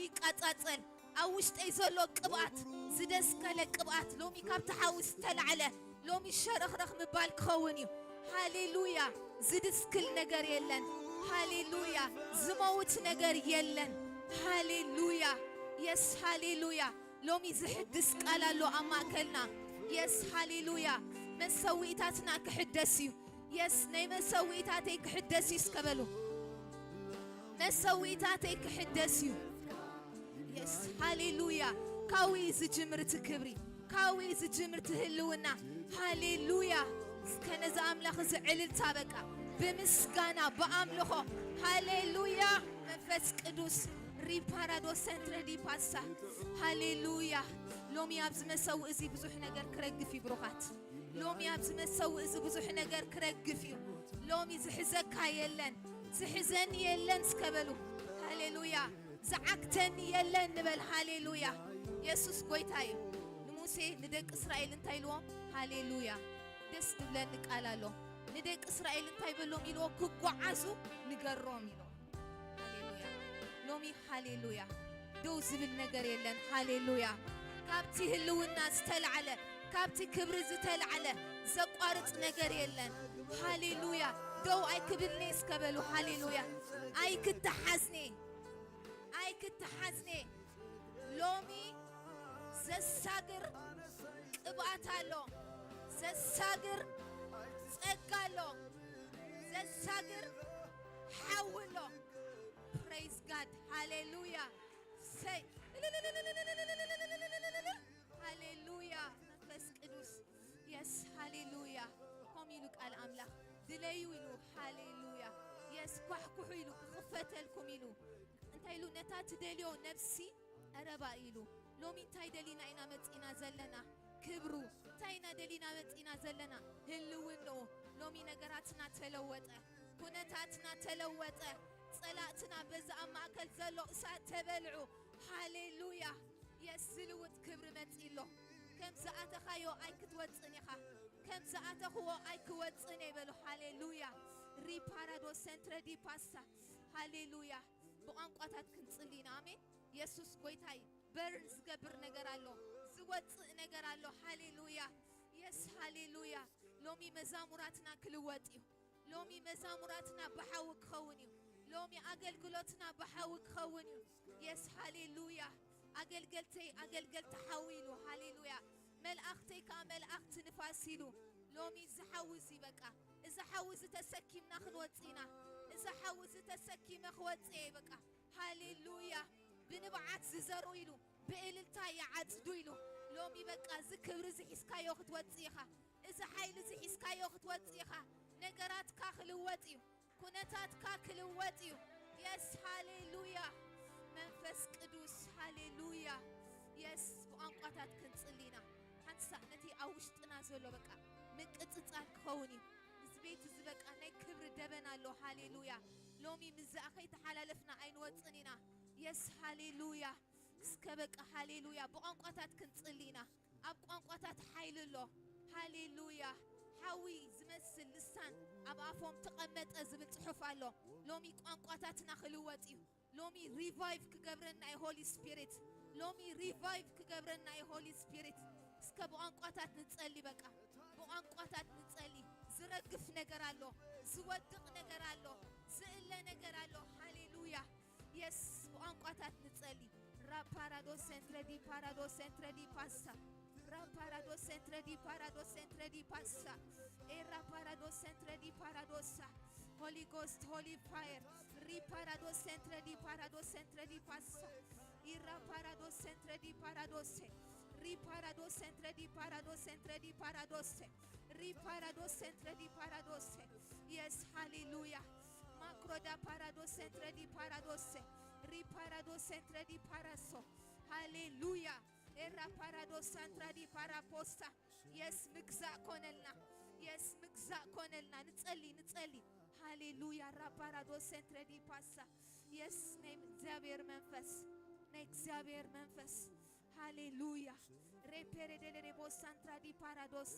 ይቃጻጸል። ኣብ ውሽጠይ ዘሎ ቅብኣት፣ ዝደስከለ ቅብኣት ሎሚ ካብቲ ሓዊ ዝተላዕለ ሎሚ ሸረኽረኽ ምባል ክኸውን እዩ። ሃሌሉያ። ዝድስክል ነገር የለን። ሃሌሉያ። ዝመውት ነገር የለን። ሃሌሉያ። የስ፣ ሃሌሉያ። ሎሚ ዝሕድስ ቃል ኣሎ ኣብ ማእከልና። የስ፣ ሃሌሉያ። መሰውኢታትና ክሕደስ እዩ። የስ፣ ናይ መሰውኢታተይ ክሕደስ እዩ እስከ በሉ። መሰውኢታተይ ክሕደስ እዩ። የስ፣ ሃሌሉያ። ካዊ ዝጅምር እቲ ክብሪ፣ ካዊ ዝጅምር እቲ ህልውና። ሃሌሉያ። እስከ ነዚ ኣምላኽ እዚ ዕልልታ በቃ ብምስጋና ብኣምልኾ። ሃሌሉያ። መንፈስ ቅዱስ ሪፓራዶ ሰንትረ ዲ ፓሳ። ሃሌሉያ። ሎሚ ኣብዚ መሰው እዚ ብዙሕ ነገር ክረግፍ እዩ ብሩኻት። ሎሚ ኣብዚ መሰው እዚ ብዙሕ ነገር ክረግፍ እዩ። ሎሚ ዝሕዘካ የለን፣ ዝሕዘኒ የለን እስከ በሉ። ሃሌሉያ። ዝዓግተኒ የለን ንበል። ሃሌሉያ። የሱስ ጎይታ እዩ። ንሙሴ ንደቂ እስራኤል እንታይ ኢልዎም? ሃሌሉያ። ደስ ዝብለኒ ቃል ኣሎ። ንደቂ እስራኤል እንታይ በሎም ኢልዎ? ክጓዓዙ ንገሮም ኢልዎ። ሃሌሉያ። ሎሚ ሃሌሉያ። ደው ዝብል ነገር የለን። ሃሌሉያ። ካብቲ ህልውና ዝተላዕለ፣ ካብቲ ክብሪ ዝተላዕለ ዘቋርጽ ነገር የለን። ሃሌሉያ። ደው ኣይክብልኒ እስከ በሉ። ሃሌሉያ። ኣይክተሓዝኒ፣ ኣይክተሓዝኒ። ሎሚ ዘሳግር ቅብኣት ኣሎ። ዘሳግር ጸጋ ኣሎ። ዘሳግር ሓዊ ኣሎ። ፕሬዝ ጋድ። ሃሌሉያ። ሰይ። ሃሌሉያ። መንፈስ ቅዱስ። የስ፣ ሃሌሉያ። ከምኡ ኢሉ ቃል ኣምላኽ። ድለዩ ኢሉ። ሃሌሉያ። የስ፣ ኳሕኩሑ ኢሉ። ክኽፈተልኩም ኢሉ። እንታይ ኢሉ? ነታ ትደልዮ ነፍሲ ቀረባ ኢሉ። ሎሚ እንታይ ደሊና ኢና መጺና ዘለና? ክብሩ። እንታይ ኢና ደሊና መጺና ዘለና? ህልውንኡ። ሎሚ ነገራትና ተለወጠ። ኩነታትና ተለወጠ። ጸላእትና በዚ ኣብ ማእከል ዘሎ እሳት ተበልዑ። ሃሌሉያ። የስ፣ ዝልውጥ ክብሪ መጺ ኣሎ። ከም ዝኣተኻዮ ኣይክትወጽን ኢኻ። ከም ዝኣተኽዎ ኣይክወጽን እየ በሉ። ሃሌሉያ። ሪፓራዶ ሰንትረ ዲ ፓሳ። ሃሌሉያ። ብቋንቋታት ክንጽሊ ኢና። ኣሜን። የሱስ ጎይታ እዩ። በርን ዝገብር ነገር ኣሎ። ዝወጽእ ነገር ኣሎ። ሃሌሉያ። የስ፣ ሃሌሉያ። ሎሚ መዛሙራትና ክልወጥ እዩ። ሎሚ መዛሙራትና ብሓዊ ክኸውን እዩ። ሎሚ ኣገልግሎትና ብሓዊ ክኸውን እዩ። የስ፣ ሃሌሉያ። ኣገልገልተይ ኣገልገልቲ ሓዊ ኢሉ። ሃሌሉያ። መልኣኽተይ ከኣ መልኣኽቲ ንፋስ ኢሉ። ሎሚ እዚ ሓዊ እዚ በቃ፣ እዚ ሓዊ እዚ ተሰኪምና ክንወጽእ ኢና። እዚ ሓዊ እዚ ተሰኪመ ክወጽእ እየ በቃ። ሃሌሉያ። ብንብዓት ዝዘርኡ ኢሉ፣ ብእልልታ ይዓጽዱ ኢሉ። ሎሚ በቃ እዚ ክብሪ እዚ ሒዝካዮ ክትወጽእ ኢኻ። እዚ ሓይሊ እዚ ሒዝካዮ ክትወጽእ ኢኻ። ነገራትካ ክልወጥ እዩ። ኩነታትካ ክልወጥ እዩ። የስ፣ ሃሌሉያ። መንፈስ ቅዱስ፣ ሃሌሉያ። የስ፣ ብቋንቋታት ክንጽሊ ኢና። ሓንሳእ ነቲ ኣብ ውሽጥና ዘሎ በቃ ምቅጽጻል ክኸውን እዩ። እዚ ቤት እዚ በቃ ናይ ክብሪ ደበና ኣሎ። ሃሌሉያ። ሎሚ ምስኣ ከይተሓላለፍና ኣይንወጽን ኢና። የስ፣ ሃሌሉያ። እስከ በቃ ሃሌሉያ። ብቋንቋታት ክንጽሊ ኢና። ኣብ ቋንቋታት ሓይሊ ኣሎ። ሃሌሉያ። ሓዊ ዝመስል ልሳን ኣብ ኣፎም ተቐመጠ ዝብል ጽሑፍ ኣሎ። ሎሚ ቋንቋታትና ክልወጥ እዩ። ሎሚ ሪቫይቭ ክገብረና እዩ ሆሊ ስፒሪት። ሎሚ ሪቫይቭ ክገብረና እዩ ሆሊ ስፒሪት። እስከ ብቋንቋታት ንጸሊ በቃ። ብቋንቋታት ንጸሊ። ዝረግፍ ነገር ኣሎ። ዝወድቕ ነገር ኣሎ። ዝእለ ነገር ኣሎ። ሃሌሉያ። የስ፣ ብቋንቋታት ንጸሊ። ራፓራዶ ሰንትረ ዲ ፓራዶ ሰንትረ ዲ ፓሳ። Raparado centre di parado centre di passa. E raparado centre di paradossa. Holy Ghost, Holy Fire. Riparado centre di parado centre di passa. Iraparado centre di paradose. Riparado centre di parado centre di paradose. Riparado centre di paradose. Yes, hallelujah. Makroda parado centre di paradose. Riparado centre di paraso. Hallelujah. ኤራ ፓራዶ ሳንትራ ዲ ፓራ ፖስታ። የስ ምግዛእ ኮነልና። የስ ምግዛእ ኮነልና። ንጸሊ፣ ንጸሊ። ሃሌሉያ። ራ ፓራዶ ሰንትረ ዲ ፓሳ። የስ ናይ እግዚኣብሔር መንፈስ። ናይ እግዚኣብሔር መንፈስ። ሃሌሉያ። ሬፔሬ ደለሬ ቦ ሳንትራ ዲ ፓራዶሴ።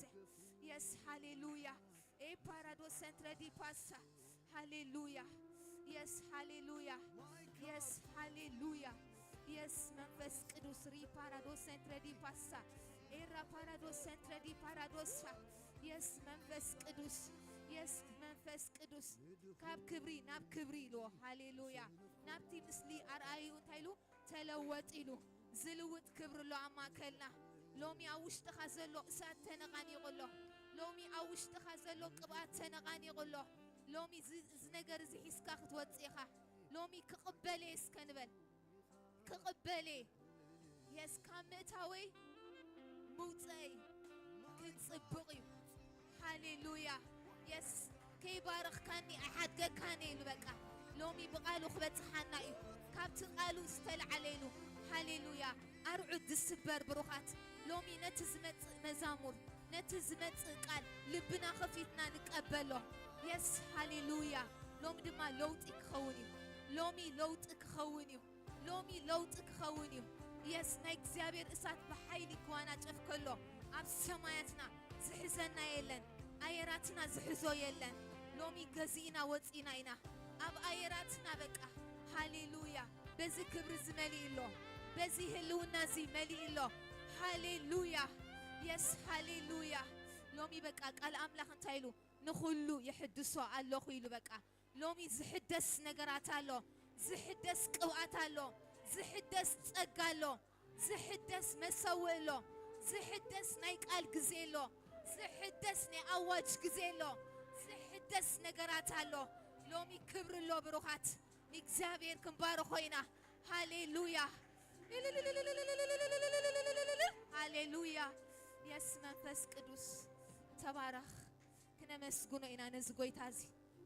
የስ ሃሌሉያ። ኤ ፓራዶ ሰንትረ ዲ ፓሳ። ሃሌሉያ። የስ ሃሌሉያ። የስ ሃሌሉያ። ሪፓራዶስ ሰንትረዲ ፓሳ ኤራ ፓራዶስ ሰንትረዲ ፓራዶሳ የስ መንፈስ ቅዱስ የስ መንፈስ ቅዱስ ካብ ክብሪ ናብ ክብሪ ኢልዎ። ሃሌሉያ። ናብቲ ምስሊ ኣርኣዩ እንታይ ኢሉ? ተለወጥ ኢሉ። ዝልውጥ ክብሪ ኣሎ ኣብ ማእከልና። ሎሚ ኣብ ውሽጥኻ ዘሎ እሳት ተነቓኒቑ ኣሎ። ሎሚ ኣብ ውሽጥኻ ዘሎ ቅብኣት ተነቓኒቑ ኣሎ። ሎሚ እዚ እዚ ነገር እዚ ሒዝካ ክትወጽእ ኢኻ። ሎሚ ክቕበል እየ እስከ ንበል። ክቕበል እየ። የስ ካብ ምእታወይ ምውፀይ ክንፅብቕ እዩ። ሃሌሉያ። የስ ከይባረኽካኒ ኣይሓድገካኒ ኢሉ በቃ ሎሚ ብቓሉ ክበፅሓና እዩ። ካብቲ ቓሉ ዝተለዓለ ኢሉ። ሃሌሉያ። ኣርዑት ዝስበር ብሩኻት ሎሚ ነቲ ዝመፅእ መዛሙር ነቲ ዝመፅእ ቃል ልብና ኸፊትና ንቀበሎ። የስ ሃሌሉያ። ሎሚ ድማ ለውጢ ክኸውን እዩ። ሎሚ ለውጢ ክኸውን እዩ። ሎሚ ለውጢ ክኸውን እዩ። የስ ናይ እግዚኣብሔር እሳት ብሓይሊ ክዋናጨፍ ከሎ ኣብ ሰማያትና ዝሕዘና የለን። ኣየራትና ዝሕዞ የለን። ሎሚ ገዚእና ወፂና ኢና። ኣብ ኣየራትና በቃ ሃሌሉያ። በዚ ክብሪ እዚ መሊእ ኣሎ። በዚ ህልውና እዚ መሊእ ኣሎ። ሃሌሉያ። የስ ሃሌሉያ። ሎሚ በቃ ቃል ኣምላኽ እንታይ ኢሉ? ንኹሉ ይሕድሶ ኣለኹ ኢሉ በቃ ሎሚ ዝሕደስ ነገራት ኣሎ። ዝሕደስ ቅብኣት ኣሎ። ዝሕደስ ጸጋ ኣሎ። ዝሕደስ መሰውእ ኣሎ። ዝሕደስ ናይ ቃል ግዜ ኣሎ። ዝሕደስ ናይ ኣዋጅ ግዜ ኣሎ። ዝሕደስ ነገራት ኣሎ። ሎሚ ክብሪ ኣሎ ብሩኻት ንእግዚኣብሔር ክንባርኾ ኢና። ሃሌሉያ። ሃሌሉያ። የስ መንፈስ ቅዱስ ተባረኽ። ክነመስግኖ ኢና ነዚ ጎይታ እዚ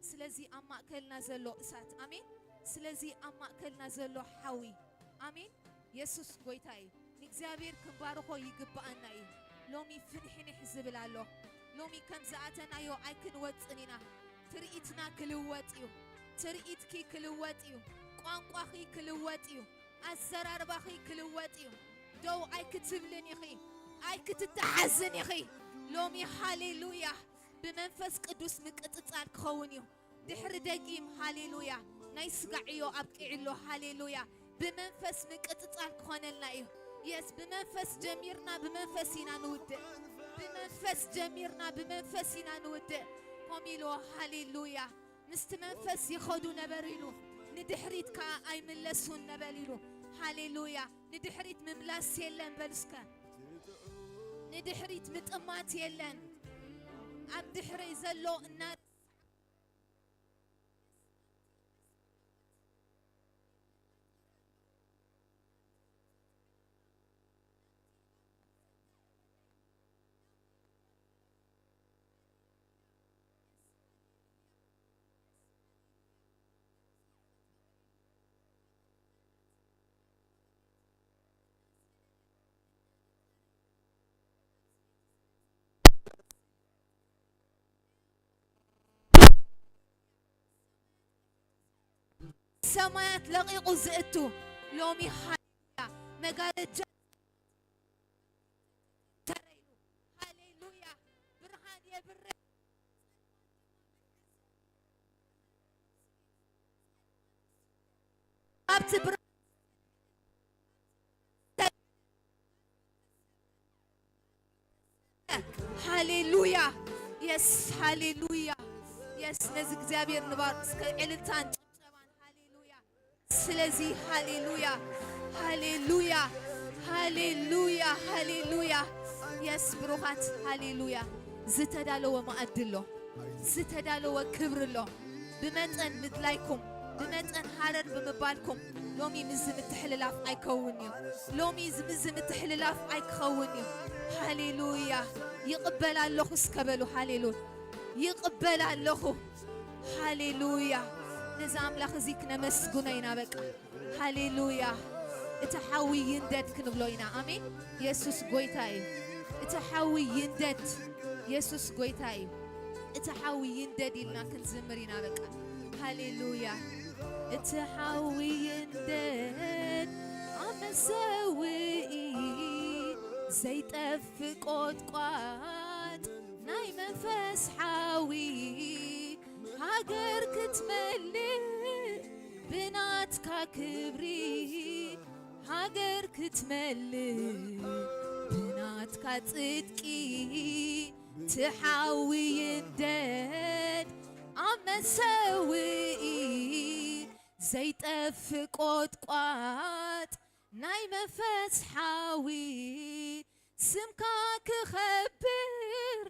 ስለዚ ኣብ ማእከልና ዘሎ እሳት ኣሜን። ስለዚ ኣብ ማእከልና ዘሎ ሓዊ ኣሜን። የሱስ ጎይታ እዩ። ንእግዚኣብሔር ክንባርኾ ይግብኣና እዩ። ሎሚ ፍንሕንሕ ዝብል ኣሎ። ሎሚ ከም ዝኣተናዮ ኣይክንወፅን ኢና። ትርኢትና ክልወጥ እዩ። ትርኢትኪ ክልወጥ እዩ። ቋንቋኺ ክልወጥ እዩ። ኣዘራርባኺ ክልወጥ እዩ። ደው ኣይክትብልን ኢኺ። ኣይክትተሓዝን ኢኺ። ሎሚ ሃሌሉያ ብመንፈስ ቅዱስ ምቅጽጻል ክኸውን እዩ። ድሕሪ ደጊም ሃሌሉያ ናይ ስጋ ዕዮ ኣብቂዑ ኣሎ። ሃሌሉያ ብመንፈስ ምቅጽጻል ክኾነልና እዩ። የስ ብመንፈስ ጀሚርና ብመንፈስ ኢና ንውድእ። ብመንፈስ ጀሚርና ብመንፈስ ኢና ንውድእ። ከምኡ ኢልዎ ሃሌሉያ ምስቲ መንፈስ ይኸዱ ነበሩ ኢሉ ንድሕሪት ከኣ ኣይምለሱን ነበል ኢሉ። ሃሌሉያ ንድሕሪት ምምላስ የለን በሉ እስከ። ንድሕሪት ምጥማት የለን። ኣብ ድሕሪ ዘሎ እና ሰማያት ለቒቑ ዝእቱ ሎሚ ሃሌሉያ መጋረጃ ተረይኑ ሃሌሉያ ብርሃን የብርህ። ኣብቲ ብርሃን ሃሌሉያ የስ ሃሌሉያ የስ ነዚ እግዚኣብሔር ንባር እስከ ዕልልታን ጭብጨባን ሃሌሉያ። ስለዚ ሃሌሉያ ሃሌሉያ ሃሌሉያ ሃሌሉያ የስ ብሩኻት ሃሌሉያ ዝተዳለወ መኣዲ ኣሎ። ዝተዳለወ ክብሪ ኣሎ። ብመጠን ምድላይኩም ብመጠን ሃረር ብምባልኩም ሎሚ ምዚ ምትሕልላፍ ኣይከውን እዩ። ሎሚ ምዚ ምትሕልላፍ ኣይክኸውን እዩ። ሃሌሉያ ይቕበል ኣለኹ እስከ በሉ። ሃሌሉያ ይቕበል ኣለኹ። ሃሌሉያ ነዚ ኣምላኽ እዚ ክነመስግኖ ኢና በቃ። ሃሌሉያ እቲ ሓዊ ይንደድ ክንብሎ ኢና። ኣሜን። የሱስ ጎይታ እዩ። እቲ ሓዊ ይንደድ። የሱስ ጎይታ እዩ። እቲ ሓዊ ይንደድ ኢልና ክንዝምር ኢና በቃ። ሃሌሉያ እቲ ሓዊ ይንደድ ኣብ መሰውኢ ዘይጠፍእ ቆጥቋጥ ናይ መንፈስ ሓዊ ሃገር ክትመልእ ብናትካ ክብሪ ሃገር ክትመልእ ብናትካ ጽድቂ ትሓዊ ይንደድ ኣብ መሰውኢ ዘይጠፍእ ቆጥቋጥ ናይ መንፈስ ሓዊ ስምካ ክኸብር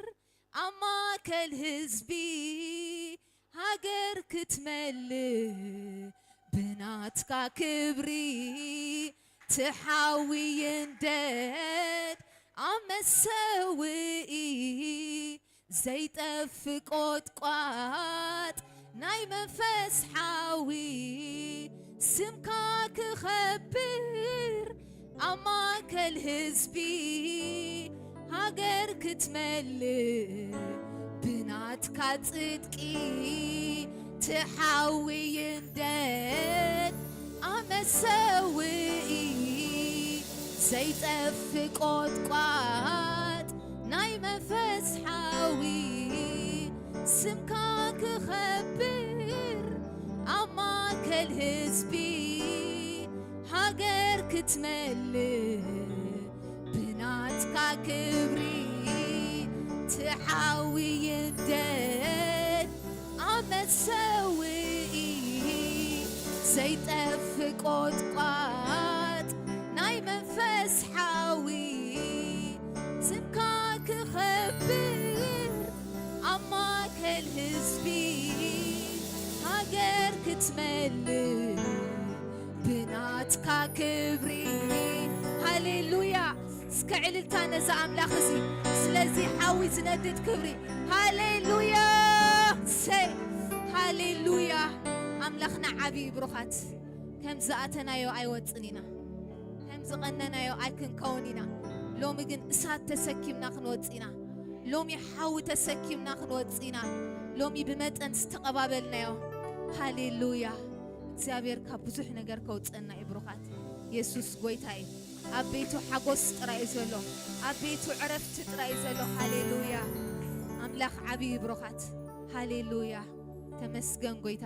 ኣብ ማእከል ህዝቢ ሃገር ክትመልእ ብናትካ ክብሪ ትሓዊ ይንደድ ኣብ መሰውኢ ዘይጠፍእ ቆጥቋጥ ናይ መንፈስ ሓዊ ስምካ ክኸብር ኣብ ማእከል ህዝቢ ሃገር ክትመልእ ብናትካ ጽድቂ ትሓዊ ይንደድ ኣብ መሰውኢ ዘይጠፍእ ቆጥቋጥ ናይ መንፈስ ሓዊ ስምካ ክኸብር ኣብ ማእከል ህዝቢ ሃገር ክትመልእ ብናትካ ክብሪ ትሓዊ ይንደድ ኣብ መሰውኢ ዘይጠፍእ ቆጥቋጥ ናይ መንፈስ ሓዊ ስምካ ክኸብር ኣብ ማእከል ህዝቢ ሃገር ክትመልእ ብናትካ ክብሪ። ሃሌሉያ። እስከ ዕልልታ ነዚ ኣምላኽ እዚ ስለዚ ሓዊ ዝነድድ ክብሪ። ሃሌሉያ። ሰይ ሃሌሉያ። ኣምላኽና ዓብዪ ብሩኻት። ከም ዝኣተናዮ ኣይወጽን ኢና። ከም ዝቐነናዮ ኣይክንከውን ኢና። ሎሚ ግን እሳት ተሰኪምና ክንወጽእ ኢና። ሎሚ ሓዊ ተሰኪምና ክንወጽእ ኢና። ሎሚ ብመጠን ዝተቐባበልናዮ። ሃሌሉያ። እግዚኣብሔር ካብ ብዙሕ ነገር ከውፅአና እዩ። ብሩኻት፣ የሱስ ጎይታ እዩ። ኣብ ቤቱ ሓጎስ ጥራይ እዩ ዘሎ። ኣብ ቤቱ ዕረፍቲ ጥራይ እዩ ዘሎ። ሃሌሉያ። ኣምላኽ ዓብዪ እዩ። ብሩኻት፣ ሃሌሉያ። ተመስገን ጎይታ።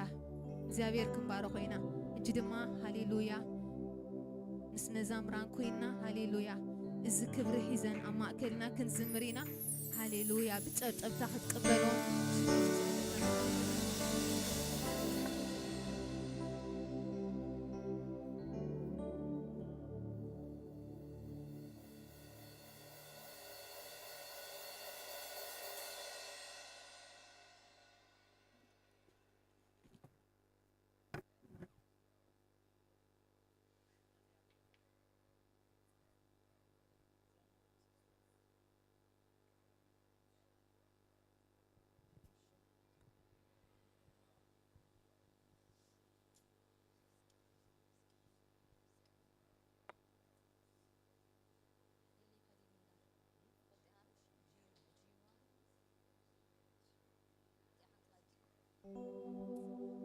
እግዚኣብሔር ክንባርኾ ኢና። ሕጂ ድማ ሃሌሉያ ምስ መዛምራን ኮይንና፣ ሃሌሉያ፣ እዚ ክብሪ ሒዘን ኣብ ማእከልና ክንዝምር ኢና። ሃሌሉያ። ብጨብጨብታ ክትቅበሎ።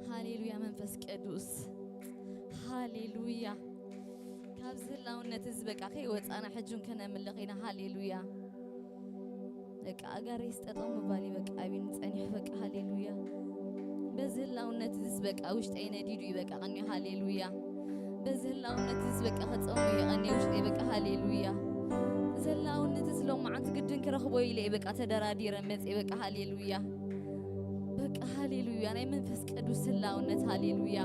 ሃሌሉያ መንፈስ ቅዱስ፣ ሃሌሉያ። ካብዚ ህላውነት እዚ በቃ ከይወፃና ሕጂ እውን ከነምልኽ ኢና። ሃሌሉያ። በቃ ኣጋረይስ ጠጠው ምባል እዩ በቃ ኣቢኒ ጸኒሑ በቃ። ሃሌሉያ። በዚ ህላውነት እዚስ በቃ ውሽጠይ ነዲዱ እዩ በቃ ቀኒዩ። ሃሌሉያ። በዚ ህላውነት እዚስ በቃ ከጸሙ እዩ ቀኒየ ውሽጠይ በቃ። ሃሌሉያ። እዚ ህላውነት እዚ ሎማዓንቲ ግድን ክረኽቦ ኢለ እየ በቃ ተደራዲረ መጽየ በቃ። ሃሌሉያ። በቃ ሃሌሉያ። ናይ መንፈስ ቅዱስ ህላውነት። ሃሌሉያ።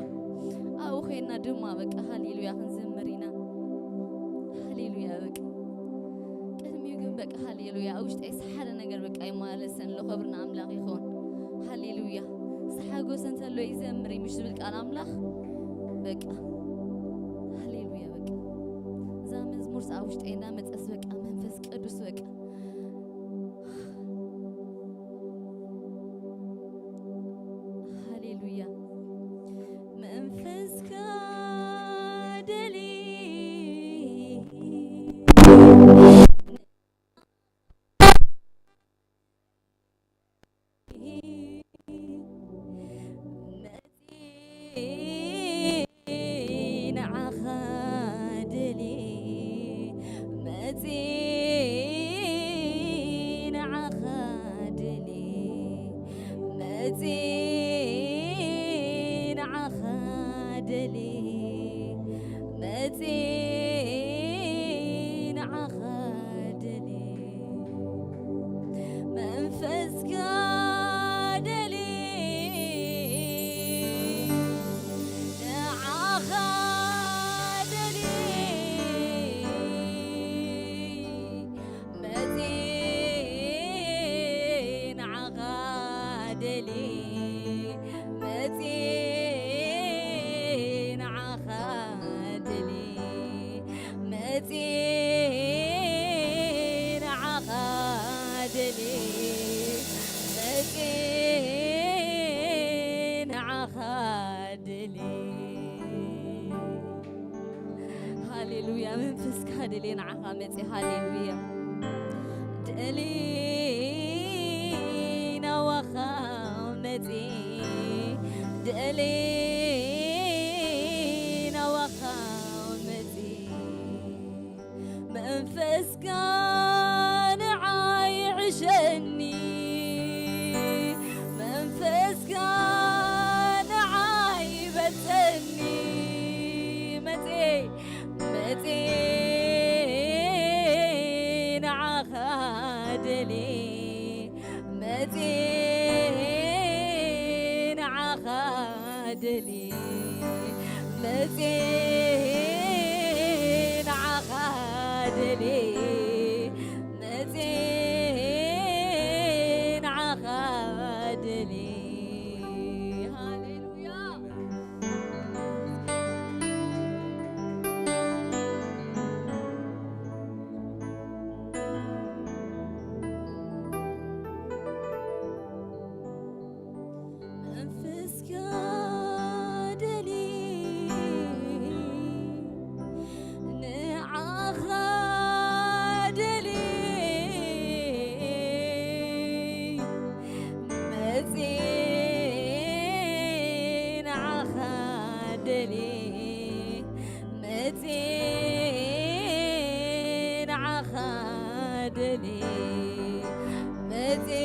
ኣብኡ ኮይና ድማ በቃ ሃሌሉያ ክንዝምር ኢና። ሃሌሉያ። በቃ ቅድሚኡ ግን በቃ ሃሌሉያ ኣብ ውሽጠይ ሓደ ነገር በቃ ይመላለሰን ኣሎ። ክብሪ ንኣምላኽ ይኹን። ሃሌሉያ። ሓጎስ እንተሎ ይዘምር እዩ ምሽ ዝብል ቃል ኣምላኽ። በቃ ሃሌሉያ። በቃ እዛ መዝሙር ኣብ ውሽጠይ እንዳመጸስ በቃ መንፈስ ቅዱስ በቃ ሃሌሉያ። መንፈስካ ደሊ መጺ ንዓኻ ደሊ መጺ መጽየ ንዓኻ ደልየ፣ መጽየ ንዓኻ ደልየ። ሃሌሉያ፣ መንፈስካ ደልየ ንዓኻ መጽየ። ሃሌሉያ። ደልየ ናባኻ መጽየ፣ ደልየ ናባኻ መጽየ። መንፈስካ ንዓይ ሕሸኒ፣ መንፈስካ ንዓይ በልጸኒ። መጽየ፣ መጽየ ንዓኻ ደልየ፣ መጽየ ንዓኻ ደልየ፣ መጽየ ንዓኻ ደልየ፣ መጽየ ንዓኻ ደልየ። ሃሌሉያ። መንፈስካ ደልየ፣ ንዓኻ ደልየ፣ መጽየ ንዓኻ ደልየ፣ መጽየ ንዓኻ ደልየ፣ መጽየ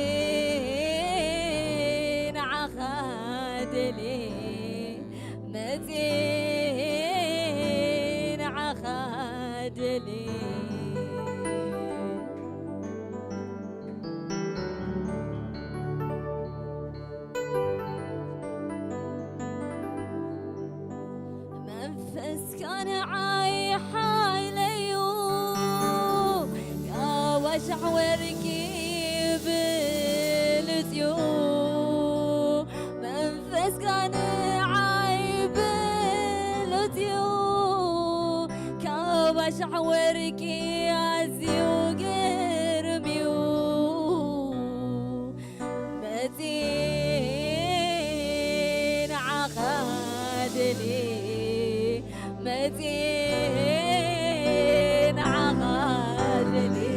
ንዓኻ ደልየ፣ መጽየ ንዓኻ ደልየ። መንፈስካ ንዓይ ሓይለዩ፣ ካብ ኣሻሕ ወርቂ ብልጽዩ። መንፈስካ ንዓይ ብልጽዩ፣ ካብ ኣሻሕ ወርቂ ኣዝዩ ግርምዩ። መጽየ ንዓኻ ደልየ፣ መጽየ ንዓኻ ደልየ፣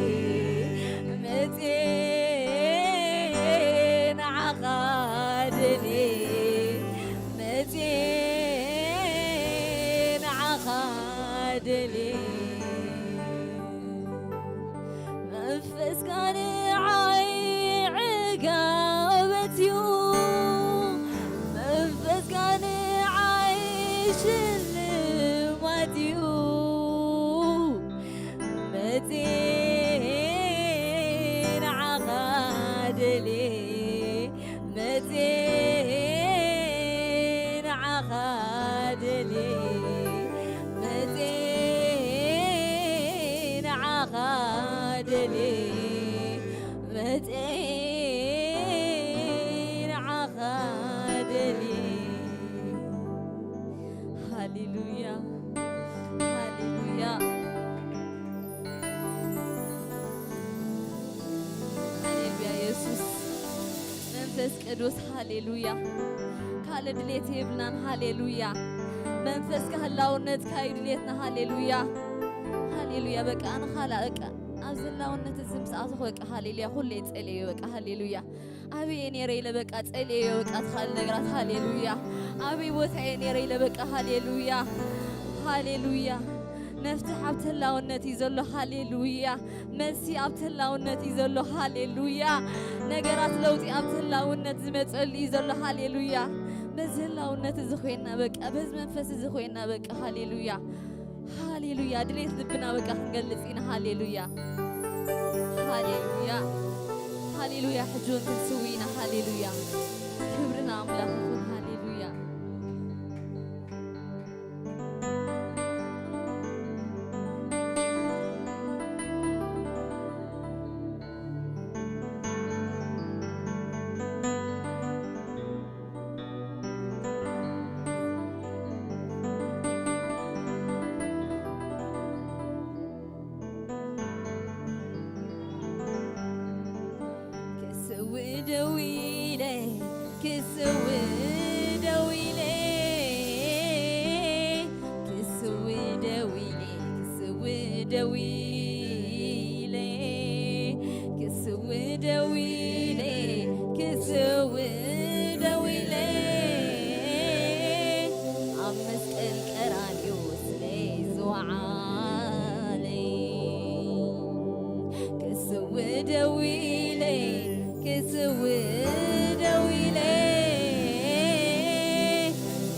መጽየ ንዓኻ ደልየ፣ መጽየ ንዓኻ ደልየ። መንፈስካ ንዓይ ዕጋበትዩ፣ መንፈስካ ንዓይ ሽልማትዩ። መጽየ ንዓኻ ደልየ፣ መጽየ ንዓኻ ደልየ፣ መጽየ ንዓኻ ደልየ፣ መጽየ ንዓኻ ደልየ። ሃሌሉያ፣ ሃሌሉያ፣ ሃሌሉያ። የሱስ መንፈስ ቅዱስ፣ ሃሌሉያ። ካልእ ድሌት የብልናን። ሃሌሉያ። መንፈስካ ህላውነትካ እዩ ድሌትና። ሃሌሉያ፣ ሃሌሉያ። በቃ ኣነ ካልእ በቃ ኣብዚ ህላውነት እዚ ምስ ኣተኹ በቃ ሃሌሉያ፣ ኩለ ይጸልየዮ በቃ ሃሌሉያ። ኣበይ እየ ነይረ ኢለ በቃ ጸልየዮ በቃ ትኻል ነገራት። ሃሌሉያ። ኣበይ ቦታ እየ ነይረ ኢለ በቃ ሃሌሉያ፣ ሃሌሉያ። መፍትሕ ኣብቲ ህላውነት እዩ ዘሎ። ሃሌሉያ። መልሲ ኣብቲ ህላውነት እዩ ዘሎ። ሃሌሉያ። ነገራት ለውጢ ኣብቲ ህላውነት ዝመጸሉ እዩ ዘሎ። ሃሌሉያ። በዚ ህላውነት እዚ ኮይና በቃ፣ በዚ መንፈስ እዚ ኮይና በቃ። ሃሌሉያ፣ ሃሌሉያ። ድሌት ልብና በቃ ክንገልጽ ኢና። ሃሌሉያ፣ ሃሌሉያ፣ ሃሌሉያ። ሕጂ እውን ክንስው ኢና። ሃሌሉያ። ክብሪ ንኣምላኽ ይኹን። ሃሌሉያ። ደው ኢለ ክስው ደው ኢለ ክስው ደው ኢለ ኣብ መስቀል ቀራንዮ ስለ ዝወዓለ ክስው ደው ኢለ ክስው ደው ኢለ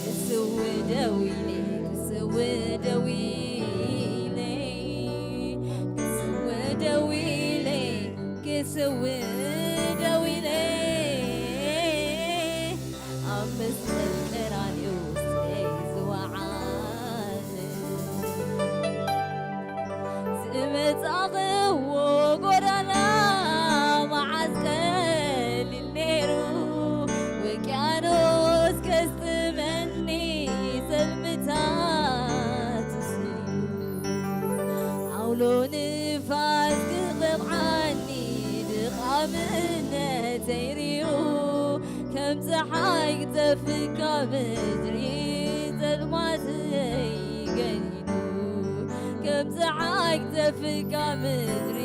ክስው ደው ኢለ ክስው ደው ኢለ ክስው ደው ኢለ ክስው ደው ኢለ ኣብ መስቀል ቀራንዮ ስለ ዝወዓለ ዝመጻኽዎ ጎዳና መዓዝ ቀሊል ነይሩ ውቅያኖስ ከስጥመኒ ጸልምታት ስኢሉ ኣውሎ ንፋስ ክቐብዓኒ ድኻምነተይ ሪኡ ከም ፀሓይ ክጠፍእ ካብ ምድሪ ጸልማተይ ገዲዱ ከም ፀሓይ ክጠፍእ ካብ ምድሪ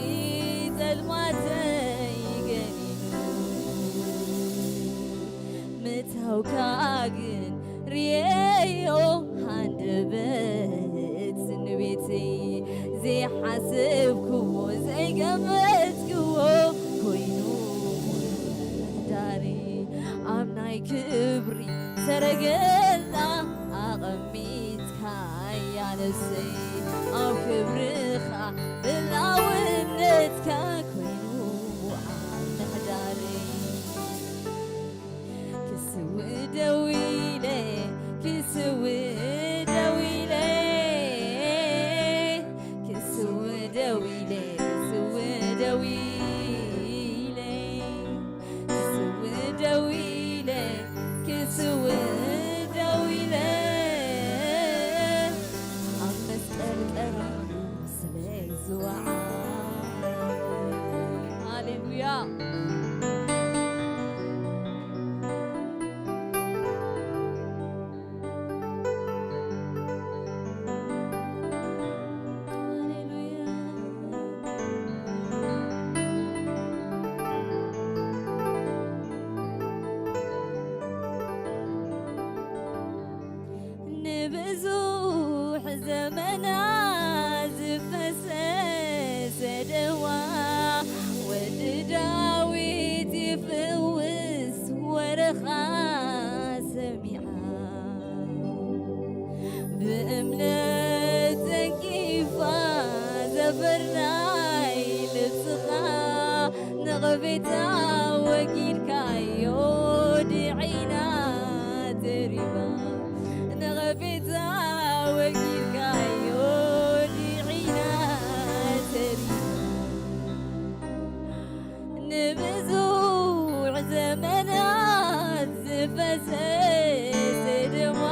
ጸልማተይ ገዲዱ ምታውካ ግን ርየዮ ሃንደበት ንቤተይ ዘይሓሰብክዎ ዘይገመትክዎ ኮይኑ ዳሪ ኣብ ናይ ክብሪ ሰረገላ ኣቐሚጥካያ ነፍሰይ ኣብ ክብርኻ ህላውነትካ ኮይኑ ኣብ ምሕዳረይ ክስውእ ደው ኢለ ክስውእ ደው ኢለ ክስውእ ደው ኢለ ክስውእ ደው ኢለ ክስውእ ደው ኢለ ክስውእ ደው ኢለ ኣብ መስቀል ቀራንዮ ስለ ዝወዓለ ሃሌሉያ ንብዙሕ ዘመና ዝፈሰሰ ደዋ ወዲ ዳዊት ይፍውስ ወረኻ ሰሚዓ ብእምነት ተንኪፋ ዘፈርናይ ልብስኻ ንቐፌታ ወጊድካዮ ድዒና ተሪባ ንቐፌታ ወጊድካዮ ድዒና ተሪባ ንብዙሕ ዘመናት ዝፈሰሰ ደማ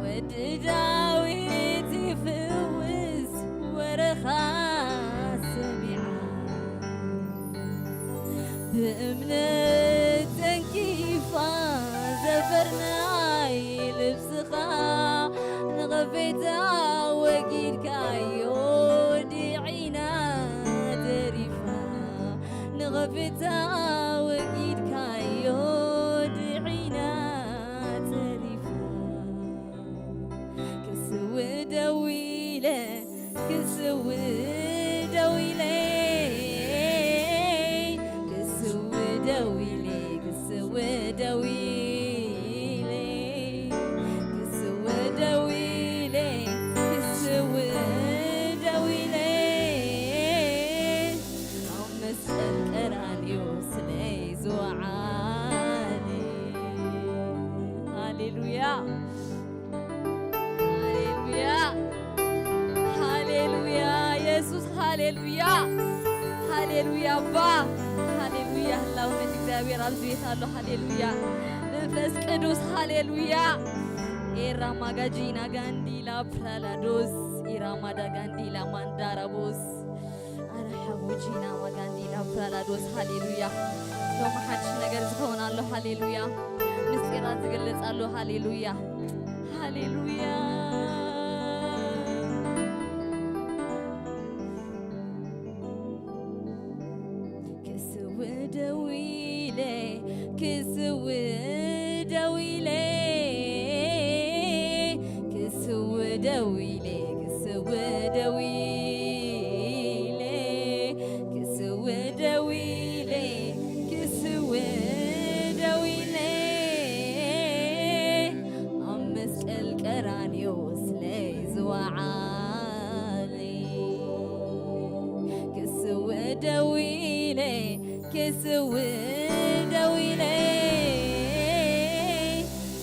ወዲ ዳዊት ይፍውስ ወረኻ ሰሚዓ ብእምነት ተንኪፋ ዘፈርናይ ልብስኻ ንቐፌታ ወጊድካዮ ድዒና ተሪፋ ንቐፌታ ወጊድካዮ ድዒና ተሪፋ ክስውእ ደው ኢለ ክስውእ ደው ኢለ ክስውእ ደው ኢለ ክስውእ ደው ኢለ ክስውእ ደው ኢለ ክስውእ ደው ኢለ ኣብ መስቀል ቀራንዮ ስለ ዝወዓለ ሃሌሉያ ሃሌሉያ ሃሌሉያ የሱስ ሃሌሉያ ሃሌሉያ ኣባ ሃሌሉያ ህላውነት እግዚኣብሔር ኣብዚ ቤት ኣሎ ሃሌሉያ መንፈስ ቅዱስ ሃሌሉያ ኤራ ማጋጂና ጋንዲላ ፕራላዶስ ኢራማዳ ጋንዲላ ማንዳራቦስ ኣረ ሓቡጂና ማጋንዲላ ፕራላዶስ ሃሌሉያ ሎሚ ሓድሽ ነገር ዝኸውን ኣሎ ሃሌሉያ ምስጢራት ዝግለጽ ኣሎ ሃሌሉያ ሃሌሉያ ኢለ ክስውእ ደው ኢለ ክስውእ ደው ኢለ ኣብ መስቀል ቀራንዮ ስለይ ዝወዓለ ክስውእ ደው ኢለ ክስውእ ደው ኢለ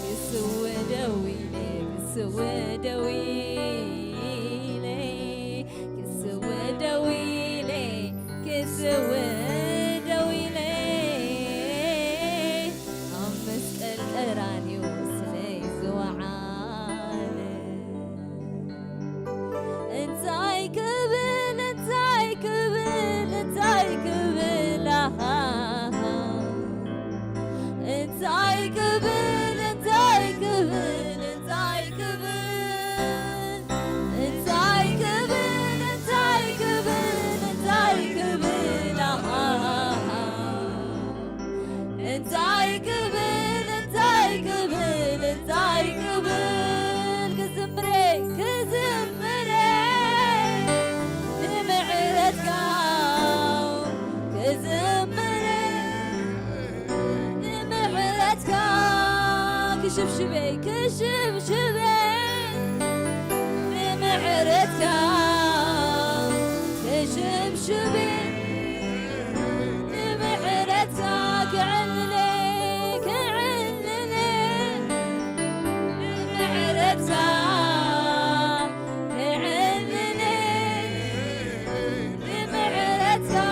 ክስውእ ደው ኢለ ክስውእ ደው ኢለ ክስውእ ደው ኢለ ክስውእ ደው ኢለ ኣብ መስቀል ቀራንዮ ስለይ ዝወዓለ እንታይ ክብል እንታይ ክብል እንታይ ክብል ኣሃ እንታይ ክብል እንታይ ክብል እንታይ ክብል እንታይ ክብል እንታይ ክብል እንታይ ክብል ኣሃ እንታይ ክብል እንታይ ክብል እንታይ ክብል ክዝምረ ክዝምረ ንምሕረትካ ክዝምረ ንምሕረትካ ክሽብሽበይ ክሽብሽበይ ንምሕረትካ ክሽብሽበይ ንምሕረትካ ክዕልለ ክዕልለ ንምሕረትካ ክዕልለ ንምሕረትካ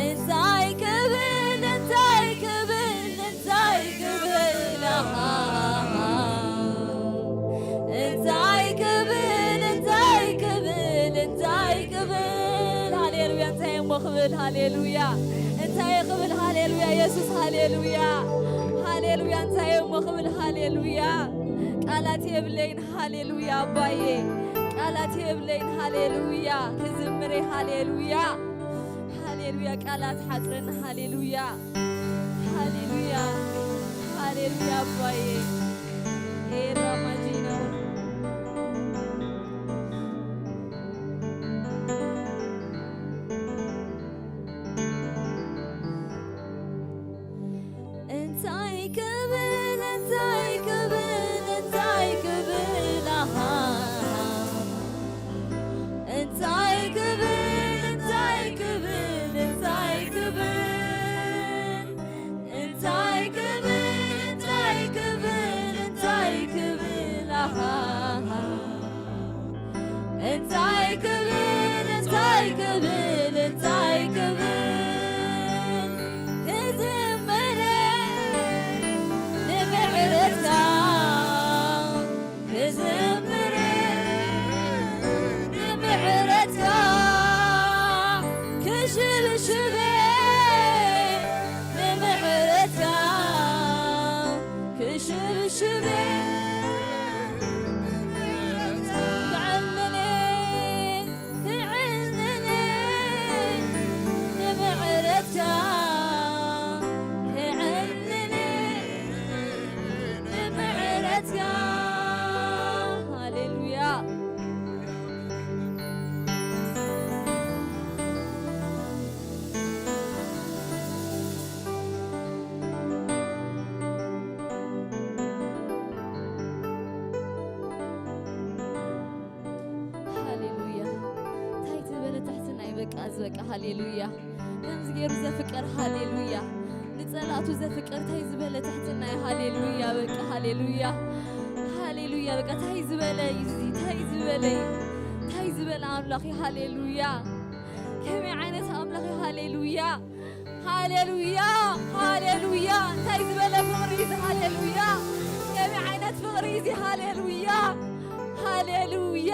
እንታይ ክብል እንታይ ክብል እንታይ ክብል ኣሃ እንታይ ክብል እንታይ ክብል እንታይ ክብል ሃሌሉያ እንታይ እሞ ክብል ሃሌሉያ እንታይ ክብል ሃሌሉያ የሱስ ሃሌሉያ ሃሌሉያ እንታይ እሞ ክብል ሃሌሉያ ቃላት የብለይን ሃሌሉያ ኣባዬ ቃላት የብለይን ሃሌሉያ ክዝምሬ ሃሌሉያ ሃሌሉያ ቃላት ሓፅረን ሃሌሉያ ሃሌሉያ ሃሌሉያ ኣባዬ ኤራማጂኖ እንታይ ክብል እንታይ ክብል እንታይ ክብል ኣሃ እንታይ ክብል እንታይ ክብል እንታይ ክብል እንታይ ክብል እንታይ ክብል እንታይ ክብል ኣሃ እንታይ ክብል እንታይ ክብል እንታይ ክብል ክዝምር ንምሕረትካ ክዝምር ንምሕረትካ ክሽብሽብ ንምሕረትካ ክሽብሽብ ክዕልል ክዕልል ንምሕረትካ ክዕልል ንምሕረትካ ሃሌሉያ ሃሌሉያ እንታይ ዝበለ ትሕትና እዩ በቃ እዚ በቃ ሃሌሉያ ከምዚ ገይሩ ዘፍቅር ሃሌሉያ ንጸላእቱ ዘፍቅር እንታይ ዝበለ ትሕትና እዩ ሃሌሉያ በቃ ሃሌሉያ ሃሌሉያ በቃ እንታይ ዝበለ እዩ እዚ እንታይ ዝበለ እዩ እንታይ ዝበለ ኣምላኽ እዩ ሃሌሉያ ከመይ ዓይነት ኣምላኽ እዩ ሃሌሉያ ሃሌሉያ ሃሌሉያ እንታይ ዝበለ ፍቕሪ እዚ ሃሌሉያ ከመይ ዓይነት ፍቕሪ እዚ ሃሌሉያ ሃሌሉያ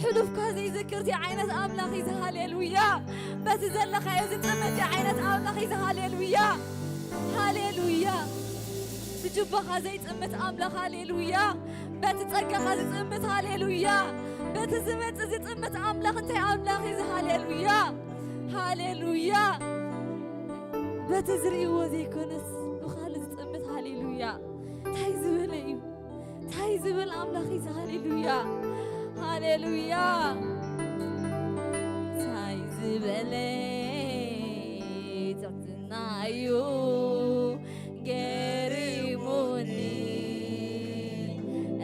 ሕሉፍካ ዘይዝክር እዚ ዓይነት ኣምላኽ እዚ ሃሌሉያ በቲ ዘለኻዮ ዝጥምት ዓይነት ኣምላኽ እዚ ሃሌሉያ ሃሌሉያ ብጅባኻ ዘይጥምት ኣምላኽ ሃሌሉያ በቲ ጸጋኻ ዝጥምት ሃሌሉያ በቲ ዝመጽእ ዝጥምት ኣምላኽ እንታይ ኣምላኽ እዚ ሃሌሉያ ሃሌሉያ በቲ ዝርእይዎ ዘይኮነስ ብኻልእ ዝጥምት ሃሌሉያ እንታይ ዝበለ እዩ እንታይ ዝብል ኣምላኽ እዩ ሃሌሉያ ሃሌሉያ። እንታይ ዝበለ ትሕትና እዩ ገሪሙኒ፣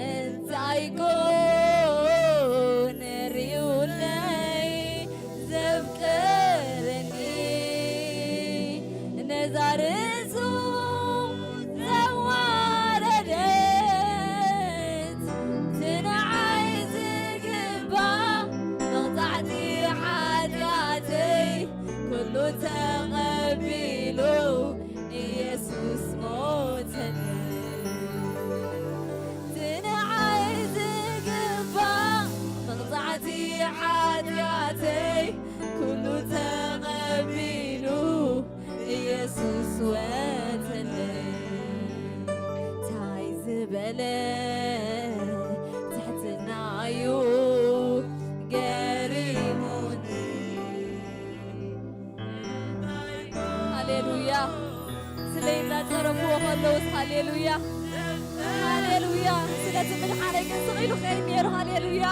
እንታይ ኮን ርእዩለይ ዘፍቅረኒ፣ ነዛ ርእሱ ዘዋረደት፣ እቲ ንዓይ ዝግባእ መቕጻዕቲ ሓጢኣተይ ኩሉ ተቐቢሉ ኢየሱስ ሞተለይ። እቲ ንዓይ ዝግባእ መቕጻዕቲ ሓጢኣተይ ኩሉ ተቐቢሉ ኢየሱስ ወተለይ። እንታይ ዝበለ ትሕትና እዩ ገሪሙኒ። ሃሌሉያ። ስለይ እንዳጸረፍዎ ከለውስ፣ ሃሌሉያ፣ ሃሌሉያ። ስለቲ ምድሓነይ ግን ስቕ ኢሉ ከይድ ነይሩ። ሃሌሉያ።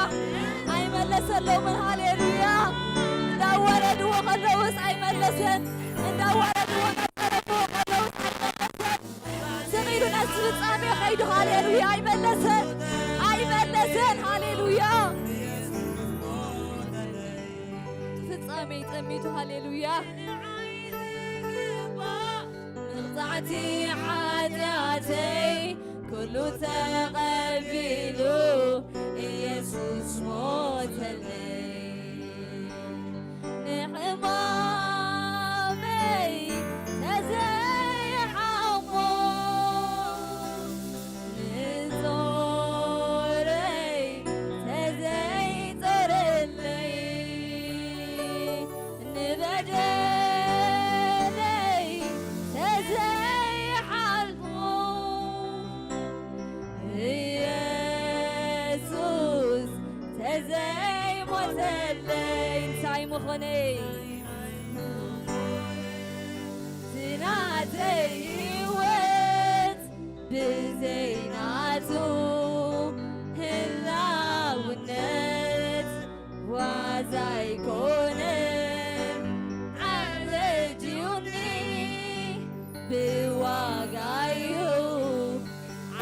ኣይመለሰሎምን። ሃሌሉያ። እንዳወረድዎ ከለውስ ኣይመለሰን። እንዳወረድዎ እንዳጸረፍዎ ከለውስ ኣይመለሰን። ስቕ ኢሉ ነቲ ፍጻሜ ከይዱ። ሃሌሉያ። ኣይመለሰን። ኣይመለሰን። ሃሌሉያ። ፍጻሜ ጠሚቱ። ሃሌሉያ። መቕጻዕቲ ሓጢኣተይ ኩሉ ተቐቢሉ ኢየሱስ ሞተለይ። ንሕማመይ ተዘይሓሞ፣ ንጾረይ ተዘይጾረለይ፣ ንበደለይ ተዘይሓልፎ፣ ኢየሱስ ተዘይሞተለይ፣ እንታይ ምኾነይ? ዝናተይ ህይወት ብዘይ ናቱ ህላውነት ዋዛ ኣይኮነን። ዓረጅዩኒ ብዋጋዩ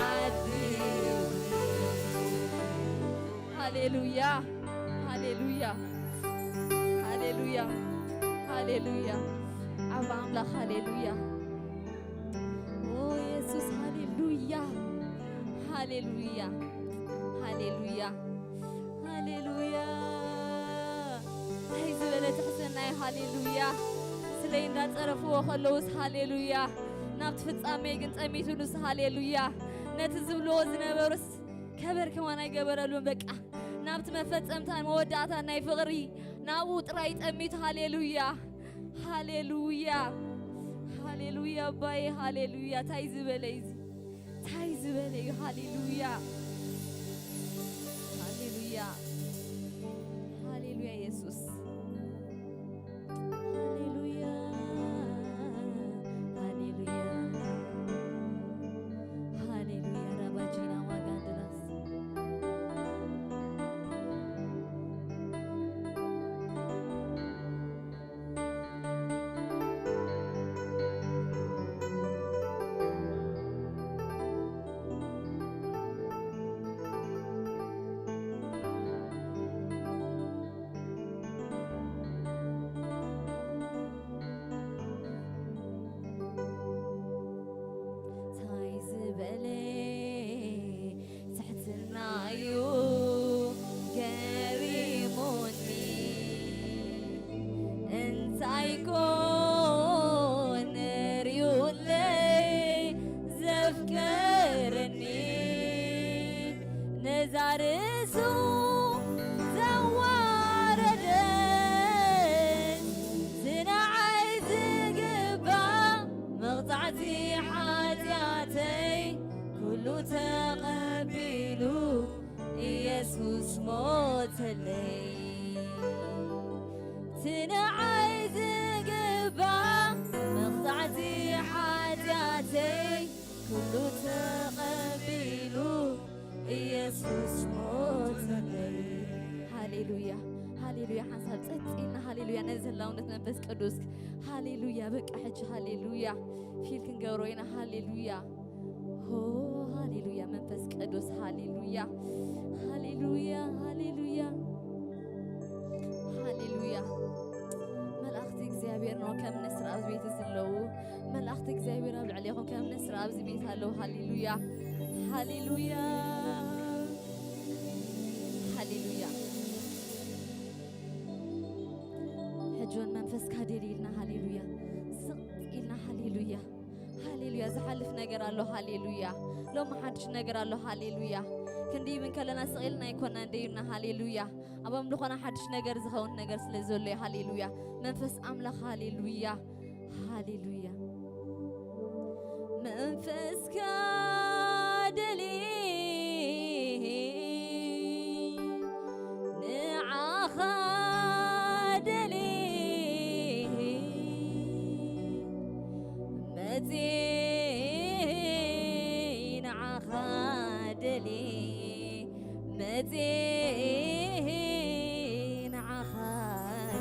ዓድዩኒ። ሃሌሉያ፣ ሃሌሉያ፣ ሃሌሉያ፣ ሃሌሉያ። ዓባ ኣምላኽ፣ ሃሌሉያ። ኦ የሱስ፣ ሃሌሉያ፣ ሃሌሉያ፣ ሃሌሉያ፣ ሃሌሉያ። እንታይ ዝበለ ትሕትና እዩ፣ ሃሌሉያ። ስለይ እንዳጸረፍዎ ከለውስ፣ ሃሌሉያ። ናብቲ ፍጻሜ ግን ጠሚቱ ንሱ፣ ሃሌሉያ። ነቲ ዝብልዎ ዝነበሩስ ከበር ከማን ኣይገበረሉን። በቃ ናብቲ መፈጸምታን መወዳእታን ናይ ፍቕሪ ናብኡ ጥራይ ጠሚቱ። ሃሌሉያ፣ ሃሌሉያ፣ ሃሌሉያ። ኣባዬ፣ ሃሌሉያ። እንታይ ዝበለ እዩ እዚ? እንታይ ዝበለ እዩ? ሃሌሉያ፣ ሃሌሉያ፣ ሃሌሉያ። የሱስ፣ ሃሌሉያ፣ ሃሌሉያ፣ ሃሌሉያ። ራባጂና ማጋንድላስ። እንታይ ዝበለ ትሕትና እዩ ገሪሙኒ። እንታይ ኮን ርእዩለይ ዘፍቀረኒ፣ ነዛ ርእሱ ዘዋረደን ዝንዓይ ዝግባእ መቕጻዕቲ ሓጢኣተይ ኩሉ ተቐቢሉ ኢየሱስ ሞተለይ። እቲ ንዓይ ዝግባእ መቕጻዕቲ ሓጢኣተይ ኩሉ ተቐቢሉ ኢየሱስ ሞተለይ። ሃሌሉያ። ሓንሳብ ጸጥ ኢልና ሃሌሉያ፣ ነዚ ህላውነት መንፈስ ቅዱስ ሃሌሉያ። በቃ ሕጂ ሃሌሉያ ፊል ክንገብሮ ኢና። ሃሌሉያ። ሆ ሃሌሉያ መንፈስ ቅዱስ ሃሌሉያ። ሃሌሉያ፣ ሃሌሉያ፣ ሃሌሉያ። መላእኽቲ እግዚኣብሔር ነው ከም ንስራ ኣብዚ ቤት ዘለዉ። መላእኽቲ እግዚኣብሔር ኣብ ልዕሌኹም ከም ንስራ ኣብዚ ቤት ኣለዉ። ሃሌሉያ፣ ሃሌሉያ፣ ሃሌሉያ። ሕጂ እውን መንፈስካ ደልይልና። ሃሌሉያ። ስቕ ኢልና። ሃሌሉያ፣ ሃሌሉያ። ዝሓልፍ ነገር ኣሎ። ሃሌሉያ። ሎሚ ሓድሽ ነገር ኣሎ። ሃሌሉያ። ክንድይብ እንከለና ስቕ ኢልና ኣይኮና እንደዩና። ሃሌሉያ። ኣብ ኣምልኾና ሓድሽ ነገር ዝኸውን ነገር ስለ ዘሎ እዩ። ሃሌሉያ። መንፈስ ኣምላኽ። ሃሌሉያ፣ ሃሌሉያ። መንፈስካ ደልየ፣ ንዓኻ ደልየ፣ መጽየ ንዓኻ ደልየ፣ መጽየ ንዓኻ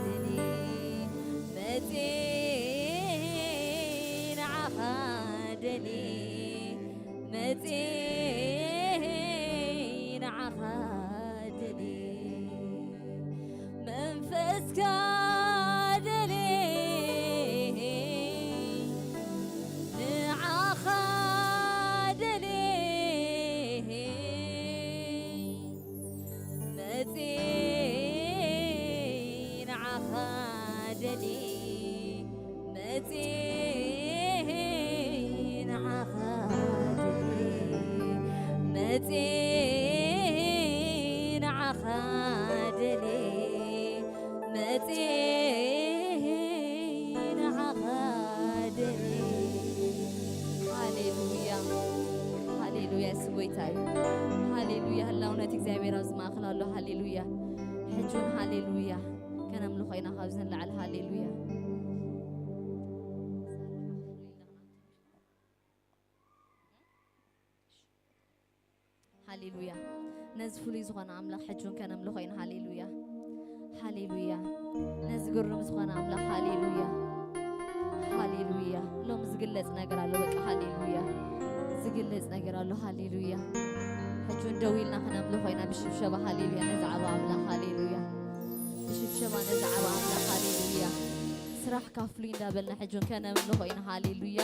ደልየ፣ መጽየ ንዓኻ ደልየ፣ መጽየ ንዓኻ ደልየ፣ መንፈስካ ደልየ፣ ንዓኻ ደልየ፣ መጽየ ንዓኻ ደልየ፣ መጽየ ንዓኻ ደልየ፣ መጽየ ንዓኻ ደልየ፣ መጽየ ንዓኻ ደልየ። ሃሌሉያ፣ ሃሌሉያ፣ እሱ ጎይታ እዩ። ሃሌሉያ፣ ህላውነት እግዚኣብሔር ኣብዚ ማእኸል ኣሎ። ሃሌሉያ፣ ሕጂ እውን ሃሌሉያ፣ ከነምልኾ ኢና ካብዚ ንላዕሊ። ሃሌሉያ። ሃሌሉያ። ነዚ ፍሉይ ዝኾነ ኣምላኽ ሕጂ እውን ከነምልኾ ኢና። ሃሌሉያ፣ ሃሌሉያ። ነዚ ግሩም ዝኾነ ኣምላኽ። ሃሌሉያ፣ ሃሌሉያ። ሎም ዝግለጽ ነገር ኣሎ። በቃ ሃሌሉያ፣ ዝግለጽ ነገር ኣሎ። ሃሌሉያ። ሕጂ እውን ደው ኢልና ከነምልኾ ኢና ብሽብሸባ። ሃሌሉያ፣ ነዚ ዓቢ ኣምላኽ። ሃሌሉያ፣ ብሽብሸባ ነዚ ዓቢ ኣምላኽ። ሃሌሉያ። ስራሕ ካፍሉይ እንዳበልና ሕጂ እውን ከነምልኾ ኢና። ሃሌሉያ።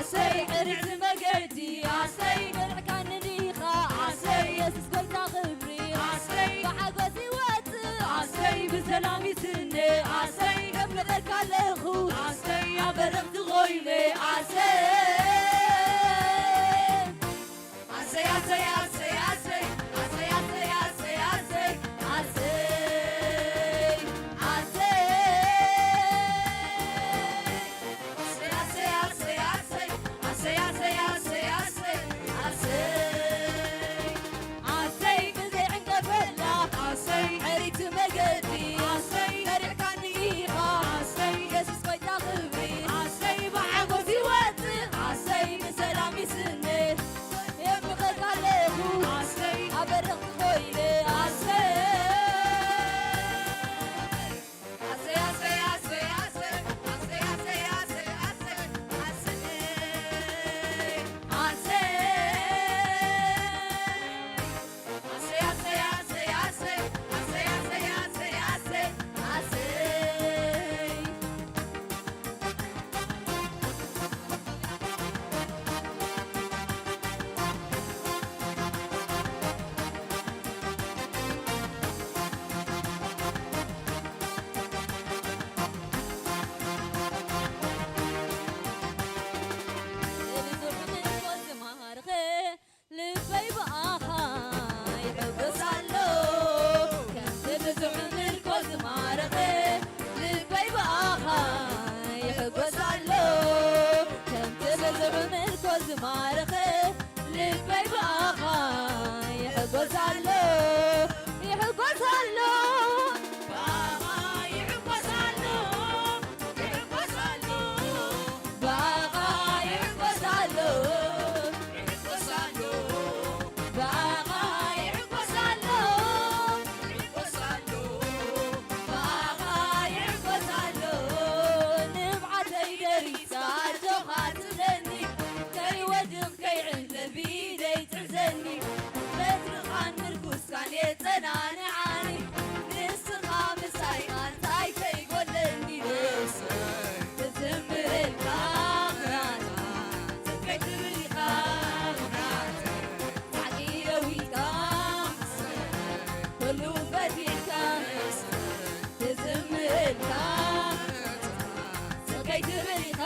ኣሰይ ዕርዕር መገዲ ኣሰይ መርዕካኒ ዲኻ ኣሰይ የሱስ ጎይታ ክብሪ ኣሰይ ብሓጎስ ይወፅእ ኣሰይ ብሰላም ይስነ ኣሰይ ከምልኸካ ኣለኹ ኣሰይ ኣበረኽቲ ኮይነ ኣሰይ ኣሰይ ኣሰይ ኣሰይ ኣሰይ ኣሰይ ኣሰይ ኣሰይ ኣሰይ ኣሰይ ኣሰይ ኣሰይ ኣሰይ ኣሰይ ኣሰይ ኣሰይ ኣሰይ ኣሰይ ብዘይ ዕንቀፈላ ኣሰይ ዕሪቲ መገዲ ኣሰይ መሪዕካኒ ኢኻ ኣሰይ የሱስ ጎይታ ክብሪ ኣሰይ ብሓጎስ ይወፅእ ኣሰይ ብሰላም ይስነ የምልኸካ ኣለኹ ኣሰይ ኣበረኽቲ ኮይነ ኣሰይ ልበይ ብኣኻ ይሕጎስ ኣሎ ከምቲ ብዙሕ ምርኮ ዝማረኸ ልበይ ብኣኻ ይሕጎስ ኣሎ ከምቲ ብዙሕ ምርኮ ዝማረኸ ልበይ ብኣኻ ይሕጎስ ኣሎ ይሕጎስ ኣሎ ብኣኻ ይሕጎስ ኣሎ ይሕጎስ ኣሎ ብኣኻ ይሕጎስ ኣሎ ይሕጎስ ኣሎ ብኣኻ ይሕጎስ ኣሎ ይሕጎስ ኣሎ ብኣኻ ይሕጎስ ኣሎ ንብዓተይ ደሪሳ ኣጆኻ ትብለኒ ከይወድቕ ከይዕንቅፍ ኢደይ ትሕዘኒ በትርኻን ምርኩስካን የጸናንዓኒ ንስኻ ምሳይ ኣንታይ ከይጎለኒ ክዝምረልካ ምኽንያት ከይትብል ኢኻ ምኽንያት ጻዕቂ ደዊትካ ኩሉ ፈቲሕካ ክዝምረልካ ከይትብል ኢኻ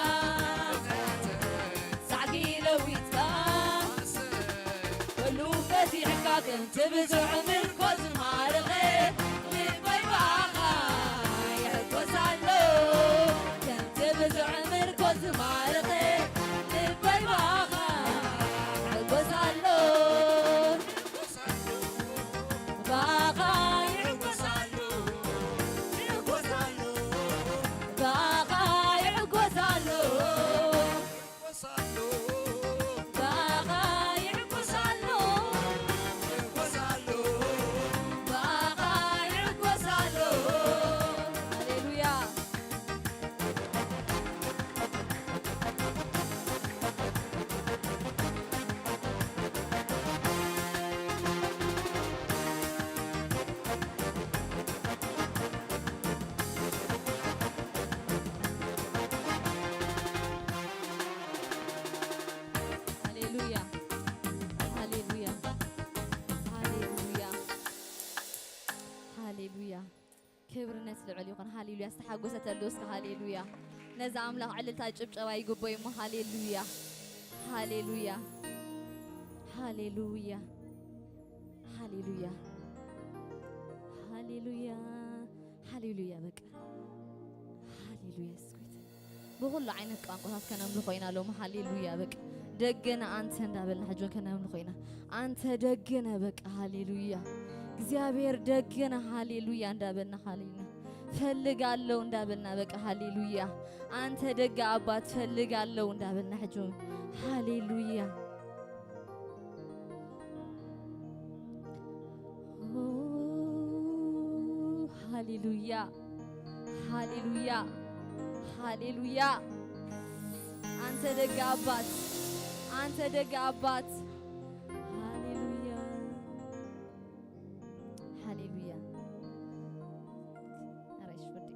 ጻዕቂ ለዊጥካ ኩሉ ፈቲሕካ ከምቲ ብዙሕ ምርኮ ዝማረኸ ልበይ ብኣኻ ይሕጎስ ኣሎ ከምቲ ብዙሕ ምርኮ ዝማረኸ ልበይ ብኣኻ ይሕጎስ ኣሎ ብኣኻ ይሕጎስ ኣሎ ይሕጎስ ኣሎ ብኣኻ ይሕጎስ ኣሎ ሃሌሉያ። ክብርነት ልዑል ይኹን። ሃሌሉያ። ዝተሓጎሰ ተሎ እስከ ሃሌሉያ። ነዚ ኣምላኽ ዕልልታ ጭብጨባ ይግቦ እሞ ሃሌሉያ። ሃሌሉያ። ሃሌሉያ። ሃሌሉያ። ሃሌሉያ። ሃሌሉያ። በቃ ሃሌሉያ። የሱስ ጎይታ። ብኹሉ ዓይነት ቋንቋታት ከነምልኾ ኢና ሎሚ። ሃሌሉያ። በቃ ደገነ ኣንተ እንዳበልና ሕጂ ከነምልኾ ኢና። ኣንተ ደገነ በቃ ሃሌሉያ። እግዚኣብሔር ደገነ ሃሌሉያ እንዳበልና ሃሌሉያ። ፈልጋለሁ እንዳበልና በቃ ሃሌሉያ። ኣንተ ደገ ኣባት ፈልጋለሁ እንዳበልና ሕጂ ሃሌሉያ። ሃሌሉያ ሃሌሉያ ሃሌሉያ። አንተ ደግ አባት፣ አንተ ደግ አባት። ሃሌሉያ ሃሌሉያ። ኧረ እሺ ውዴ።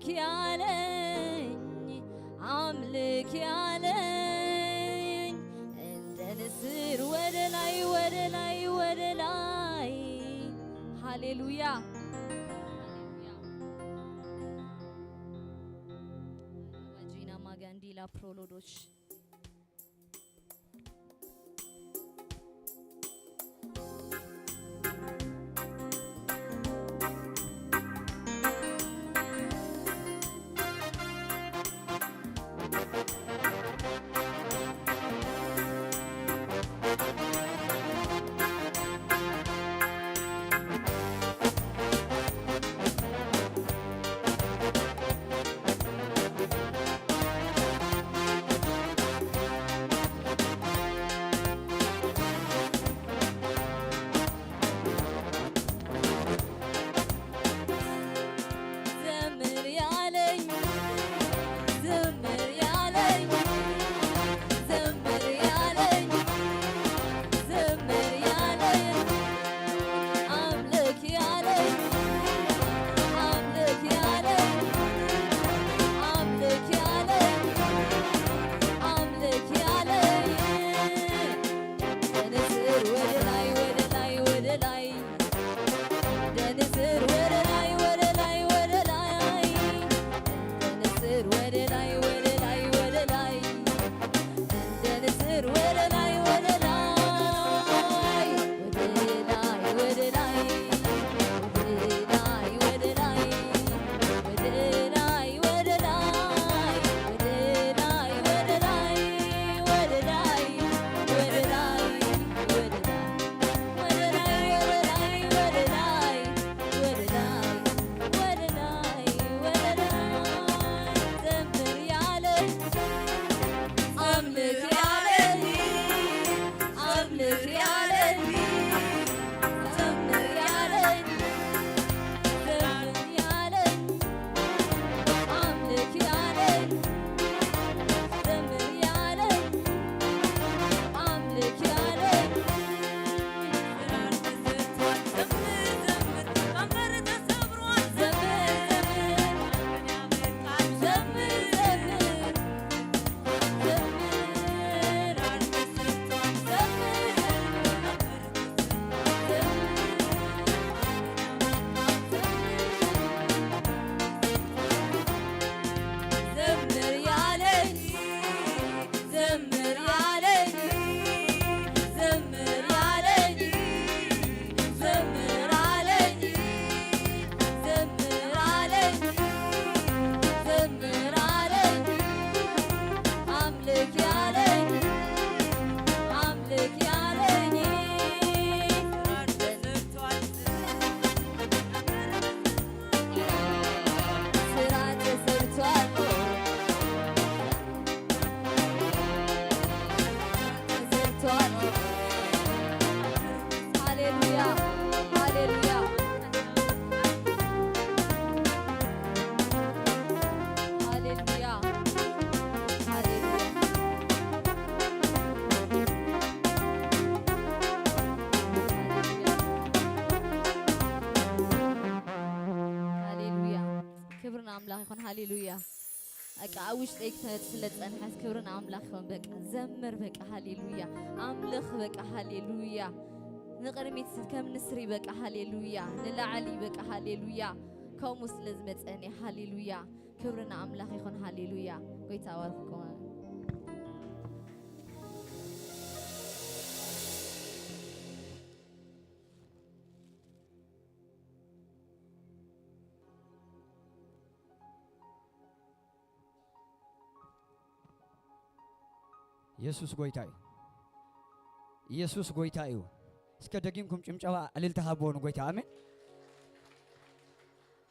አምልክ ያለኝ፣ አምልክ ያለኝ፣ እንደ ንስር ወደ ላይ፣ ወደ ላይ፣ ወደ ላይ። ሃሌሉያ። ሃሌሉያ። ጂና ማጋንዲላ ፕሮሎዶች ዘምር ያለኝ፣ ዘምር ያለኝ፣ ዘምር ያለኝ፣ ዘምር ያለኝ፣ አምልክ ያለኝ፣ አምልክ ያለኝ፣ አምልክ ያለኝ፣ አምልክ ያለኝ። እንደ ንስር ወደ ላይ፣ ወደ ላይ፣ ወደ ላይ። እንደ ንስር ወደ ላይ፣ ወደ ላይ፣ ወደ ላይ። እንደ ንስር ወደ ላይ፣ ወደ ላይ፣ ወደ ላይ። እንደ ንስር ወደ ላይ፣ ወደ ላይ። ወደ ላይ፣ ወደ ላይ። ወደ ላይ፣ ወደ ላይ። ወደ ላይ፣ ወደ ላይ። ወደ ላይ፣ ወደ ላይ። ወደ ላይ፣ ወደ ላይ፣ ወደ ላይ፣ ወደ ላይ፣ ወደ ላይ፣ ወደ ላይ፣ ዘምር ያለኝ፣ አምልክ ያለኝ፣ አምልክ ያለኝ፣ ዘምር ያለኝ፣ ዘምር ያለኝ፣ አምልክ ያለኝ፣ ዘምር ያለኝ፣ አምልክ ያለኝ። ዘምር፣ ዘምር፣ ቀንበር ተሰብሯል። ዘምር፣ ዘምር፣ ዘምር፣ ዘምር፣ ዘምር፣ ዘምር። ዘምር ያለኝ፣ ዘምር ያለኝ፣ ዘምር ያለኝ፣ ዘምር አለኝ፣ ዘምር አለኝ፣ ዘምር አለኝ፣ አምልክ ያለኝ፣ አምልክ ያለኝ። ስራ ተሰርቷል። ተሰርቷል። ሃሌሉያ፣ ሃሌሉያ፣ ሃሌሉያ፣ ሃሌሉያ፣ ሃሌሉያ። ክብሪ ንኣምላኽ ይኹን። ሃሌሉያ። በቃ ኣብ ውሽጠይ ክተ-፣ ስለ ዝጸንሐት ክብሪ ንኣምላኽ ይኹን። በቃ ዘምር፣ በቃ ሃሌሉያ። ኣምልኽ፣ በቃ ሃሌሉያ። ንቕድሚት ከም ንስሪ፣ በቃ ሃሌሉያ። ንላዕሊ፣ በቃ ሃሌሉያ። ከምኡ ስለ ዝመጸኒ፣ ሃሌሉያ። ክብሪ ንኣምላኽ ይኹን። ሃሌሉያ። ጎይታ ይባርኽኩም። ኢየሱስ ጎይታ እዩ። ኢየሱስ ጎይታ እዩ። እስከ ደጊምኩም ጭምጨባ እልልታ ሃብዎ ንጎይታ። ኣሜን።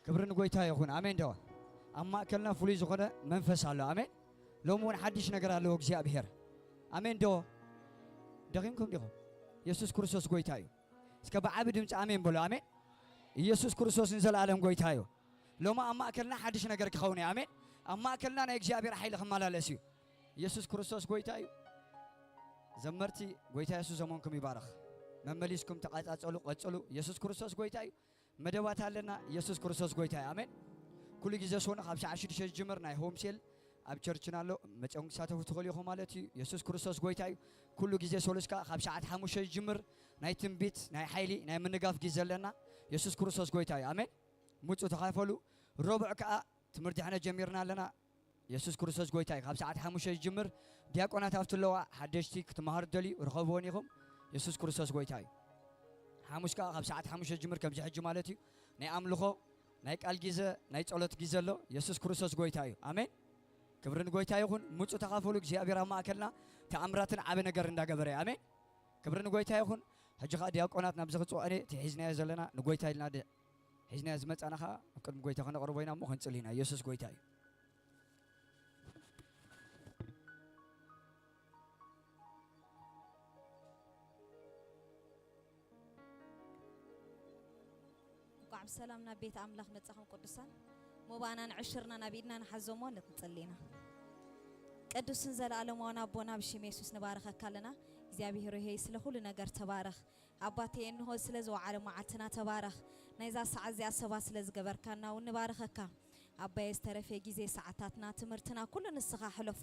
ክብሪ ንጎይታ ይኹን። ኣሜን ዶ? ኣብ ማእከልና ፍሉይ ዝኾነ መንፈስ ኣሎ። ኣሜን። ሎሚ እውን ሓድሽ ነገር ኣለዎ እግዚኣብሔር። ኣሜን ዶ? ደኺምኩም ዲኹም? ኢየሱስ ክርስቶስ ጎይታ እዩ። እስከ ብዓቢ ድምፂ ኣሜን በሉ። ኣሜን። ኢየሱስ ክርስቶስ ንዘለኣለም ጎይታ እዩ። ሎሚ ኣብ ማእከልና ሓድሽ ነገር ክኸውን እዩ። ኣሜን። ኣብ ማእከልና ናይ እግዚኣብሔር ሓይሊ ክመላለስ እዩ። ኢየሱስ ክርስቶስ ጎይታ እዩ። ዘመርቲ፣ ጎይታ የሱስ ዘመንኩም ይባርኽ። መመሊስኩም ተቓጻጸሉ፣ ቀጽሉ። ኢየሱስ ክርስቶስ ጎይታ እዩ። መደባት ኣለና። ኢየሱስ ክርስቶስ ጎይታ እዩ። ኣሜን። ኩሉ ግዜ ሶኑ ካብ ሰዓት ሽዱሽተ ዝጅምር ናይ ሆም ሴል ኣብ ቸርችና ኣሎ። መጺኦም ክሳተፉ ትኽእሉ ኢኹም ማለት እዩ። የሱስ ክርስቶስ ጎይታ እዩ። ኩሉ ግዜ ሶሉስ ከኣ ካብ ሰዓት ሓሙሽተ ዝጅምር ናይ ትንቢት፣ ናይ ሓይሊ፣ ናይ ምንጋፍ ግዜ ኣለና። የሱስ ክርስቶስ ጎይታ እዩ። ኣሜን። ምጹ ተኻፈሉ። ረቡዕ ከኣ ትምህርቲ ሕነ ጀሚርና ኣለና። የሱስ ክርስቶስ ጎይታ እዩ። ካብ ሰዓት ሓሙሽተ ዝጅምር ዲያቆናት ኣብቲ ኣለዋ፣ ሓደሽቲ ክትመሃሩ ትደልዩ ርኸብዎን ኢኹም። የሱስ ክርስቶስ ጎይታ እዩ። ሓሙስ ከኣ ካብ ሰዓት ሓሙሽተ ዝጅምር ከምዚ ሕጂ ማለት እዩ። ናይ ኣምልኾ፣ ናይ ቃል ግዜ፣ ናይ ጸሎት ግዜ ኣሎ። የሱስ ክርስቶስ ጎይታ እዩ። ኣሜን። ክብሪ ንጎይታ ይኹን። ምጹ ተኻፈሉ። እግዚኣብሔር ኣብ ማእከልና ተኣምራትን ዓቢ ነገር እንዳገበረ እዩ። ኣሜን። ክብሪ ንጎይታ ይኹን። ሕጂ ከኣ ዲያቆናት ናብዚ ክጽውዕ እየ፣ እቲ ሒዝናዮ ዘለና ንጎይታ ኢልና ድ-፣ ሒዝናዮ ዝመጻና ከኣ ኣብ ቅድሚ ጎይታ ከነቕርቦ ኢና እሞ ክንጽሊ ኢና። የሱስ ጎይታ እዩ። እንኳዕ ብሰላም ናብ ቤት ኣምላኽ መጻኹም ቅዱሳን። ሞባእናን ዕሽርናን ኣብ ኢድና ንሓዞ እሞ ንጽሊ ኢና። ቅዱስን ዘለኣለማውን ኣቦና ብሽም የሱስ ንባርኸካ ኣለና። እግዚኣብሔር ሆይ ስለ ኩሉ ነገር ተባረኽ። ኣባቴ እንሆ ስለ ዝወዓለ መዓልትና ተባረኽ። ናይዛ ሰዓት እዚኣ ሰባት ስለ ዝገበርካና እውን ንባርኸካ። ኣባየ ዝተረፈ ግዜ ሰዓታትና ትምህርትና ኩሉ ንስኻ ሕለፎ።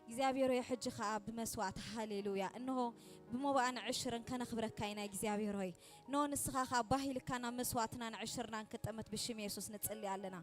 እግዚኣብሔር ሆይ ሕጂ ኸኣ ብመስዋዕቲ ሃሌሉያ እንሆ ብሞባእን ዕሽርን ከነኽብረካ ኢና እግዚኣብሔር ሆይ። እንሆ ንስኻ ኸኣ ባህ ኢልካ ናብ መስዋዕትናን ዕሽርናን ክጥምት ብሽም የሱስ ንጽሊ ኣለና።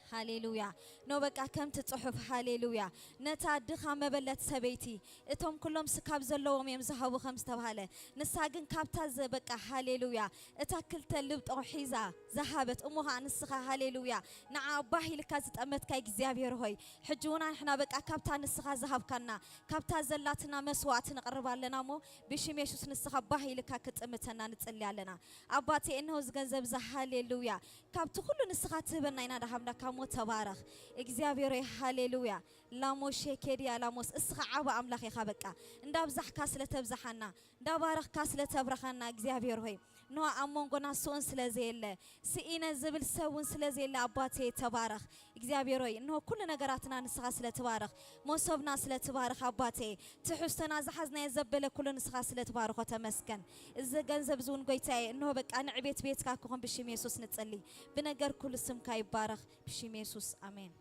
ሃሌሉያ። ኖ በቃ ከምቲ ጽሑፍ ሃሌሉያ ነታ ድኻ መበለት ሰበይቲ እቶም ኩሎም ስካብ ዘለዎም እዮም ዝሃቡ ከም ዝተባህለ ንሳ ግን ካብታ ዘ-፣ በቃ ሃሌሉያ እታ ክልተ ልብጦ ሒዛ ዝሃበት እሞ ኸዓ ንስኻ ሃሌሉያ ንዓ ባህ ኢልካ ዝጠመትካ እግዚኣብሔር ሆይ ሕጂ እውን ንሕና በቃ ካብታ ንስኻ ዝሃብካና ካብታ ዘላትና መስዋዕቲ ንቕርብ ኣለና እሞ ብሽም የሱስ ንስኻ ባህ ኢልካ ክጥምተና ንጽሊ ኣለና። ኣባቴ እንሆ እዚ ገንዘብ እዚ ሃሌሉያ ካብቲ ኩሉ ንስኻ ትህበና ኢና ደሃምናካ እሞ ተባረኽ እግዚኣብሔር ሆይ ሃሌሉያ። ላሞ ሼኬድያ ላሞስ እስኻ ዓቢ ኣምላኽ ኢኻ በቃ እንዳብዛሕካ ስለ ተብዛሓና እንዳባረኽካ ስለ ተብረኸና እግዚኣብሔር ሆይ እንሆ ኣብ መንጎና ስኡን ስለ ዘየለ ስኢነ ዝብል ሰብ እውን ስለ ዘየለ ኣባቴ ተባረኽ እግዚኣብሔር ሆይ እንሆ ኩሉ ነገራትና ንስኻ ስለ ትባረኽ መሶብና ስለ ትባረኽ ኣባቴ ትሕዝቶና ዝሓዝናዮ ዘበለ ኩሉ ንስኻ ስለ ትባርኾ ተመስገን። እዚ ገንዘብ እዚ እውን ጎይታየ እንሆ በቃ ንዕቤት ቤትካ ክኹን ብሽም የሱስ ንጽሊ። ብነገር ኩሉ ስምካ ይባረኽ ብሽም የሱስ ኣሜን።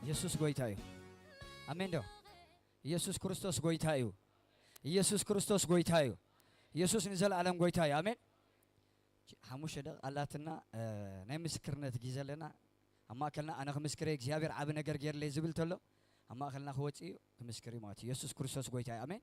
የሱስ ጎይታ እዩ። ኣሜን ዶ? ኢየሱስ ክርስቶስ ጎይታ እዩ። ኢየሱስ ክርስቶስ ጎይታ እዩ። ኢየሱስ ንዘለኣለም ጎይታ እዩ። ኣሜን። ሓሙሽተ ደቂቕ ኣላትና፣ እ፣ ናይ ምስክርነት ግዜ ኣለና። ኣብ ማእከልና ኣነ ክምስክር እየ እግዚኣብሔር ዓቢ ነገር ገይርለይ ዝብል ተሎ ኣብ ማእከልና ክወጽእ እዩ ክምስክር እዩ ማለት እዩ። ኢየሱስ ክርስቶስ ጎይታ እዩ። ኣሜን።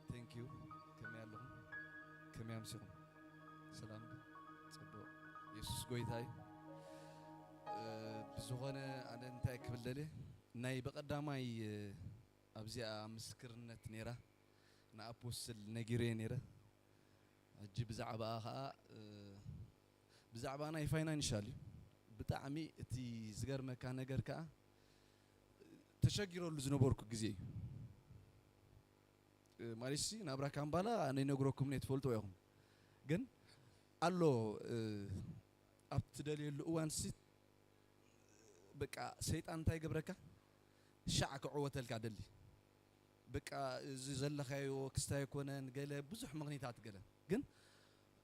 Thank you። ከመይ ኣለኹም? ከመይ ኣምሲኹም? ሰላም ዶ? ጽቡቕ። የሱስ ጎይታ እዩ። እ፣ ብዝኾነ ኣነ እንታይ ክብል ደልየ፣ ናይ ብቐዳማይ፣ እ፣ ኣብዚኣ ምስክርነት ነይራ፣ ንኣፖስትል ነጊረዮ ነይረ። ሕጂ ብዛዕባኣ ኸኣ፣ እ፣ ብዛዕባ ናይ ፋይናንሻል እዩ። ብጣዕሚ እቲ ዝገርመካ ነገር ከኣ፣ ተሸጊረሉ ዝነበርኩ ግዜ እዩ። እ፣ ማለትሲ ናብራ ካምባላ ኣነ ይነግረኩምን እየ፣ ትፈልጥዎ ኢኹም። ግን ኣሎ፣ እ፣ ኣብ ትደልየሉ እዋንሲ በቃ ሰይጣን እንታይ ይገብረካ? ሻዕ ክዕወተልካ ደሊ። በቃ እዚ ዘለኻዮ ክስታይ ኣይኮነን፣ ገለ ብዙሕ ምኽኒታት ገለ። ግን፣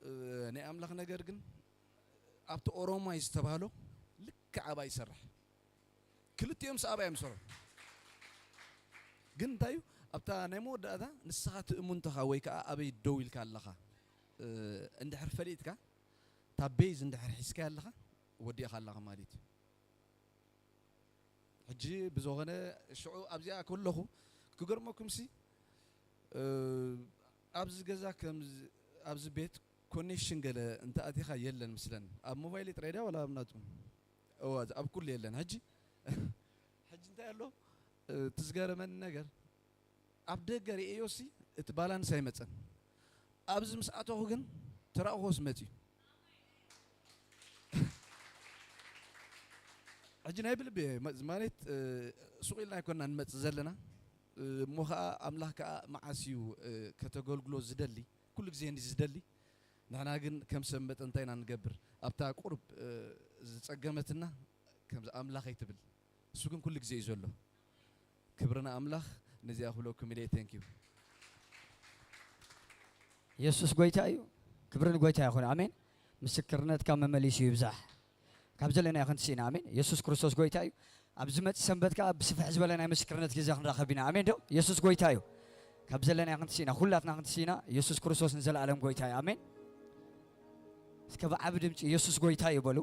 እ፣ ናይ ኣምላኽ ነገር ግን ኣብቲ ኦሮማይ ዝተባህሎ ልክዕ ኣብኣ ይሰርሕ። ክልቲኦም ሰኣባ እዮም ዝሰርሑ። ግን እንታይ እዩ? ኣብታ ናይ መወዳእታ ንስኻ ትእምንቶኻ ወይ ከዓ ኣበይ ደው ኢልካ ኣለኻ፣ እ፣ እንድሕር ፈሊጥካ፣ እታ ቤዝ እንድሕር ሒዝካያ ኣለኻ፣ ወዲእኻ ኣለኻ ማለት እዩ። ሕጂ ብዝኾነ ሽዑ ኣብዚኣ ከለኹ ክገርመኩምሲ፣ እ፣ ኣብዚ ገዛ ከምዚ፣ ኣብዚ ቤት ኮኔክሽን ገለ እንተኣቲኻ የለን ምስለን። ኣብ ሞባይል ጥራይ ድያ ዋላ ኣብ ናትኩም? እዋ፣ ኣብ ኩሉ የለን። ሕጂ፣ ሕጂ እንታይ ኣሎ? እ፣ እቲ ዝገረመኒ ነገር፣ ኣብ ደገ ርእዮሲ እቲ ባላንስ ኣይመጸን። ኣብዚ ምስ ኣተኹ ግን ተራእኾስ መጺኡ። ሕጂ ናይ ብልቢ እየ፣ መ-፣ ማለት፣ እ፣ ሱቕ ኢልና ኣይኮንና ንመጽእ ዘለና፣ እ፣ እሞ ኸኣ ኣምላኽ ከኣ መዓስ እዩ፣ እ፣ ከተገልግሎ ዝደሊ? ኩሉ ግዜ እንዲ ዝደሊ። ንሕና ግን ከም ሰብ መጠን እንታይ ኢና ንገብር? ኣብታ ቁሩብ፣ እ፣ ዝጸገመትና ከምዚ ኣምላኸይ ትብል። እሱ ግን ኩሉ ግዜ እዩ ዘሎ። ክብሪ ንኣምላኽ። ነዚኣ ክብለኩም ኢለ፣ thank you። የሱስ ጎይታ እዩ። ክብሪ ንጎይታ ይኹን። ኣሜን። ምስክርነትካ መመሊሱ ይብዛሕ። ካብ ዘለናዮ ክንትስኢና። ኣሜን። የሱስ ክርስቶስ ጎይታ እዩ። ኣብ ዝመጽእ ሰንበት ከኣ ብስፍሕ ዝበለ ናይ ምስክርነት ግዜ ክንራኸብ ኢና። ኣሜን ዶ? የሱስ ጎይታ እዩ። ካብ ዘለናዮ ክንትስኢና፣ ኩላትና ክንትስኢና። የሱስ ክርስቶስ ንዘለኣለም ጎይታ እዩ። ኣሜን። እስከ ብዓቢ ድምጺ የሱስ ጎይታ እዩ በሉ።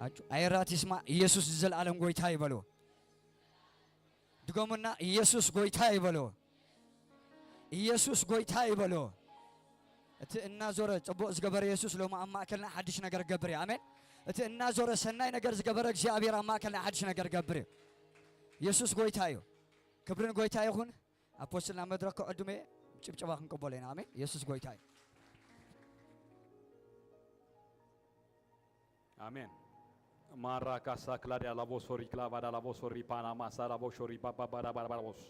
ኣጩ-፣ ኣየራት ይስማ። ኢየሱስ ንዘለኣለም ጎይታ እዩ በሉ። ድገሙና፣ ኢየሱስ ጎይታ እዩ በሉ። ኢየሱስ ጎይታ እዩ በሉ። እቲ እናዞረ ጽቡቕ ዝገበረ የሱስ ሎሚ ኣብ ማእከልና ሓድሽ ነገር ክገብር እዩ። ኣሜን። እቲ እናዞረ ሰናይ ነገር ዝገበረ እግዚኣብሔር ኣብ ማእከልና ሓድሽ ነገር ክገብር እዩ። የሱስ ጎይታ እዩ። ክብሪ ንጎይታ ይኹን። ኣፖስትል ናብ መድረኽ ክዕድሙ እየ። ጭብጨባ ክንቅበሎ ኢና። ኣሜን። የሱስ ጎይታ እዩ። ኣሜን። ማራ ካሳ ክላዲያ ላቦ ሶሪ ክላቫዳ ላቦ ሶሪ ፓናማ ሳላቦ ሾሪ ባባባዳ ባራባራቦስ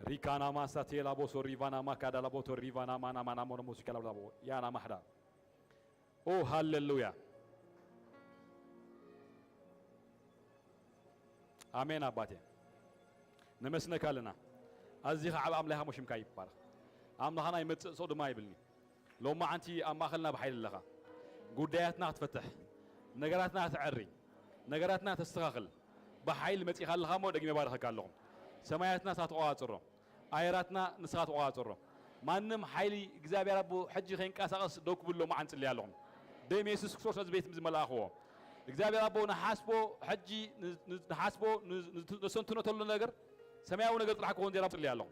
ሪካና ማሳ ቴላቦ ሶሪ ቫና ማካዳ ላቦ ቶሪ ቫና ማና ማና ሞኖ ሙዚካ ላቦ ያና ማሕዳ ኦ ሃሌሉያ። ኣሜን ኣባቴ፣ ነመስነካ ኣለና። ኣዚኻ ዓብ ኣምላኽ እሞ ሽምካ ይባረኽ። ኣምላኽና ይመጽእ ሰው ድማ ይብልኒ። ሎማዓንቲ ኣብ ማእኸልና ብሓይሊ ኣለኻ። ጉዳያትና ክትፈትሕ፣ ነገራትና ከተዐሪ፣ ነገራትና ተስተኻኽል ብሓይሊ መጺእኻ ኣለኻ እሞ ደግሜ ባርኸካ ኣለኹ። ሰማያትና ንስኻ ተቖጻጽሮ። ኣየራትና ንስኻ ተቖጻጸሮ። ማንም ሓይሊ እግዚኣብሔር ኣቦ ሕጂ ከይንቀሳቐስ ደው ክብል ሎማዓንቲ እጽሊ ኣለኹ። ደም የሱስ ክርስቶስ ነዚ ቤት ዝመላእኽዎ እግዚኣብሔር ኣቦ ንሓስቦ ሕጂ ን- ን- ንሓስቦ ን- ን- ነስተንትኖ ተሎ ነገር ሰማያዊ ነገር ጥራሕ ክኾን ዜራ እጽሊ ኣለኹ።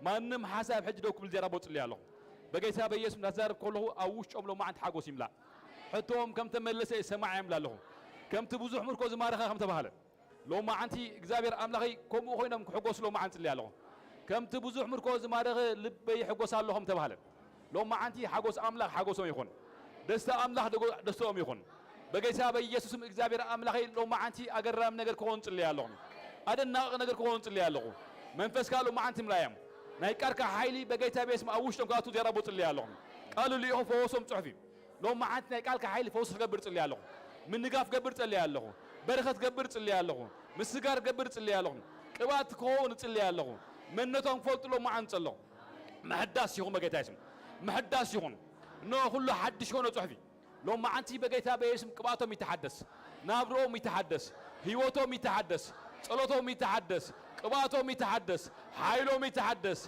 ማንም ሓሳብ ሕጂ ደው ክብል ዜራ ኣቦ እጽሊ ኣለኹ። በጌታ በኢየሱስ እንዳዛረብ ከለኹ ኣብ ውሽጦም ሎማዓንቲ ሓጎስ ይምላእ። ሕቶኦም ከም ተመለሰ ይሰማዕ እዮም ኣለኹ። ከምቲ ብዙሕ ምርኮ ዝማረኸ ከም ተባህለ ሎማዓንቲ እግዚኣብሔር ኣምላኸይ ከምኡ ኮይኖም ክሕጎሱ ሎማዓንቲ እጽሊ ኣለኹ። ከምቲ ብዙሕ ምርኮ ዝማረኸ ልበይ ይሕጎስ ኣሎ ከም ተባህለ ሎማዓንቲ ሓጎስ ኣምላኽ ሓጎሶም ይኹን። ደስታ ኣምላኽ ደጎ- ደስተኦም ይኹን። በጌታ በኢየሱስም እግዚኣብሔር ኣምላኸይ ሎማዓንቲ ኣገራሚ ነገር ክኾን እጽሊ ኣለኹ። ኣደናቂ ነገር ክኾን እጽሊ ኣለኹ። መንፈስካ ሎማዓንቲ ምላዮም። ናይ ቃልካ ሓይሊ በጌታ በኢየሱስም ኣብ ውሽጦም ክኣቱ ዜራ ኣቦ እጽሊ ኣለኹ። ቃሉ ልኢኹ ፈወሶም ጽሑፍ እዩ። ሎማዓንቲ ናይ ቃልካ ሓይሊ ፈውሲ ክገብር እጽሊ ኣለኹ። ምንጋፍ ክገብር እጽሊ ኣለኹ። በረኸት ክገብር እጽሊ ኣለኹ። ምስጋር ክገብር እጽሊ ኣለኹ። ቅብኣት ክኸውን እጽሊ ኣለኹ። መንነቶም ክፈልጡ ሎማዓንቲ ጸለኹ። ምሕዳስ ይኹን በጌታ የሱስ። ምሕዳስ ይኹን። እነሆ ኩሉ ሓድሽ ክኾኖ ጽሑፍ እዩ። ሎማዓንቲ በጌታ በኢየሱስም ቅብኣቶም ይተሓደስ። ናብርኦም ይተሓደስ። ህይወቶም ይተሓደስ። ጸሎቶም ይተሓደስ። ቅብኣቶም ይተሓደስ። ሓይሎም ይተሓደስ።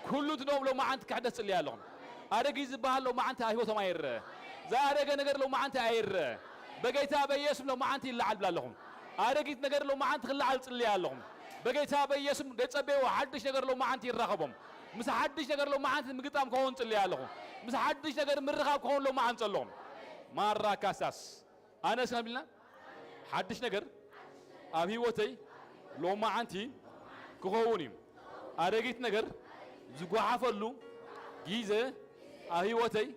ኩሉ ትነዎም ሎማዓንቲ ክሕደስ ጽልያ ኣለኹም። ኣረጊት ዝበሃል ሎማዓንቲ ኣብ ህይወቶም ኣይረአ። ዝኣረገ ነገር ሎማዓንቲ ኣይረአ። በጌታ በኢየሱስ ሎማዓንቲ ይለዓል ብላ ኣለኹም። ኣረጊት ነገር ሎማዓንቲ ክለዓል ጽልያ ኣለኹም። በጌታ በኢየሱስ ደጸበይዎ ሓድሽ ነገር ሎማዓንቲ ይራኸቦም። ምስ ሓድሽ ነገር ሎማዓንቲ ምግጣም ክኸውን ጽልያ ኣለኹ። ምስ ሓድሽ ነገር ምርኻብ ክኸውን ሎማዓንቲ ጸለኹም። ማራ ካሳስ ኣነስ ከም ኢልና ሓድሽ ነገር ኣብ ህይወተይ ሎማዓንቲ ክኸውን እዩ። ኣረጊት ነገር ዝጓሓፈሉ ግዜ ኣብ ህይወተይ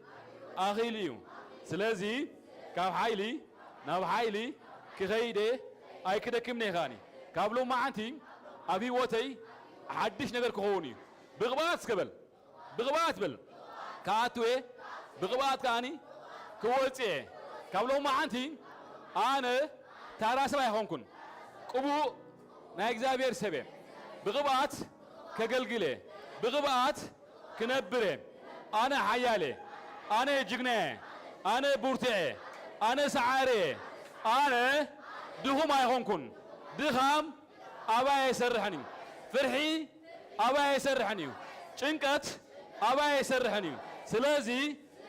ኣኺሉ እዩ። ስለዚ ካብ ሓይሊ ናብ ሓይሊ ክኸይደ ኣይክደክምነ ይኸኣኒ። ካብ ሎማዓንቲ ኣብ ህይወተይ ሓድሽ ነገር ክኸውን እዩ። ብቕብኣት እስከ በል። ብቕብኣት በል። ክኣቱ እየ። ብቕብኣት ከኣኒ ክወጽእ እየ። ካብ ሎማዓንቲ ኣነ ታራ ሰብ ኣይኾንኩን። ቅቡእ ናይ እግዚኣብሔር ሰብ እየ። ብቕብኣት ከገልግል እየ። ብቕብኣት ክነብር እየ። ኣነ ሓያል እየ። ኣነ ጅግና እየ። ኣነ ብርቱዕ እየ። ኣነ ሰዓሪ እየ። ኣነ ድኹም ኣይኾንኩን። ድኻም ኣባይ ኣይሰርሕን እዩ። ፍርሒ ኣባይ ኣይሰርሕን እዩ። ጭንቀት ኣባይ ኣይሰርሕን እዩ። ስለዚ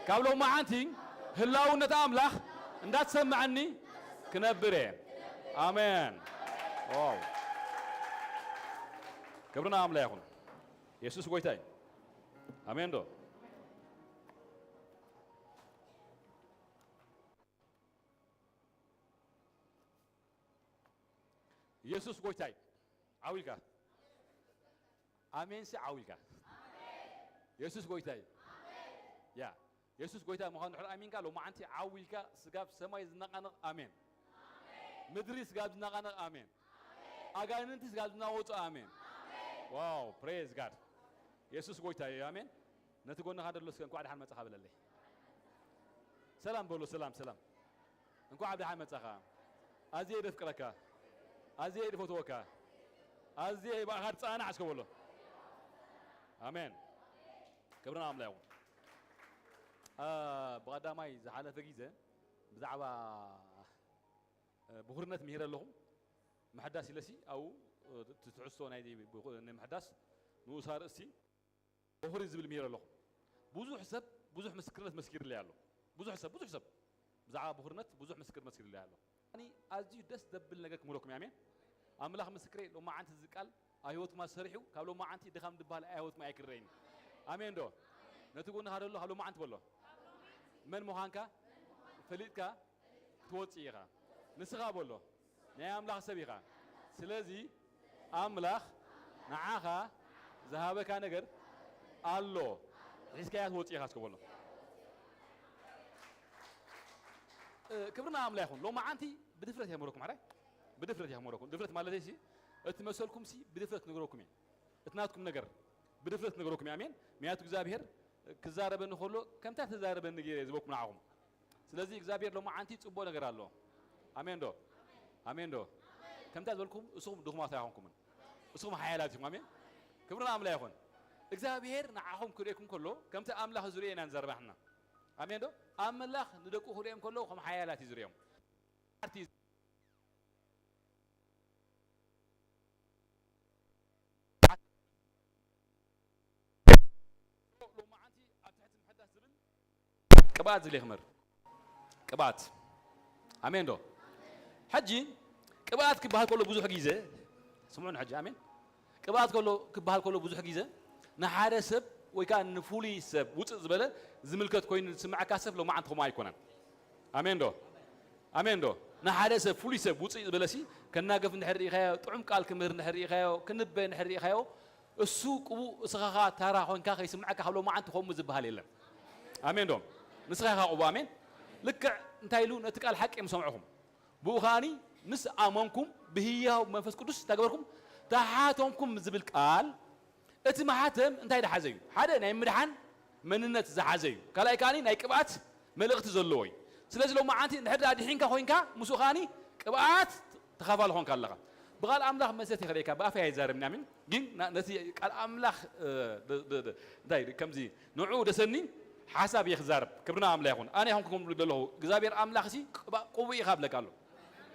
ካብ ሎማዓንቲ ህላውነት ኣምላኽ እንዳተሰማዓኒ ክነብር እየ። ኣሜን። ዋው። ክብሪ ንኣምላኽ ይኹን። የሱስ ጎይታ እዩ። ኣሜን ዶ? የሱስ ጎይታ እዩ። ዓው ኢልካ። ኣሜን ሲ ዓው ኢልካ። የሱስ ጎይታ እዩ። ያ፣ የሱስ ጎይታ ምዃኑ ድሕሪ ኣሚንካ፣ ሎማዓንቲ ዓው ኢልካ፣ ስጋብ ሰማይ ዝነቓነቕ ኣሜን። ምድሪ ስጋብ ዝነቓነቕ ኣሜን። ኣጋንንቲ ስጋብ ዝናወጹ ኣሜን። ዋው፣ ፕሬዝ ጋድ። የሱስ ጎይታ እዩ። ኣሜን። ነቲ ጎንኻ ደሎ እስከ እንኳዕ ደሓን መጻኻ በለለይ። ሰላም በሎ፣ ሰላም፣ ሰላም። እንኳዕ ደሓን መጻኻ። ኣዝየ የደፍቅረካ። ኣዝየ የድፈትወካ። ኣዝየ ብኣኻ ጻናሕ እስከ በሎ። ኣሜን። ክብሪ ንኣምላኽ ይኹን። አ፣ ብቐዳማይ ዝሓለፈ ግዜ ብዛዕባ፣ እ፣ ብኹርነት ምሂረ ኣለኹ። ምሕዳስ ኢለሲ ኣብኡ፣ እ፣ እቲ ትሕዝቶ ናይ ብኹ-፣ ናይ ምሕዳስ ንኡስ ኣርእስቲ በኹሪ ዝብል ምሂር ኣለኹ። ብዙሕ ሰብ ብዙሕ ምስክርነት መስኪርለይ ኣሎ። ብዙሕ ሰብ፣ ብዙሕ ሰብ ብዛዕባ በኹርነት ብዙሕ ምስክር መስኪርለይ ኣሎ። ኣኒ ኣዝዩ ደስ ዘብል ነገር ክምህረኩም እየ። ኣሜን። ኣምላኽ ምስክረይ፣ ሎማዓንቲ እዚ ቃል ኣብ ህይወትኩም ሰሪሑ፣ ካብ ሎማዓንቲ ድኻም ዝበሃል ኣብ ህይወትኩም ኣይክረይን። ኣሜን ዶ? ነቲ ጎንኻ ዘሎ ካብ ሎማዓንቲ በሎ። መን ምዃንካ ፈሊጥካ ክትወጽእ ኢኻ። ንስኻ በሎ፣ ናይ ኣምላኽ ሰብ ኢኻ። ስለዚ ኣምላኽ ንዓኻ ዝሃበካ ነገር ኣሎ፣ ሒዝካያ ትወጽእ ኢኻ እስከ በሎ። እ፣ ክብሪ ንኣምላኽ ይኹን። ሎማዓንቲ ብድፍረት እየ ክምህረኩም፣ ሓራይ ብድፍረት እየ ክምህረኩም። ድፍረት ማለተይሲ እቲ መሰልኩምሲ ብድፍረት ክነግረኩም እየ። እቲ ናትኩም ነገር ብድፍረት ክነግረኩም እየ። ኣሜን። ምክንያቱ እግዚኣብሔር ክዛረበኒ ከሎ ከምታ ተዛረበኒ ገይረ እየ ዝበኩም ንዓኹም። ስለዚ እግዚኣብሔር ሎማዓንቲ ጽቡቕ ነገር ኣለዎ። ኣሜን ዶ? ኣሜን ዶ? ከምታ ዝበልኩም፣ እስኹም ድኹማት ኣይኮንኩምን። እስኹም ሓያላት ኢኹም። ኣሜን። ክብሪ ንኣምላኽ ይኹን። እግዚኣብሔር ንዓኹም ክርእየኩም ከሎ ከምቲ ኣምላኽ ዝርእዮ ኢና ንዛረብ ንሕና። ኣሜን ዶ? ኣምላኽ ንደቁ ክርእዮም ከሎ ከም ሓያላት እዩ ዝርእዮም። ሎማዓንቲ ኣብ ትሕቲ ምሕዳስ ዝብል ቅብኣት ዝብል እየ ክምህር። ቅብኣት። ኣሜን ዶ? ሕጂ ቅብኣት ክበሃል ከሎ ብዙሕ ግዜ፣ ስምዑን ሕጂ፣ ኣሜን። ቅብኣት ከሎ፣ ክበሃል ከሎ ብዙሕ ግዜ ንሓደ ሰብ ወይ ከኣ ንፍሉይ ሰብ ውጽእ ዝበለ ዝምልከት ኮይኑ ዝስምዓካ ሰብ ሎማዓንቲ ከምኡ ኣይኮነን። ኣሜን ዶ? ኣሜን ዶ? ንሓደ ሰብ፣ ፍሉይ ሰብ ውጽእ ዝበለሲ ከናገፍ እንድሕር ርኢኻዮ፣ ጥዑም ቃል ክምህር እንድሕር ርኢኻዮ፣ ክንበ እንድሕር ርኢኻዮ፣ እሱ ቅቡእ፣ እስኻ ኸኣ ታራ ኮንካ ከይስምዓካ ካብ ሎማዓንቲ ከምኡ ዝበሃል የለን። ኣሜን ዶ? ንስኻ ኢኻ ቅቡእ። ኣሜን። ልክዕ እንታይ ኢሉ ነቲ ቃል ሓቂ ምስ ሰምዕኹም፣ ብኡ ከኣኒ ምስ ኣመንኩም ብህያው መንፈስ ቅዱስ እንታይ ገበርኩም? ተሓተምኩም ዝብል ቃል፣ እቲ ማሕተም እንታይ ዝሓዘ እዩ? ሓደ ናይ ምድሓን መንነት ዝሓዘ እዩ። ካልኣይ ከኣኒ ናይ ቅብኣት መልእኽቲ ዘለዎ እዩ። ስለዚ ሎማዓንቲ እንድሕር ደኣ ድሒንካ ኮይንካ፣ ምስኡ ከኣኒ ቅብኣት ተኻፋሊ ኾንካ ኣለኻ። ብቓል ኣምላኽ መሰት ይኸደካ፣ ብኣፈይ ኣይዛረብን፣ ኣሜን። ግን ና-፣ ነቲ ቃል ኣምላኽ፣ እ፣ ድ-፣ ድ-፣ ድ-፣ እንታይ ከምዚ ንዑ ደሰኒ ሓሳብ እየ ክዛረብ። ክብሪ ንኣምላኽ ይኹን። ኣነ ይኹን ክብሉ ዘለኹ፣ እግዚኣብሔር ኣምላኽሲ ቅባ-፣ ቅቡእ ኢኻ እብለካ ኣሎ።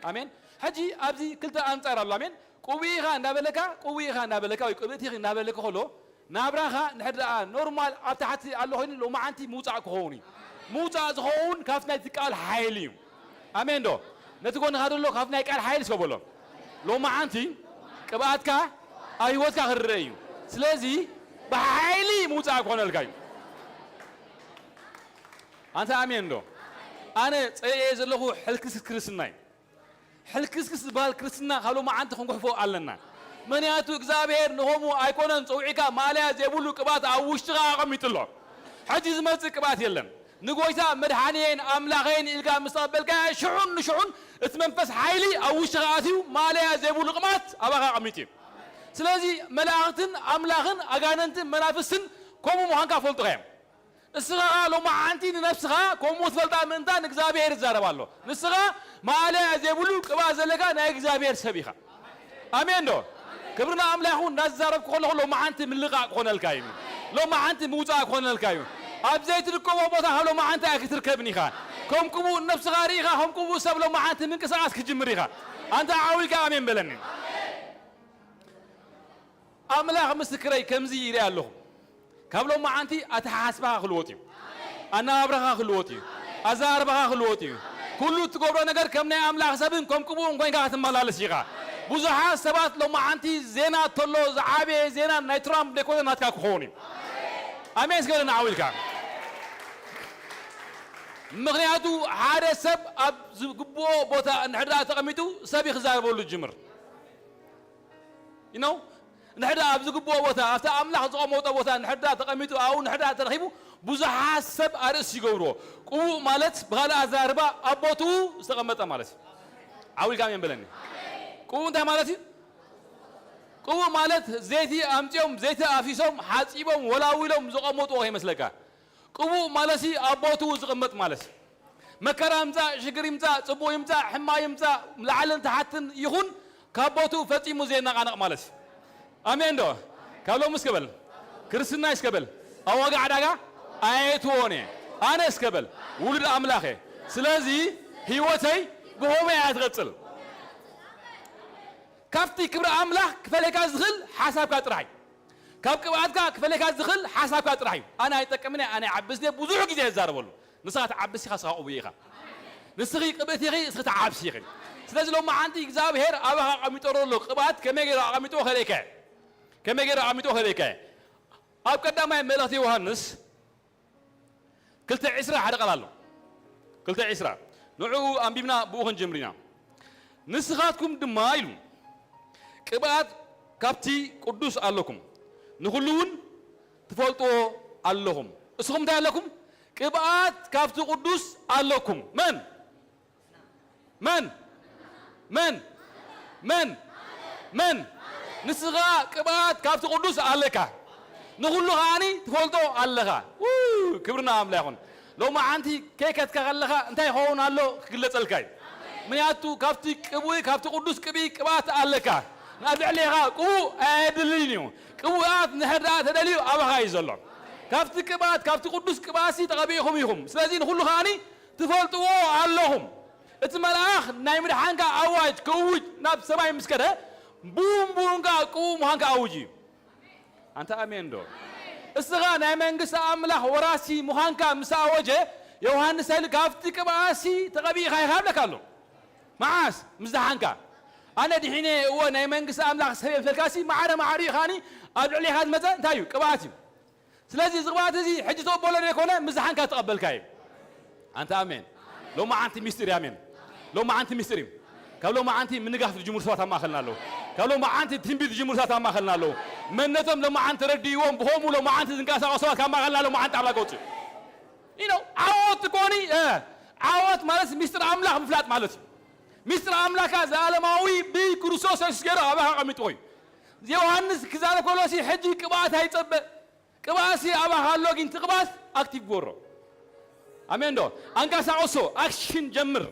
ኣሜን። ሕጂ ኣብዚ ክልተ ኣንጻር ኣሎ። ኣሜን። ቅቡእ ኢኻ እንዳበለካ፣ ቅቡእ ኢኻ እንዳበለካ፣ ወይ ቅብእቲ ኢኺ እንዳበለካ ከሎ፣ ናብራኻ እንድሕር ደኣ ኖርማል ኣብ ታሕቲ ኣሎ ኮይኑ፣ ሎማዓንቲ ምውጻእ ክኸውን እዩ። ምውጻእ ዝኸውን ካብቲ ናይቲ ቃል ሓይሊ እዩ። ኣሜን ዶ? ነቲ ጎንኻ ዘሎ ካብቲ ናይ ቃል ሓይሊ እስከ በሎ። ሎማዓንቲ ቅብኣትካ ኣብ ህይወትካ ክረአ እዩ። ስለዚ ብሓይሊ ምውጻእ ክኾነልካ እዩ። ኣንታ ኣሜን ዶ? ኣነ ጸሊኤ ዘለኹ ሕልክስክስ ክርስትና እዩ። ሕልክስክስ ዝበሃል ክርስትና ካብ ሎማዓንቲ ክንጉሕፎ ኣለና። ምኽንያቱ እግዚኣብሔር ንኸምኡ ኣይኮነን ጸዊዕካ፣ ማእለያ ዘይብሉ ቅብኣት ኣብ ውሽጥኻ ኣቐሚጡ ኣሎ። ሕጂ ዝመጽእ ቅብኣት የለን። ንጎይታ መድሓኒየን ኣምላኸይን ኢልካ ምስ ተቐበልካዮ፣ ሽዑን ንሽዑን እቲ መንፈስ ሓይሊ ኣብ ውሽጥኻ ኣትዩ፣ ማእለያ ዘይብሉ ቅብኣት ኣባኻ ኣቐሚጡ እዩ። ስለዚ መላእኽትን ኣምላኽን ኣጋንንትን መናፍስትን ከምኡ ምዃንካ ፈልጡኻ እዮም። እስኻ ሎማዓንቲ ንነብስኻ ከምኡ ትፈልጣ ምእንታን እግዚኣብሔር ይዛረብ ኣሎ። ንስኻ ማእለያ ዘይብሉ ቅብኣት ዘለካ ናይ እግዚኣብሔር ሰብ ኢኻ። ኣሜን ዶ? ክብሪ ንኣምላኽ ይኹን። እንዳዛረብኩ ከለኹ ሎማዓንቲ ምልቃቕ ክኾነልካ እዩ። ሎማዓንቲ ምውጻእ ክኾነልካ እዩ። ኣብ ዘይትርከቦ ቦታ ካብ ሎማዓንቲ ኣይክትርከብን ኢኻ። ከም ቅቡእ ነብስኻ ርኢኻ፣ ከም ቅቡእ ሰብ ሎማዓንቲ ምንቅስቓስ ክጅምር ኢኻ። ኣንታ ዓው ኢልካ ኣሜን በለኒ። ኣምላኽ ምስክረይ ከምዚ ይርኢ ኣለኹ። ካብ ሎማዓንቲ ኣተሓሳስባኻ ክልወጥ እዩ። ኣነባብራኻ ክልወጥ እዩ። ኣዘራርባኻ ክልወጥ እዩ። ኩሉ እትገብሮ ነገር ከም ናይ ኣምላኽ ሰብን ከም ቅቡእን ኮይንካ ክትመላለስ ኢኻ። ብዙሓት ሰባት ሎማዓንቲ ዜና እንተሎ ዝዓበየ ዜና ናይ ትራምፕ ደይኮነ ናትካ ክኸውን እዩ። ኣሜን እስከ በለና ዓው ኢልካ። ምኽንያቱ ሓደ ሰብ ኣብ ዝግብኦ ቦታ እንድሕር ደኣ ተቐሚጡ ሰብ እዩ ክዛረበሉ ዝጅምር። You know? እንድሕር ደኣ ኣብ ዝግብኦ ቦታ፣ ኣብቲ ኣምላኽ ዝቐመጦ ቦታ እንድሕር ደኣ ተቐሚጡ፣ ኣብኡ እንድሕር ደኣ ተረኺቡ፣ ብዙሓት ሰብ ኣርእስቲ ይገብርዎ። ቅቡእ ማለት ብኻልእ ኣዘራርባ ኣብ ቦትኡ ዝተቐመጠ ማለት እዩ። ዓው ኢልካ ኣሜን በለኒ። ቅቡእ እንታይ ማለት እዩ? ቅቡእ ማለት ዘይቲ ኣምጺኦም፣ ዘይቲ ኣፊሶም፣ ሓጺቦም፣ ወላዊሎም ዘቐመጥዎ ከይመስለካ። ቅቡእ ማለትሲ ኣብ ቦትኡ ዝቕመጥ ማለት እዩ። መከራ ይምጻእ፣ ሽግር ይምጻእ፣ ጽቡቕ ይምጻእ፣ ሕማቕ ይምጻእ፣ ላዕልን ታሕትን ይኹን ካብ ቦትኡ ፈጺሙ ዘየነቓንቕ ማለት እዩ። ኣሜን ዶ? ካብ ሎሚ እስከ በል። ክርስትና እስከ በል። ኣብ ዋጋ ዕዳጋ ኣየእትዎን እየ። ኣነ እስከ በል። ውሉድ ኣምላኽ እየ። ስለዚ ህይወተይ ብኸምኡ እያ ትቐጽል። ካብቲ ክብሪ ኣምላኽ ክፈለካ ዝኽእል ሓሳብካ ጥራሕ እዩ። ካብ ቅብኣትካ ክፈለካ ዝኽእል ሓሳብካ ጥራሕ እዩ። ኣነ ኣይጠቅምን እየ፣ ኣነ ይዓብስ እየ፣ ብዙሕ ግዜ ይዛረበሉ። ንስኻ ትዓብስ ኢኻ፣ ንስኻ ቅቡእ ኢኻ። ንስኺ ቅብእቲ ኢኺ፣ እስኺ ትዓብሲ ኢኺ። ስለዚ ሎማዓንቲ እግዚኣብሔር ኣባኻ ኣቐሚጦ ዘሎ ቅብኣት ከመይ ገይሩ ኣቐሚጥዎ ከርእየካ እየ። ከመይ ገይሩ ኣቐሚጥዎ ከርእየካ እየ። ኣብ ቀዳማይ መልእኽቲ ዮሃንስ ክልተ ዕስራ ሓደ ቃል ኣሎ። ክልተ ዕስራ። ንዕኡ ኣንቢብና ብኡ ክንጀምር ኢና። ንስኻትኩም ድማ ኢሉ፣ ቅብኣት ካብቲ ቅዱስ ኣለኩም፣ ንኹሉ እውን ትፈልጥዎ ኣለኹም። እስኹም እንታይ ኣለኩም? ቅብኣት ካብቲ ቅዱስ ኣለኩም። መን? መን? መን? መን? መን? ንስኻ ቅብኣት ካብቲ ቅዱስ ኣለካ። ንኹሉ ከዓኒ ትፈልጦ ኣለኻ። ው! ክብሪ ንኣምላኽ ይኹን። ሎማዓንቲ ከይከትካ ከለኻ እንታይ ይኸውን ኣሎ ክግለጸልካ እዩ። ምኽንያቱ ካብቲ ቅቡእ፣ ካብቲ ቅዱስ ቅብኢ ቅብኣት ኣለካ። ኣብ ልዕሌኻ ቅቡእ ኣየድልን እዩ። ቅቡኣት እንድሕር ደኣ ተደልዩ ኣባኻ እዩ ዘሎ። ካብቲ ቅብኣት፣ ካብቲ ቅዱስ ቅብኣትሲ ተቐቢእኹም ኢኹም። ስለዚ ንኹሉ ከዓኒ ትፈልጥዎ ኣለኹም። እቲ መልኣኽ ናይ ምድሓንካ ኣዋጅ ከውጅ ናብ ሰማይ ምስ ከደ፣ ቡን ቡንካ ቅቡእ ምዃንካ ኣውጅ እዩ። ኣንታ ኣሜን ዶ? እስኻ ናይ መንግስቲ ኣምላኽ ወራሲ ምዃንካ ምስ ኣወጀ፣ ዮሃንስ ኣይሉ ካብቲ ቅብኣትሲ ተቐቢእኻ ኢኻ ይብለካ ኣሎ። መዓስ? ምስ ደሓንካ። ኣነ ድሒነ እወ ናይ መንግስቲ ኣምላኽ ሰብ እየ ምስ በልካሲ ማዕረ ማዕሪኡ ከዓኒ ኣብ ልዕሌኻ ዝመጸ እንታይ እዩ? ቅብኣት እዩ። ስለዚ እዚ ቅብኣት እዚ ሕጂ ተቐበሎ ዘይኮነ ምስ ደሓንካ ዝተቐበልካ እዩ። ኣንታ ኣሜን። ሎማዓንቲ ሚስጢር እዩ። ኣሜን። ሎማዓንቲ ሚስጢር እዩ። ካብ ሎማዓንቲ ምንጋፍ ዝጅምሩ ሰባት ኣብ ማእኸልና ኣለዉ። ካብ ሎማዓንቲ ትንቢት ዝጅምሩ ሰባት ኣብ ማእኸልና ኣለዉ። መንነቶም ሎማዓንቲ ተረዲእዎም ብኸምኡ ሎማዓንቲ ዝንቀሳቐሱ ሰባት ካብ ማእኸልና ሎማዓንቲ ኣምላኽ ወፅኡ። You know፣ ዓወት እኮ ኒ፣ እ፣ ዓወት ማለት ሚስጥር ኣምላኽ ምፍላጥ ማለት እዩ። ሚስጥር ኣምላኽካ ዘላለማዊ ብክርስቶስ የሱስ ገይሩ ኣባኻ ኣቐሚጥዎ እዩ። ዮሃንስ ክዛረብ ከሎ ሲ ሕጂ ቅብኣት ኣይጸበ። ቅብኣትሲ ኣባኻ ኣሎ፣ ግን እቲ ቅብኣት ኣክቲቭ ግበሮ። ኣሜን ዶ? ኣንቀሳቕሶ፣ ኣክሽን ጀምር።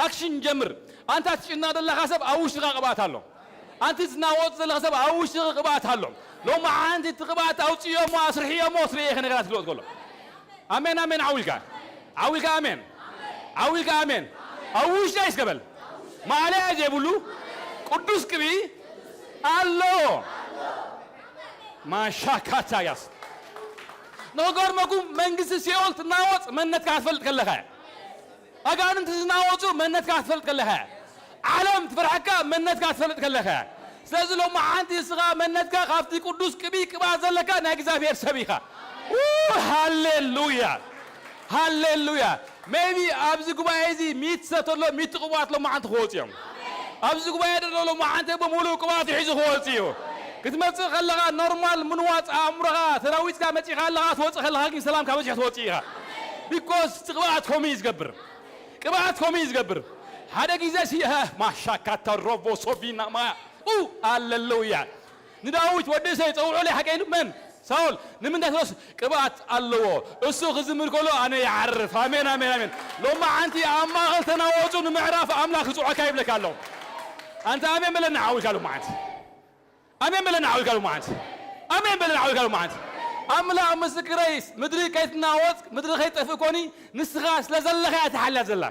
ኣክሽን ጀምር። ኣንታ ትጭነቕ ዘለኻ ሰብ ኣብ ውሽጥኻ ቅብኣት ኣሎ። ኣንቲ ትናወጽ ዘለኻ ሰብ ኣብ ውሽጥኻ ቅብኣት ኣሎ። ሎማዓንቲ እቲ ቅብኣት ኣውጽእዮ እሞ ኣስርሕዮ እሞ ትርእዮ ኢኻ ነገራት ክልወጥ ከሎ። ኣሜን፣ ኣሜን፣ ዓው ኢልካ። ዓው ኢልካ ኣሜን። ዓው ኢልካ ኣሜን። ኣብ ውሽጠይ እስከ በል። ማእለያ ዘይብሉ ቅዱስ ቅብኢ ኣሎ። ማሻካታያስ። ንኽገርመኩም መንግስቲ ሲኦል ትናወጽ መንነትካ ክትፈልጥ ከለኻ። ኣጋንንቲ ዝናወጹ መንነትካ ክትፈልጥ ከለኻ። ዓለም ትፈርሐካ መንነትካ ክትፈልጥ ከለኻ። ስለዚ ሎማዓንቲ እስኻ መንነትካ ካብቲ ቅዱስ ቅብኢ ቅብኣት ዘለካ ናይ እግዚኣብሔር ሰብ ኢኻ። ው፣ ሃሌሉያ። ሃሌሉያ። ሜቢ ኣብዚ ጉባኤ እዚ ሚእቲ ሰብ ተሎ ሚእቲ ቅቡኣት ሎማዓንቲ ክወፁ እዮም። ኣብዚ ጉባኤ ዘሎ ሎማዓንቲ ብምሉእ ቅብኣት ሒዙ ክወፅ እዩ። ክትመፅእ ከለኻ ኖርማል ምንዋፅ ኣእምሮኻ ተናዊፅካ መፂኻ ኣለኻ፣ ትወፅእ ከለኻ ግን ሰላምካ በዚሑ ትወፅእ ኢኻ። ቢኮዝ እቲ ቅብኣት ከምኡ እዩ ዝገብር። ቅብኣት ከምኡ እዩ ዝገብር። ሓደ ግዜ ሲ፣ እ፣ ማሻካታ ሮቦ ሶቪና ማያ። ኡ፣ ኣለሉያ። ንዳዊት ወዲ እሰይ ጸውዑለይ ሓቀ ኢሉ መን? ሳኦል ንምንታይ ትብሎስ ቅብኣት ኣለዎ። እሱ ክዝምር ከሎ ኣነ ይዓርፍ። ኣሜን፣ ኣሜን፣ ኣሜን። ሎማዓንቲ ኣብ ማእኸል ተናወጹ ንምዕራፍ ኣምላኽ ክጽዖካ ይብለካ ኣሎ። ኣንተ ኣሜን በለና ዓዊካ ሎማዓንቲ። ኣሜን በለና ዓዊካ ሎማዓንቲ። ኣሜን በለና ዓዊካ ሎማዓንቲ። ኣምላኽ ምስክረይ ምድሪ ከይትናወጽ ምድሪ ከይጠፍእ ኮኒ ንስኻ ስለ ዘለኻ እያ ተሓልያ ዘላ።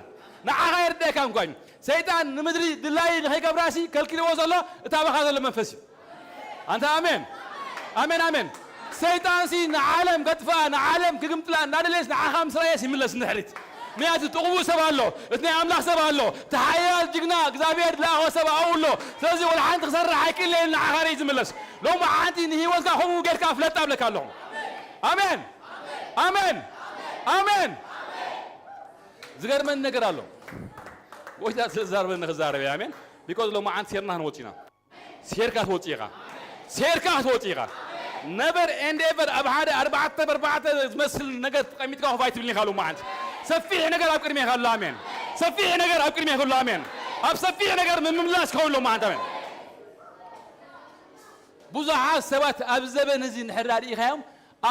ንዓኻ የርድአካ እንኳን። ሰይጣን ንምድሪ ድላዪ ንኸይገብራሲ ከልኪልዎ ዘሎ እታ በኻ ዘሎ መንፈስ እዩ። ኣንታ ኣሜን። ኣሜን፣ ኣሜን። ሰይጣንሲ ንዓለም ከጥፍኣ፣ ንዓለም ክግምጥላ እንዳደለየስ ንዓኻ ምስ ረኣየስ ይምለስ ንድሕሪት። ምክንያቱ ጥቕቡ ሰብ ኣሎ፣ እቲ ናይ ኣምላኽ ሰብ ኣሎ፣ እቲ ሓያል ጅግና እግዚኣብሔር ዝለኣኾ ሰብ ኣብኡ ኣሎ። ስለዚ ወላ ሓንቲ ክሰርሕ ኣይክእልን ንዓኻ ርኢ ዝምለስ። ሎሚ ሓንቲ ንህይወትካ ከምኡ ጌርካ ፍለጣ እብለካ ኣለኹ። ኣሜን። ኣሜን። ኣሜን። ዝገርመን ነገር ኣሎ። ጎይታ ስለ ዝዛረበኒ ክዛረብ እየ። ኣሜን። ቢኮዝ ሎሚ ሓንቲ ሴርና ክንወጽእ ኢና። ሴርካ ክትወጽእ ኢኻ። ሴርካ ክትወጽእ ኢኻ። ነበር ኤንድ ኤቨር ኣብ ሓደ ኣርባዕተ ብኣርባዕተ ዝመስል ነገር ተቐሚጥካ ኮፍ ኣይትብልን ኢኻ ሎሚ ሓንቲ። ሰፊሕ ነገር ኣብ ቅድሜኻ ኣሎ። ኣሜን። ሰፊሕ ነገር ኣብ ቅድሜኻ ኣሎ። ኣሜን። ኣብ ሰፊሕ ነገር ምምምላስ ክኸውን ሎሚ ሓንቲ። ኣሜን። ብዙሓት ሰባት ኣብ ዘበን እዚ እንድሕር ርኢኻዮም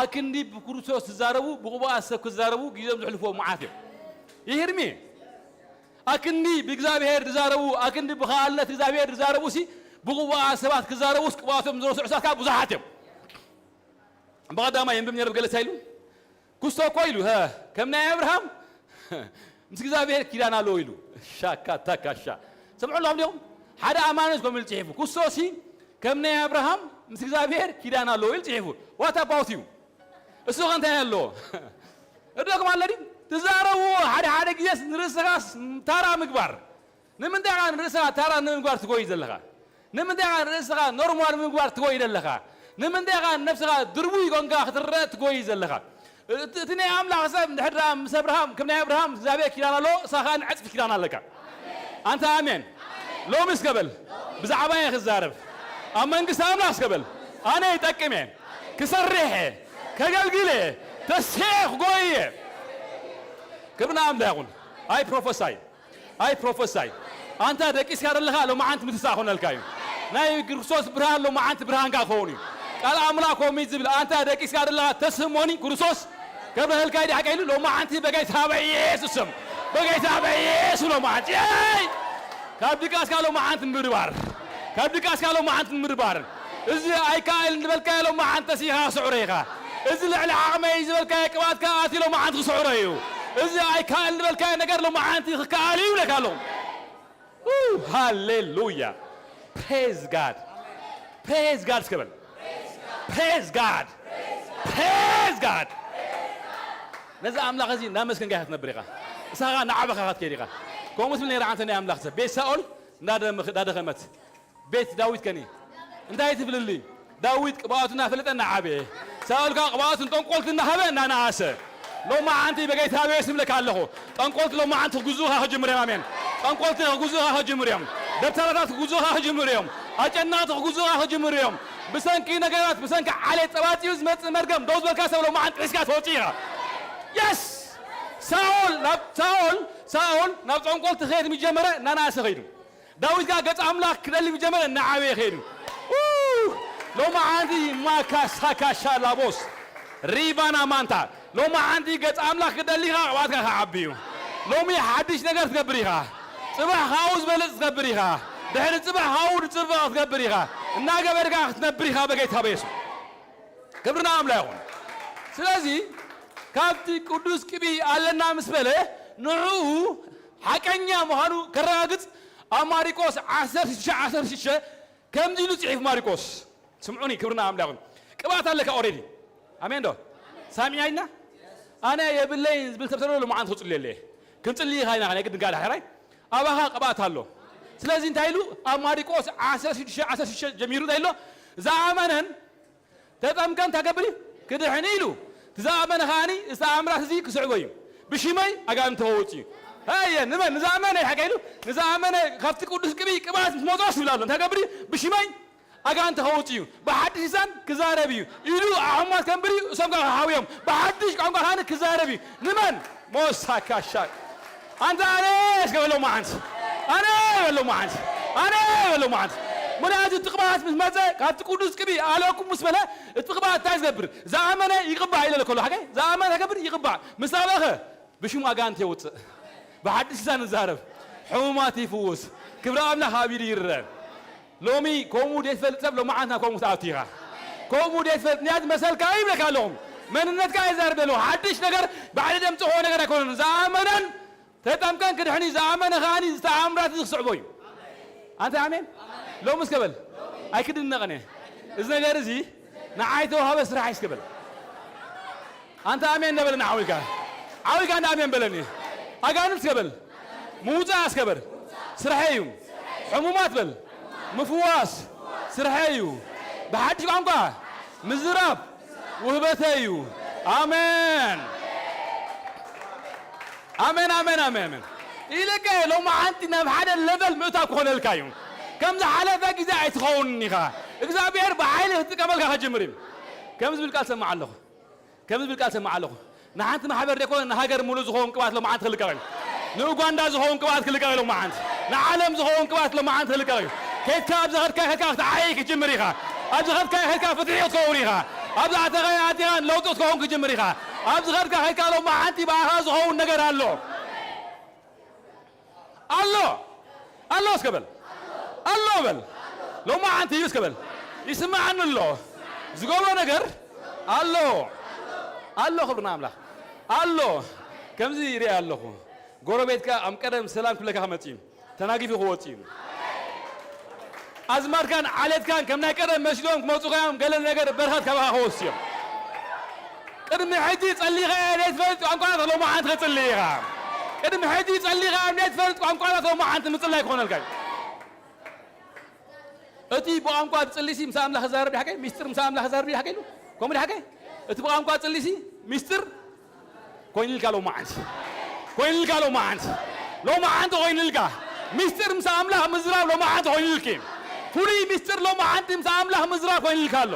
ኣክንዲ ብክርስቶስ ዝዛረቡ ብቕቡኣት ሰብ ክዛረቡ ግዜኦም ዘሕልፍዎ መዓት እዮም። ይህርሚ ኣክንዲ ብእግዚኣብሔር ዝዛረቡ ኣክንዲ ብኸኣልነት እግዚኣብሔር ዝዛረቡ ሲ ብቕቡኣት ሰባት ክዛረቡስ ቅብኣቶም ዝረስዑ ሰባት ከዓ ብዙሓት እዮም። ብቐዳማይ የንብብ ነይረ ብገለሳ ኢሉ ክስቶ እኮ ኢሉ፣ "ሀ፣ ከም ናይ ኣብርሃም ምስ እግዚኣብሔር ኪዳን ኣለዎ" ኢሉ። ሻካ ታካሻ። ሰምዑ ኣለኹም ዲኹም? ሓደ ኣማኑኤል ከምኡ ኢሉ ጽሒፉ። ክስቶሲ ከም ናይ ኣብርሃም ምስ እግዚኣብሔር ኪዳን ኣለዎ ኢሉ ጽሒፉ። What about you? እሱ ከ እንታይ ኣለዎ? እደግም ኣለ ድዩ? ትዛረብዎ ሓደ ሓደ ግዜስ ንርእስኻስ ታራ ምግባር። ንምንታይ ኢኻ ንርእስኻ ታራ ንምግባር ትጎይ ዘለኻ? ንምንታይ ኢኻ ንርእስኻ ኖርማል ንምግባር ትጎይ ዘለኻ? ንምንታይ ኢኻ ንነብስኻ ድርቡይ ኮንካ ክትረአ ትጎይ ዘለኻ? እቲ እቲ ናይ ኣምላኽ ሰብ እንድሕር ደኣ ምስ ኣብርሃም፣ ከም ናይ ኣብርሃም እግዚኣብሔር ኪዳን ኣለዎ፣ ንስኻ ከኣ ዕጽፊ ኪዳን ኣለካ። ኣንታ ኣሜን። ሎሚ እስከ በል፣ ብዛዕባ እየ ክዛረብ። ኣብ መንግስቲ ኣምላኽ እስከ በል፣ ኣነ ይጠቅም እየ፣ ክሰርሕ እየ፣ ከገልግል እየ፣ ተሲኤ ክጎይ እየ። ክብሪ ንኣምላኽ ይኹን። ኣይ ፕሮፈሳይ። ኣይ ፕሮፈሳይ። ኣንታ ደቂስካ ዘለኻ ሎማዓንቲ ምትሳእ ክኾነልካ እዩ። ናይ ክርስቶስ ብርሃን ሎማዓንቲ ብርሃንካ ክኸውን እዩ። ቃል ኣምላኽ ከምኡ እዩ ዝብል፣ ኣንታ ደቂስካ ዘለኻ ተስሞኒ ክርስቶስ ከብረሀልካ እዩ ሓቀ ኢሉ ሎማዓንቲ በጌታ በኢየሱስ ስም። በጌታ በኢየሱስ ሎማዓንቲ። የይ! ካብ ድቃስካ ሎማዓንቲ ምርባር። ካብ ድቃስካ ሎማዓንቲ ምርባር። እዚ ኣይከኣልን ዝበልካዮ ሎማዓንቲ ተሲኻ ስዕሮ ኢኻ። እዚ ልዕሊ ዓቕመይ ዝበልካዮ ቅብኣትካ ኣትዩ ሎማዓንቲ ክስዕሮ እዩ። እዚ ኣይከኣልን ዝበልካዮ ነገር ሎማዓንቲ ክከኣል እዩ ይብለካ ኣለኹ። ው፣ ሃሌሉያ። ፕሬዝ ጋድ። ፕሬዝ ጋድ እስከ በል። ፕሬዝ ጋድ። ፕሬዝ ጋድ። ነዚ ኣምላኽ እዚ እናመስገንካ ኢኻ ክትነብር ኢኻ። ንስኻ ኸኣ እናዓበኻ ኢኻ ክትከይድ ኢኻ። ከምኡ ትብል ነይራ ሓንቲ ናይ ኣምላኽ ሰብ። ቤት ሳኦል እናደመ-፣ እናደኸመት። ቤት ዳዊት ከኒ እንታይ ትብልልኝ? ዳዊት ቅብኣቱ እናፈለጠ እናዓበየ፣ ሳኦል ከኣ ቅብኣቱን ጠንቆልትን እናሃበ እናነኣሰ። ሎማዓንቲ በጌታ በኢየሱስ እብለካ ኣለኹ፣ ጠንቆልቲ ሎማዓንቲ ክግዙኻ ክጅምሩ እዮም። ኣሜን። ጠንቆልቲ ክግዙኻ ክጅምሩ እዮም። ደብተራታት ክግዙኻ ክጅምሩ እዮም። ኣጨነቕቲ ክግዙኻ ክጅምሩ እዮም። ብሰንኪ ነገራት፣ ብሰንኪ ዓሌት ጸባጺኡ ዝመጽእ መርገም ደው ዝበልካ ሰብ ሎማዓንቲ ጥሒስካ ትወጽእ ኢኻ። የስ! ሳኦል ናብ፣ ሳኦል፣ ሳኦል ናብ ጠንቆልቲ ክኸይድ ምስ ጀመረ እናነኣሰ ኸይዱ። ዳዊት ከኣ ገጽ ኣምላኽ ክደሊ ምስ ጀመረ እናዓበየ ከይዱ። ው! ሎማዓንቲ ማካሳካሻ ላቦስ ሪቫና ማንታ። ሎማዓንቲ ገጽ ኣምላኽ ክደሊኻ ቅብኣትካ ክዓቢ እዩ። ሎሚ ሓድሽ ነገር ትገብር ኢኻ። ጽባሕ ካብኡ ዝበልጽ ትገብር ኢኻ። ድሕሪ ጽባሕ ካብኡ ዝጽብቕ ትገብር ኢኻ። እናገበርካ ክትነብር ኢኻ በጌታ በየሱስ። ክብሪ ንኣምላኽ ይኹን። ስለዚ ካብቲ ቅዱስ ቅብኢ ኣለና ምስ በለ ንዕኡ ሓቀኛ ምዃኑ ከረጋግጽ ኣብ ማሪቆስ ዓሰርተ ሽዱሽተ ዓሰርተ ሽዱሽተ ከምዚ ኢሉ ጽሒፉ ማሪቆስ። ስምዑኒ፣ ክብሪ ንኣምላኽ ይኹን። ቅብኣት ኣለካ ኦሬዲ። ኣሜን ዶ? ሳሚዕና ኢልና? ኣነ የብለይን ዝብል ሰብ ተሎ ሎማዓንቲ ክጽልየለ እየ። ክንጽልይ ኢኻ ኢና፣ ናይ ግድን ጋዳ ሕራይ። ኣባኻ ቅብኣት ኣሎ። ስለዚ እንታይ ኢሉ? ኣብ ማሪቆስ ዓሰርተ ሽዱሽተ ዓሰርተ ሽዱሽተ ጀሚሩ እንታይ ኢሎ? ዝኣመነን ተጠምቀን እንታይ ገብር እዩ? ክድሕን እዩ ኢሉ። እቲ ዝኣመነ ከኣኒ እዚ ተኣምራት እዚ ክስዕቦ እዩ። ብሽመይ ኣጋንንቲ ከወጽእ እዩ። ኣየ፣ ንመን? ንዝኣመነ እዩ ሓቀ ኢሉ። ንዝኣመነ ካብቲ ቅዱስ ቅብኢ ቅብኣት ምስ መጾስ ይብል ኣሎ። እንታይ ገብር እዩ? ብሽመይ ኣጋንንቲ ከወጽእ እዩ። ብሓድሽ ልሳን ክዛረብ እዩ። ኢዱ ኣሕማት ከንብር እዩ። እሶም ከኣ ክሓውዮም። ብሓድሽ ቋንቋ ከኣኒ ክዛረብ እዩ። ንመን? ሞሳካሻ። ኣንታ ኣነ እስከ በሎ መዓንቲ። ኣነ በሎ መዓንቲ። ኣነ በሎ መዓንቲ። ምኽንያቱ እቲ ቅብኣት ምስ መጸ ካብቲ ቅዱስ ቅብኢ ኣለኩም ምስ በለ እቲ ቅብኣት እንታይ ዝገብር? ዝኣመነ ይቕባእ ኢለ ከሎ ሓቀይ ዝኣመነ ከብር ይቕባእ ምስ ኣበኸ ብሽሙ ኣጋንንት የውፅእ፣ ብሓድሽ ልሳን ይዛረብ፣ ሕሙማት ይፍውስ፣ ክብሪ ኣምላኽ ኣብ ኢዱ ይርአ። ሎሚ ከምኡ ደይትፈልጥ ሰብ ሎማዓንት ናብ ከምኡ ክትኣቱ ኢኻ። ከምኡ ደይትፈልጥ ንያት መሰልካ ይብለካ ኣለኹም። መንነትካ ይዛረብ ኣለኹ። ሓድሽ ነገር ባዕሊ ደምፅኾ ነገር ኣይኮነን። ዝኣመነን ተጠምቀን ክድሕን እዩ። ዝኣመነ ከዓኒ ዝተኣምራት እዚ ክስዕቦ እዩ። ኣንተ ኣሜን። ሎሚ እስከ በል ኣይክድነቕን እየ። እዚ ነገር እዚ ንዓይ ተዋሃበ ስራሕ እዩ እስከ በል። ኣንተ ኣሜን እንዳበለኒ ዓዊልካ ዓዊልካ እንዳ ኣሜን በለኒ። ኣጋንንት እስከ በል ምውፃእ እስከ በል ስርሐይ እዩ። ሕሙማት በል ምፍዋስ ስርሐይ እዩ። ብሓድሽ ቋንቋ ምዝራብ ውህበተይ እዩ። ኣሜን ኣሜን ኣሜን ኣሜን ኣሜን። ኢለካ እየ ሎማዓንቲ ናብ ሓደ ለቨል ምእታው ክኾነልካ እዩ። ከም ዝሓለፈ ግዜ ኣይትኸውን ኢኻ። እግዚኣብሔር ብሓይሊ ክትጥቀመልካ ክጅምር እዩ። ከም ዝብል ቃል ሰማዕ ኣለኹ። ከም ዝብል ቃል ሰማዕ ኣለኹ። ንሓንቲ ማሕበር ደይኮነ ንሃገር ሙሉ ዝኸውን ቅብኣት ሎማዓንቲ ክልቀቕ እዩ። ንኡጋንዳ ዝኸውን ቅብኣት ክልቀቕ እዩ ሎማዓንቲ። ንዓለም ዝኸውን ቅብኣት ሎማዓንቲ ክልቀቕ እዩ። ከድካ ኣብ ዝኸድካ ከድካ ክትዓይ ክትጅምር ኢኻ። ኣብ ዝኸድካ ከድካ ፍትሒ ክትከውን ኢኻ። ኣብ ዝኣተኻ ኣቲኻ ለውጢ ክትከውን ክትጅምር ኢኻ። ኣብ ዝኸድካ ከድካ ሎማዓንቲ ብኣኻ ዝኸውን ነገር ኣሎ። ኣሎ ኣሎ እስከ በል ኣሎ በል። ሎማዓንቲ እዩ እስከ በል ይስማዓኒ ኣሎ። ዝገብሮ ነገር ኣሎ ኣሎ። ክብርና ኣምላኽ ኣሎ። ከምዚ ይሪኣ ኣለኹ። ጎረቤትካ ኣብ ቀደም ሰላም ክብለካ ክመጽእ እዩ። ተናጊፉ ክወጽእ እዩ። ኣዝማድካን ዓሌትካን ከም ናይ ቀደም መሲሎም ክመጹኻ እዮም። ገለ ነገር በረኸት ካባኻ ክወስዱ እዮም። ቅድሚ ሕጂ ጸሊኻ እየ ዘይትፈልጥ ቋንቋታት ሎማዓንቲ ክጽሊ ኢኻ። ቅድሚ ሕጂ ጸሊኻ እየ ዘይትፈልጥ ቋንቋታት ሎማዓንቲ ምጽላይ ክኾነልካ እዩ። እቲ ብቋንቋ ትጽሊሲ ምስ ኣምላኽ ክዛረብ ድሓቀይ ሚስጥር ምስ ኣምላኽ ክዛረብ ድሓቀይ ኢሉ ከምኡ ድሓቀይ እቲ ብቋንቋ ትጽሊሲ ሚስጥር ኮይንልካ ሎማዓንቲ ኮይንልካ ሎማዓንቲ ሎማዓንቲ ኮይንልካ ሚስጥር ምስ ኣምላኽ ምዝራብ ሎማዓንቲ ኮይንልኪ ፍሉይ ሚስጥር ሎማዓንቲ ምስ ኣምላኽ ምዝራብ ኮይንልካ ኣሎ።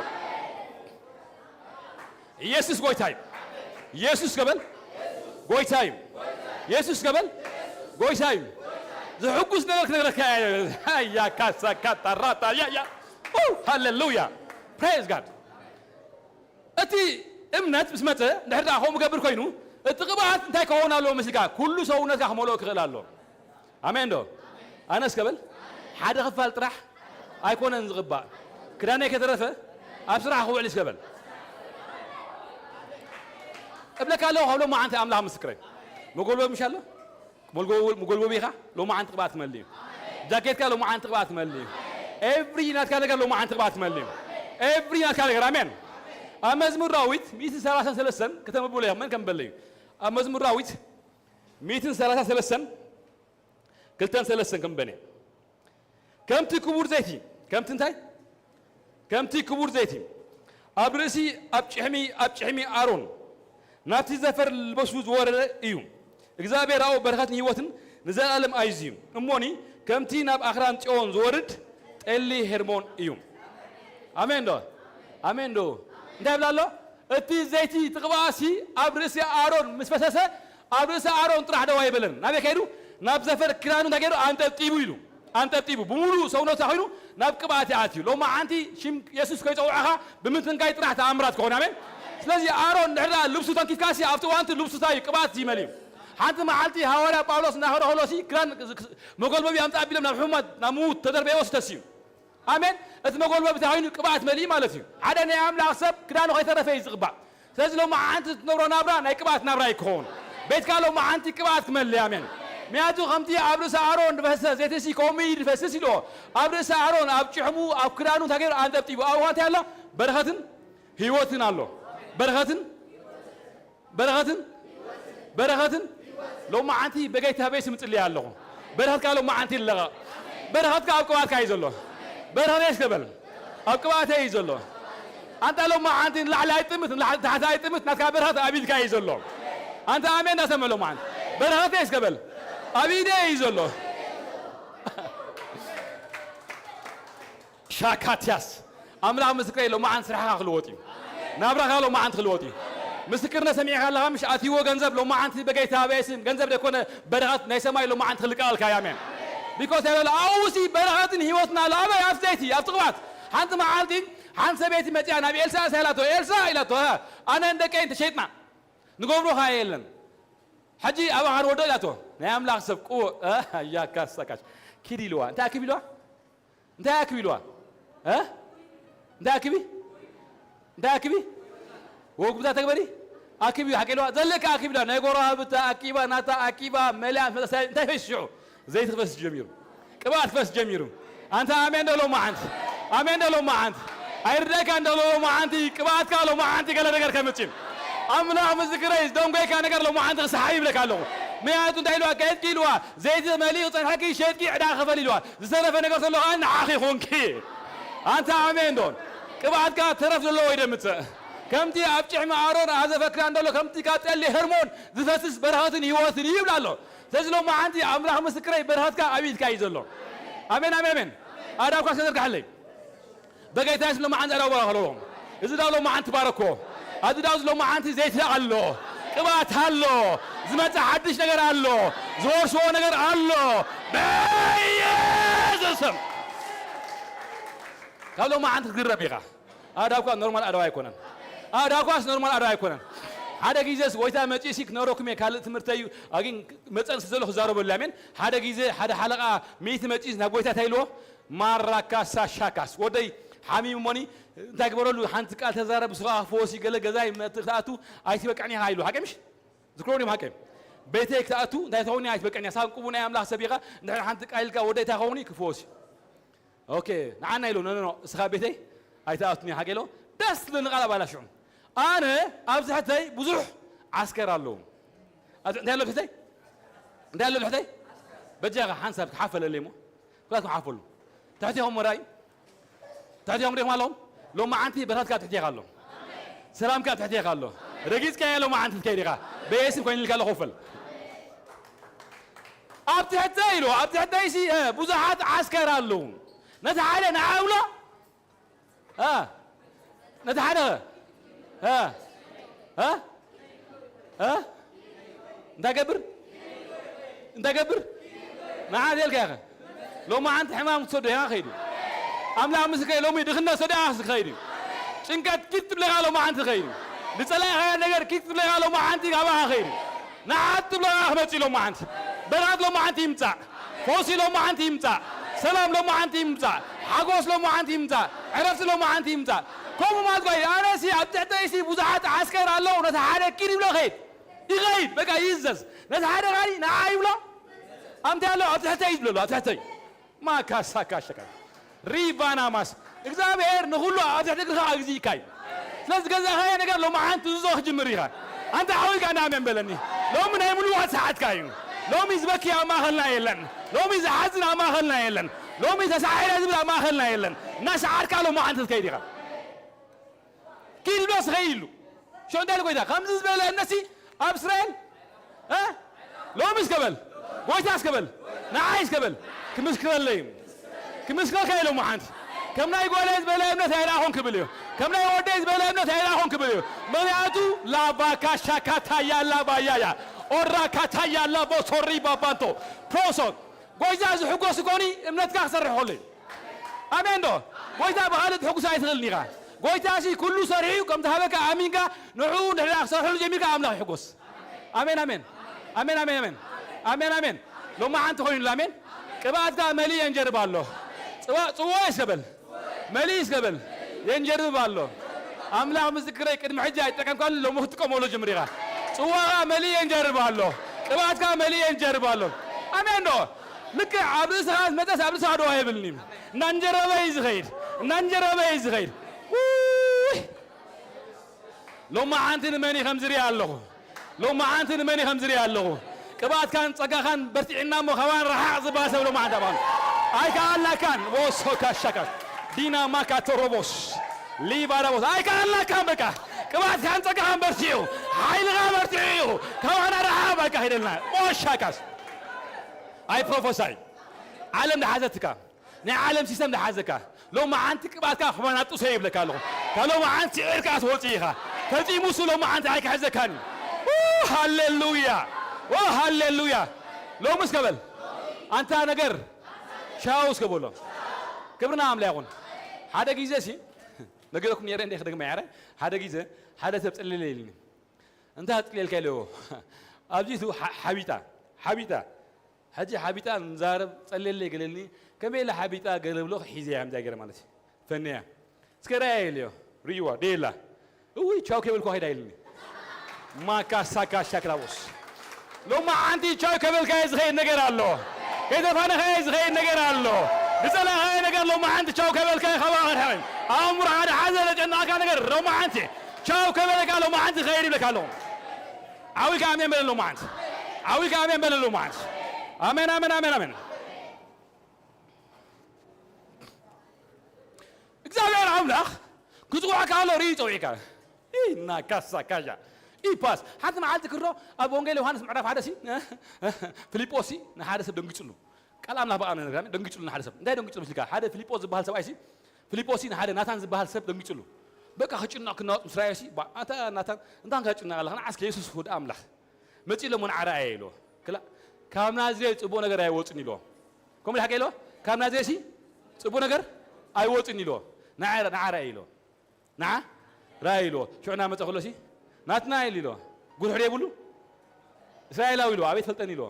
ኢየሱስ ጎይታ እዩ። ኢየሱስ ገበል ጎይታ እዩ። ኢየሱስ ገበል ጎይታ እዩ። ዝሕጉስ ነገር ክነግረካ እየ። ሃያ ካሳ ካታ ራታ ያ ያ። ኡ፣ ሃሌሉያ። Praise God። እቲ እምነት ምስ መጸ፣ እንድሕር ደኣ ከምኡ ገብር ኮይኑ፣ እቲ ቅብኣት እንታይ ክኸውን ኣለዎ መሲልካ? ኩሉ ሰውነትካ ክመልኦ ክኽእል ኣለዎ። ኣሜን ዶ? ኣነ እስከ በል፣ ሓደ ክፋል ጥራሕ ኣይኮነን ዝቕባእ። ክዳነይ ከተረፈ ኣብ ስራሕ ክውዕል እስከ በል። እብለካ ኣለኹ፣ ካብ ሎማዓንቲ ኣምላኽ ምስክረይ። መጎልበቢ ምሽ ኣሎ? መጎልበቢ ኢኻ? ሎማዓንቲ ቅብኣት ክመልእ እዩ። ጃኬትካ ሎማዓንቲ ቅብኣት ክመልእ እዩ። ኤቭሪ ናትካ ነገር ሎማዓንቲ ቅብኣት ክመልእ እዩ። ኤቭሪ ናትካ ነገር፣ ኣሜን። ኣብ መዝሙር ዳዊት ሚእትን ሰላሳን ሰለስተን ከተንብብሉ ኢኹም፣ መን ከም በለ እዩ። ኣብ መዝሙር ዳዊት ሚእትን ሰላሳን ሰለስተን ክልተን ሰለስተን ከም በነ። ከምቲ ክቡር ዘይቲ፣ ከምቲ እንታይ? ከምቲ ክቡር ዘይቲ ኣብ ርእሲ፣ ኣብ ጭሕሚ፣ ኣብ ጭሕሚ ኣሮን ናብቲ ዘፈር ልበሱ ዝወረደ እዩ። እግዚኣብሔር ኣብኡ በረኸትን ህይወትን ንዘለኣለም ኣዝዩ እዩ። እሞኒ ከምቲ ናብ ኣኽራን ጽዮን ዝወርድ ጠሊ ሄርሞን እዩ። ኣሜን ዶ? ኣሜን ዶ? እንታይ ይብላ ኣሎ? እቲ ዘይቲ፣ እቲ ቅብኣሲ ኣብ ርእሲ ኣሮን ምስ ፈሰሰ፣ ኣብ ርእሲ ኣሮን ጥራሕ ደው ኣይበለን። ናበይ ከይዱ? ናብ ዘፈር ክዳኑ እንታይ ገይሩ? ኣንጠብጢቡ ኢሉ። ኣንጠብጢቡ። ብምሉእ ሰውነቱ ኮይኑ ናብ ቅብኣት ይኣትዩ። ሎማዓንቲ ሽም የሱስ ከይጸውዐኻ ብምትንካይ ጥራሕ ተኣምራት ክኾን። ኣሜን። ስለዚ ኣሮን ድሕሪ ደኣ ልብሱ ተንኪፍካሲ ኣብቲ እዋንቲ ልብሱ እንታይ እዩ? ቅብኣት ይመልእ እዩ። ሓንቲ መዓልቲ ሃዋርያ ጳውሎስ እናኸደ ከሎሲ ክዳን መጎልበቢ ኣምጽእ ኣቢሎም ናብ ሕሙማት ናብ ምዉት ተደርበ ይወስደሲ እዩ። ኣሜን። እቲ መጎልበቢ እንታይ ኮይኑ? ቅብኣት መሊኡ ማለት እዩ። ሓደ ናይ ኣምላኽ ሰብ ክዳኑ ከይተረፈ እዩ ዝቕባእ። ስለዚ ሎማዓንቲ እትነብሮ ናብራ ናይ ቅብኣት ናብራ እዩ ክኸውን። ቤትካ ሎማዓንቲ ቅብኣት ክመልእ። ኣሜን። ምክንያቱ ከምቲ ኣብ ርእሲ ኣሮን ዝፈሰሰ ዘይትሲ ከምኡ እዩ ዝፈስስ ኢልዎ። ኣብ ርእሲ ኣሮን፣ ኣብ ጭሕሙ፣ ኣብ ክዳኑ እንታይ ገይሩ? ኣንጠብጢቡ። ኣብኡ እንታይ ኣሎ? በረኸትን ህይወትን ኣሎ። በረኸትን በረኸትን በረኸትን ሎማዓንቲ በጌታ በይ ስም ጽልያ ኣለኹ። በረኸትካ ሎማዓንቲ ይለቐቕ። በረኸትካ ኣብ ቅብኣትካ እዩ ዘሎ። በረኸተይ እስከ በል ኣብ ቅብኣተይ እዩ ዘሎ። ኣንታ ሎማዓንቲ ንላዕሊ ኣይጥምት፣ ንላዕሊ ታሕቲ ኣይጥምት፣ ናትካ በረኸት ኣብ ኢድካ እዩ ዘሎ። ኣንታ ኣሜን እንዳሰምዕ ሎማዓንቲ በረኸተይ እስከ በል ኣብ ኢደይ እዩ ዘሎ። ሻካትያስ ኣምላኽ ምስክረይ ሎማዓንቲ ስራሕኻ ክልወጥ እዩ። ናብራኻ ሎማዓንቲ ክልወጥ እዩ። ምስክርነት ሰሚዕካ ኣለኻ ምሽ? ኣትይዎ ገንዘብ ሎማዓንቲ በጌታ በስም ገንዘብ ደይኮነ በረኸት ናይ ሰማይ ሎማዓንቲ ክልቀቐልካ እዩ። ኣሜን። ቢኮዝ ያለ ኣብኡ ሲ በረኸትን ህይወትና ኣሎ። ኣበይ? ኣብ ዘይቲ፣ ኣብ ትቕባት። ሓንቲ መዓልቲ ሓንቲ ሰበይቲ መጺኣ ናብ ኤልሳ እንታይ ኢላቶ? ኤልሳ ኢላቶ፣ "እ፣ ኣነ እንደቀይ እንተሸይጥና ንገብሮ ኸኣ የለን። ሕጂ ኣባኻ ንወዶ" ኢላቶ። ናይ ኣምላኽ ሰብ ቁ-፣ እ፣ ኣያ ካሳካሽ። ኪድ ኢልዋ። እንታይ ኣክብ ኢልዋ? እንታይ ኣክብ ኢልዋ? እ? እንታይ ኣክቢ? እንታይ ኣክቢ? ወጉብታ ተግበሪ? ኣክቢ ሓቂ ኢልዋ። ዘለካ ኣክብ ኢልዋ። ናይ ጎረባብታ ኣኪባ፣ ናታ ኣኪባ፣ መሊኣ ምስ መለሳ እንታይ ፈስሽ ሽዑ? ዘይቲ ክፈስስ ጀሚሩ። ቅብኣት ክፈስስ ጀሚሩ። ኣንታ ኣሜን ዶ ሎማዓንቲ? ኣሜን ዶ ሎማዓንቲ? ኣይርዳእካ እንዶ ሎማዓንቲ፣ ቅብኣትካ ሎማዓንቲ ገለ ነገር ከምጽእ። ኣምላኽ ምስክረይ፣ ዝደንጎይካ ነገር ሎማዓንቲ ክሰሓብ ይብለካ ኣለኹ። ምክንያቱ እንታይ ኢልዋ? ከየድኪ ኢልዋ፣ ዘይቲ መሊኡ ክጸንሐኪ ሸጥኪ ዕዳ ክፈል ኢልዋ። ዝተረፈ ነገር ተሎ ኸኣ ንዓኺ ይኹንኪ። ኣንታ ኣሜን ዶን? ቅብኣትካ ተረፍ ዘለዎ እዩ ደምጽእ። ከምቲ ኣብ ጭሕሚ ኣሮን ኣዘፈክራ እንደሎ፣ ከምቲ ካብ ጠሊ ሄርሞን ዝፈስስ በረኸትን ህይወትን እዩ ይብል ኣሎ። ስለዚ ሎማዓንቲ ኣምላኽ ምስክረይ፣ በረኸትካ ኣብ ኢድካ እዩ ዘሎ። ኣሜን፣ ኣሜን፣ ኣሜን። ኣዳብካ ዝተዘርግሐለይ። በጌታ ስም ሎማዓንቲ ኣዳው ባረኽ ኣለኹ። እዚ ዳው ሎማዓንቲ ባረኮ። ኣብዚ ዳው እዚ ሎማዓንቲ ዘይቲ ኣሎ፣ ቅብኣት ኣሎ፣ ዝመጽእ ሓድሽ ነገር ኣሎ፣ ዝወርስዎ ነገር ኣሎ። በኢየሱስ ስም። ካብ ሎማዓንቲ ክትግረም ኢኻ። ኣዳብኳ ኖርማል ኣዳው ኣይኮነን። ኣዳብኳስ ኖርማል ኣዳው ኣይኮነን። ሓደ ግዜስ ጎይታ መጺኡ ሲ ክነግረኩም እየ፣ ካልእ ትምህርተይ እዩ። ኣግን መጸን ስለ ዘለኹ ክዛረበሉ እየ። ኣሜን። ሓደ ግዜ ሓደ ሓለቓ ሚእቲ መጺኡስ ናብ ጎይታ እንታይ ኢልዎ? ማራካሳ ሻካስ። "ወደይ ሓሚሙ እሞኒ እንታይ ግበረሉ? ሓንቲ ቃል ተዛረብ፣ ንሱ ኸኣ ክፈወስ እዩ። ገለ ገዛይ መእቲ ክትኣቱ ኣይትበቅዕን ኢኻ" ኢሉ። ሓቂ ምሽ? ዝክሮ ድዮም ሓቂ? "ቤተይ ክትኣቱ እንታይ ትኸውን ኣይትበቅዕን እያ። ሳንቁቡ ናይ ኣምላኽ ሰብ ኢኻ። እንድሕር ሓንቲ ቃል ኢልካ ወደይ እንታይ ኸውን እዩ? ክፈወስ እዩ።" ኦኬ፣ ንዓና ኢሉ፣ "ኖ፣ ኖ፣ ኖ፣ እስኻ ቤተይ ኣይትኣቱን ኢኻ" ገሎ። ደስ ዝብለኒ ቃል ኣባላ ሽዑ። ኣነ ኣብ ትሕተይ ብዙሕ ዓስከር ኣለዉ። ኣብ ትሕ-፣ እንታይ ኣሎ ትሕተይ? እንታይ ኣሎ ትሕተይ? በጃኻ ሓንሳብ ክሓፈለለይ እሞ። ኩላትኩም ሓፈሉ። ትሕቴኹም ወራይ። ትሕቴኹም ዲኹም ኣለኹም? ሎማዓንቲ በረኸትካ ኣብ ትሕቴኻ ኣሎ። ሰላምካ ኣብ ትሕቴኻ ኣሎ። ረጊጽካዮ ሎማዓንቲ ትከይድ ኢኻ። በየስም ኮይኑልካ ኣሎ ኮፈል። ኣብ ትሕተይ ኢሉ፣ ኣብ ትሕተይሲ፣ እ፣ ብዙሓት ዓስከር ኣለዉ። ነቲ ሓደ ንዓ ብሎ፣ እ፣ ነቲ ሓደ፣ እ፣ እ፣ እ፣ እንታይ ገብር? እንታይ ገብር? ንዓ ዘልካ ኢኻ። ሎማዓንቲ ሕማም ክትሰዶ ኢኻ ከይዱ። ኣምላኽ ምስከይ ሎሚ ድኽነት ሰዶ ኢኻ ከይዱ። ጭንቀት ኪድ ትብለኻ ሎማዓንቲ ከይዱ። ዝጸላእኻዮ ነገር ኪድ ትብለኻ ሎማዓንቲ ካባኻ ከይዱ። ንዓት ትብለኻ ክመጽእ ሎማዓንቲ። በረኸት ሎማዓንቲ ይምጻእ። ፈውሲ ሎማዓንቲ ይምጻእ። ሰላም ሎማዓንቲ ይምጻእ። ሓጎስ ሎማዓንቲ ይምጻእ። ዕረፍቲ ሎማዓንቲ ይምጻእ። ከምኡ ማለት ባይ ኣነሲ ኣብ ትሕተይሲ ብዙሓት ዓስከር ኣለዉ። ነቲ ሓደ ኪድ ይብሎ ኸይድ። ይኸይድ፣ በቃ ይእዘዝ። ነቲ ሓደ ኻሊ ንዓ ይብሎ። ኣምታይ ኣሎ? ኣብ ትሕተይ እዩ ዝብለሉ፣ ኣብ ትሕተይ። ማካሳ ካሸካ። ሪባና ማስ። እግዚኣብሔር ንኹሉ ኣብ ትሕቲ እግርኻ ኣግዚእካ እዩ። ስለዚ ገዛኻዮ ነገር ሎማዓንቲ ትእዝዞ ክጅምር ኢኻ። ኣንታ ሓወይ ከኣ ኣሜን በለኒ። ሎሚ ናይ ምልዋጥ ሰዓትካ እዩ። ሎሚ ዝበኪ ኣብ ማእኸልና የለን። ሎሚ ዝሓዝን ኣብ ማእኸልና የለን። ሎሚ ተሳዒረ ዝብል ኣብ ማእኸልና የለን። እናሰዓርካ ሎማዓንቲ ትከይድ ኢኻ። ኪድ ዶ ስኸይሉ? ሽዑ እንታይ ኢሉ ጎይታ? ከምዚ ዝበለ እምነትሲ ኣብ እስራኤል፣ እ? ሎሚ እስከ በል፣ ጎይታ እስከ በል፣ ንዓይ እስከ በል፣ ክምስክረለይ እዩ። ክምስክረልካ ኢሎም ሓንቲ። ከም ናይ ጓለይ ዝበለ እምነት ኣይረኣኹን ክብል እዩ። ከም ናይ ወደይ ዝበለ እምነት ኣይረኣኹን ክብል እዩ። ምኽንያቱ ላባካ ሻካታያ ላባያያ ኦራካታያ ላቦ ሶሪ ባባንቶ ፕሮሶ ጎይታ ዝሕጎስ ኮኒ እምነትካ ክሰርሕ ከሎ እዩ። ኣሜን ዶ? ጎይታ ብኻልእ ትሕጉስ ኣይትኽእልን ኢኻ። ጎይታ ሲ ኩሉ ሰሪሑ ከም ዝሃበካ ኣሚንካ ንዕኡ እንድሕር ክሰርሕሉ ጀሚርካ ኣምላኽ ይሕጎስ። ኣሜን፣ ኣሜን። ኣሜን፣ ኣሜን፣ ኣሜን። ኣሜን፣ ኣሜን። ሎማዓንቲ ኮይኑላ፣ ኣሜን። ቅብኣትካ መሊእ የንጀርብ ኣሎ። ጽዋ-፣ ጽዋ ይስከበል። መሊእ ይስከበል። የንጀርብ ኣሎ። ኣምላኽ ምስክረይ ቅድሚ ሕጂ ኣይጠቀምካሉ፣ ሎሚ ክትጥቀመሉ ጀምር ኢኻ። ጽዋኻ መሊእ የንጀርብ ኣሎ። ቅብኣትካ መሊእ የንጀርብ ኣሎ። ኣሜን ዶ? ልክዕ ኣብ ርእስኻ ዝመጸስ ኣብ ርእስኻ ዶ ኣይብልኒ። እናንጀረበ እዩ ዝኸይድ። እናንጀረበ እዩ ዝኸይድ። ውይ! ሎማዓንቲ ንመን እዩ ከም ዝሪኢ ኣለኹ? ሎማዓንቲ ንመን እዩ ከም ዝሪኢ ኣለኹ? ቅብኣትካን ጸጋኻን በርቲዕና እሞ ካባን ረሓቕ ዝበሃል ሰብ ሎማዓንቲ ኣባን ኣይከኣልናካን። ወሶ ካሻካሽ ዲና ማካ ቶሮቦስ ሊባራቦስ ኣይከኣልናካን። በቃ ቅብኣትካን ጸጋኻን በርቲዑ፣ ሓይልኻ በርቲዑ እዩ። ካባና ረሓቕ በቃ ሂደልና። ሞሻካስ ኣይ ፕሮፎሳይ ዓለም ዝሓዘትካ ናይ ዓለም ሲስተም ዝሓዘካ ሎማዓንቲ ቅብኣትካ ክመናጥሶ ይብለካ ኣለኹ። ካብ ሎማዓንቲ ስዒርካ ክትወፅእ ኢኻ። ፈፂሙ እሱ ሎማዓንቲ ኣይክሕዘካን እዩ። ኡ፣ ሃሌሉያ። ኦ፣ ሃሌሉያ። ሎሚ እስከ በል፣ ኣንታ ነገር፣ ቻው እስከ በሎ። ክብርና ኣምላኽ ይኹን። ሓደ ግዜ ሲ፣ ነጊረኩም ነይረ እንደ ክደግመ ያረ፣ ሓደ ግዜ ሓደ ሰብ ጸልየለይ ኢልኒ። እንታይ ጸልየልካ ኢለዎ? ኣብዚ ቱ ሓ-፣ ሓቢጣ፣ ሓቢጣ። ሕጂ ሓቢጣ ንዛረብ ጸልየለይ ገለልኒ። ከመይ ኢለ ሓቢጣ ገለ ብሎ ሒዘያ ከምዚኣ ገይረ ማለት እዩ። ፈንያ። እስከ ራእያ ኢለዮ። ርእይዋ፣ ደየላ። እውይ፣ ቻው ከይበልኩ ከይዳ ኢልኒ። ማካሳካ ሻክላቦስ። ሎማዓንቲ ቻው ከበልካዮ ዝኸይድ ነገር ኣሎ። ከይተፋነኻዮ ዝኸይድ ነገር ኣሎ። ዝጸላእኻዮ ነገር ሎማዓንቲ ቻው ከበልካዮ ካባኻ ክርሕቕ እዩ። ኣእምሮኻ ዝሓዘ ዘጨነቐካ ነገር ሎማዓንቲ ቻው ከበለካ ሎማዓንቲ ክኸይድ ይብለካ ኣለኹ። ዓዊካ ኣሜን በለ ሎማዓንቲ። ዓዊካ ኣሜን በለ ሎማዓንቲ። ኣሜን፣ ኣሜን፣ ኣሜን፣ ኣሜን። እግዚኣብሔር ኣምላኽ ክጽውዓካ ከሎ ርእዩ ጸዊዕካ። ኢና ካሳ ካሻ። ኢፓስ። ሓንቲ መዓልቲ ክሮ ኣብ ወንጌል ዮሃንስ ምዕራፍ ሓደ ሲ፣ ፊልጶስ ሲ ንሓደ ሰብ ደንጊጽሉ። ቃል ኣምላኽ ብኣ ነግራ፣ ደንጊጽሉ ንሓደ ሰብ። እንታይ ደንጊጽሉ መስልካ? ሓደ ፊልጶስ ዝበሃል ሰብኣይ ሲ፣ ፊልጶስ ሲ ንሓደ ናታን ዝበሃል ሰብ ደንጊጽሉ። በቃ ክጭነቕ ክናወጥ ምስ ረኣዮ ሲ፣ ባ-፣ ኣታ ናታን፣ እንታይ ከጭነቕ ኣለኻ? ንዓስከ የሱስ ወዲ ኣምላኽ መጺእ እሞ ንዓ ረኣየ ኢልዎ። ክላ-፣ ካብ ናዝሬት ጽቡቕ ነገር ኣይወጽን ኢልዎ። ከምኡ ሓቂ ኢልዎ? ካብ ናዝሬት ሲ ጽቡቕ ነገር ኣይወጽን ኢልዎ። ንዓ፣ ንዓ ረኣየ ኢልዎ። ንዓ ረኣየ ኢልዎ። ሽዑ እናመጸ ከሎ ሲ፣ ናትናኤል ኢልዎ። ጉርሕዶ የብሉ? እስራኤላዊ ኢልዎ። ኣበይ ትፈልጠኒ ኢልዎ።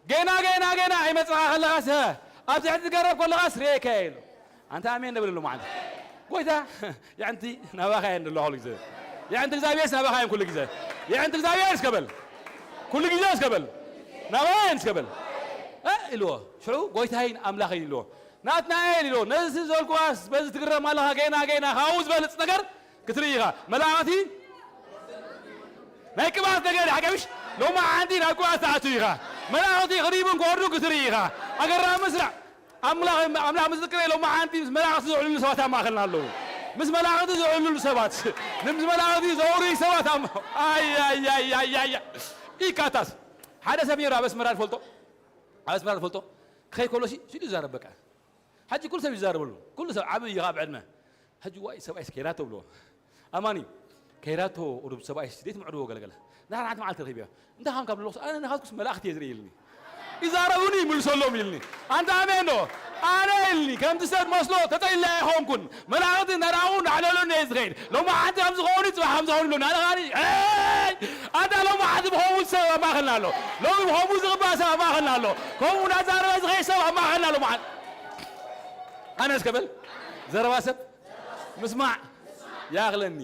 ገና፣ ገና፣ ገና ኣይመጽኻ ከለኻስ፣ ኣብ ትሕቲ ገረብ ከለኻስ ርእየካ ኢልዎ። ኣንታ ኣሜን ደብል ኣሎ ማለት። ጎይታ፣ የዕንቲ ናባኻ እየን ዘለዋ ኩሉ ግዜ። የዕንቲ እግዚኣብሔርስ ናባኻ እየን ኩሉ ግዜ። የዕንቲ እግዚኣብሔር እስከ በል። ኩሉ ግዜ እስከ በል። ናባኻ እየን እስከ በል። እ፣ ኢልዎ። ሽዑ ጎይታይን ኣምላኸይን ኢልዎ። ናትናኤል ኢልዎ። ነዚ ዘልኩኻስ በዚ ትግረም ኣለኻ፣ ገና፣ ገና ካብኡ ዝበልጽ ነገር ክትርኢ ኢኻ። መላእኽቲ ናይ ቅብኣት ነገር እዩ፣ ሓቀብሽ? ሎማዓንቲ ናብ ቅብኣት ትኣቱ ኢኻ። መላእኽቲ ክድይቡን ክወርዱን ክትርኢ ኢኻ። ኣገራሚ ስራሕ። ኣምላኽ፣ ኣምላኽ ምስ ዝቅረ ሎማዓንቲ ምስ መላእኽቲ ዝውዕልሉ ሰባት ኣብ ማእኸልና ኣለዉ። ምስ መላእኽቲ ዝውዕልሉ ሰባት፣ ምስ መላእኽቲ ዘውርዩ ሰባት ኣብ፣ ኣይ፣ ኣይ፣ ኣይ፣ ኣይ፣ ኣይ፣ ኣይ። ኢካታስ። ሓደ ሰብ ነይሩ ኣብ ኣስመራ ዝፈልጦ፣ ኣብ ኣስመራ ዝፈልጦ፣ ክኸይድ ከሎ ሲ፣ ሲሉ ይዛረብ በቃ። ሕጂ ኩሉ ሰብ ይዛረበሉ። ኩሉ ሰብ ዓብዪ እዩ ኣብ ዕድመ። ሕጂ ዋይ ሰብኣይስ ከይራቶ ብሎ። ኣማኒ፣ ከይራቶ ቁሩብ ሰብኣይስ ደይትምዕድዎ ገለገለ። ንሓንቲ መዓልቲ ረኺብዮ። እንታይ ኻንካ ብሎ፣ ኣነ ናኻትኩስ መላእኽቲ እየ ዝርኢ ኢልኒ። ይዛረቡኒ ይምልሰሎም ኢልኒ። ኣንታ ኣሜን ዶ? ኣነ ኢልኒ፣ ከምቲ ሰብ መስሎ ተጠሊለ ኣይኾንኩን። መላእኽቲ እናረኣኹ እናዕለሉኒ እየ ዝኸይድ። ሎማዓንቲ ከም ዝኾኑ፣ ጽባሕ ከም ዝኾኑ ኢሎም። ኣነ ኻኒ፣ ኤይ! ኣንታ ሎማዓንቲ ብኸምኡ ሰብ ኣብ ማእኸልና ኣሎ። ሎሚ ብኸምኡ ዝቕባእ ሰብ ኣብ ማእኸልና ኣሎ። ከምኡ እናዛረበ ዝኸይድ ሰብ ኣብ ማእኸልና ኣሎ። መዓል-፣ ኣነ እስከ በል፣ ዘረባ ሰብ ምስማዕ ይኣኽለኒ።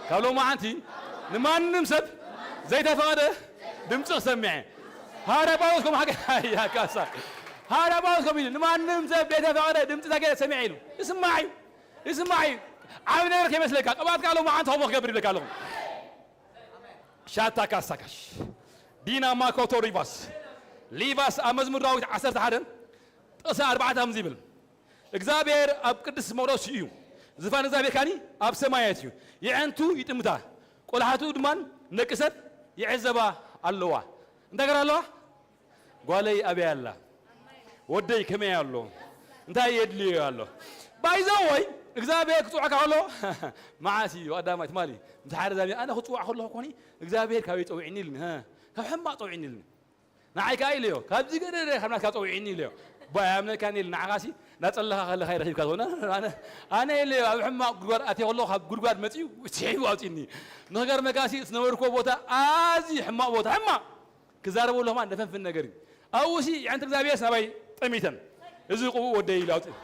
ካብ ሎማዓንቲ ንማንም ሰብ ዘይተፈቐደ ድምፂ ክሰምዐ። ሃዋርያ ጳውሎስ ከምኡ ሓገ-፣ ኣያ ካሳ። ሃዋርያ ጳውሎስ ከምኡ ኢሉ፣ ንማንም ሰብ ዘይተፈቐደ ድምፂ እንታይ ገይረ ሰሚዐ ኢሉ። ይስማዕ እዩ። ይስማዕ እዩ። ዓብዪ ነገር ከይመስለካ፣ ቅብኣት ከኣ ሎማዓንቲ ከምኡ ክገብር ይብለካ ኣለኹ። ሻታ ካሳካሽ። ዲና ማኮቶ ሪቫስ። ሊቫስ ኣብ መዝሙር ዳዊት ዓሰርተ ሓደ ጥቕሲ ኣርባዕተ ከምዚ ይብል፣ እግዚኣብሔር ኣብ ቅድስቲ መቕደሱ እዩ፣ ዝፋን እግዚኣብሔር ካኒ ኣብ ሰማያት እዩ። የዕንቱ ይጥምታ፣ ቆላሕትኡ ድማ ንደቂ ሰብ ይዕዘባ ኣለዋ። እንታይ ገር ኣለዋ? ጓለይ ኣበይ ኣላ? ወደይ ከመይ ኣሎ? እንታይ የድልዮ ኣሎ? ባይዘወይ እግዚኣብሔር ክጽውዐካ ከሎ መዓስ እዩ ቀዳማይ ትማሊ ምስ ሓደ ዛሚ ኣነ ክጽዋዕ ከለኹ ኮኒ እግዚኣብሔር ካበይ ጸዊዕኒ ኢልኒ፣ ሀ፣ ካብ ሕማቕ ጸዊዕኒ ኢልኒ። ንዓይ ከኣ ኢለዮ፣ ካብዚ ገደደ ካብ ናትካ ጸዊዕኒ ኢለዮ። ባይ ኣምነካኒ ኢል ንዓኻሲ እናጸለኻ ከለኻ ይረኺብካ ዝኾነ ኣነ፣ ኣነ ኢለዮ፣ ኣብ ሕማቕ ጉድጓድ ኣትየ ከለኹ ካብ ጉድጓድ መጺኡ ስሒቡ ኣውጺኒ። ንኽገርመካሲ ዝነበርኩዎ ቦታ ኣዝዩ ሕማቕ ቦታ፣ ሕማቕ። ክዛረቡ ኣለኹ ማለት ነፈንፍን ነገር እዩ። ኣብኡ ሲ የዕንቲ እግዚኣብሔር ሳባይ ጠሚተን። እዚ ቅቡእ ወደይ ኢሉ ኣውፅእ።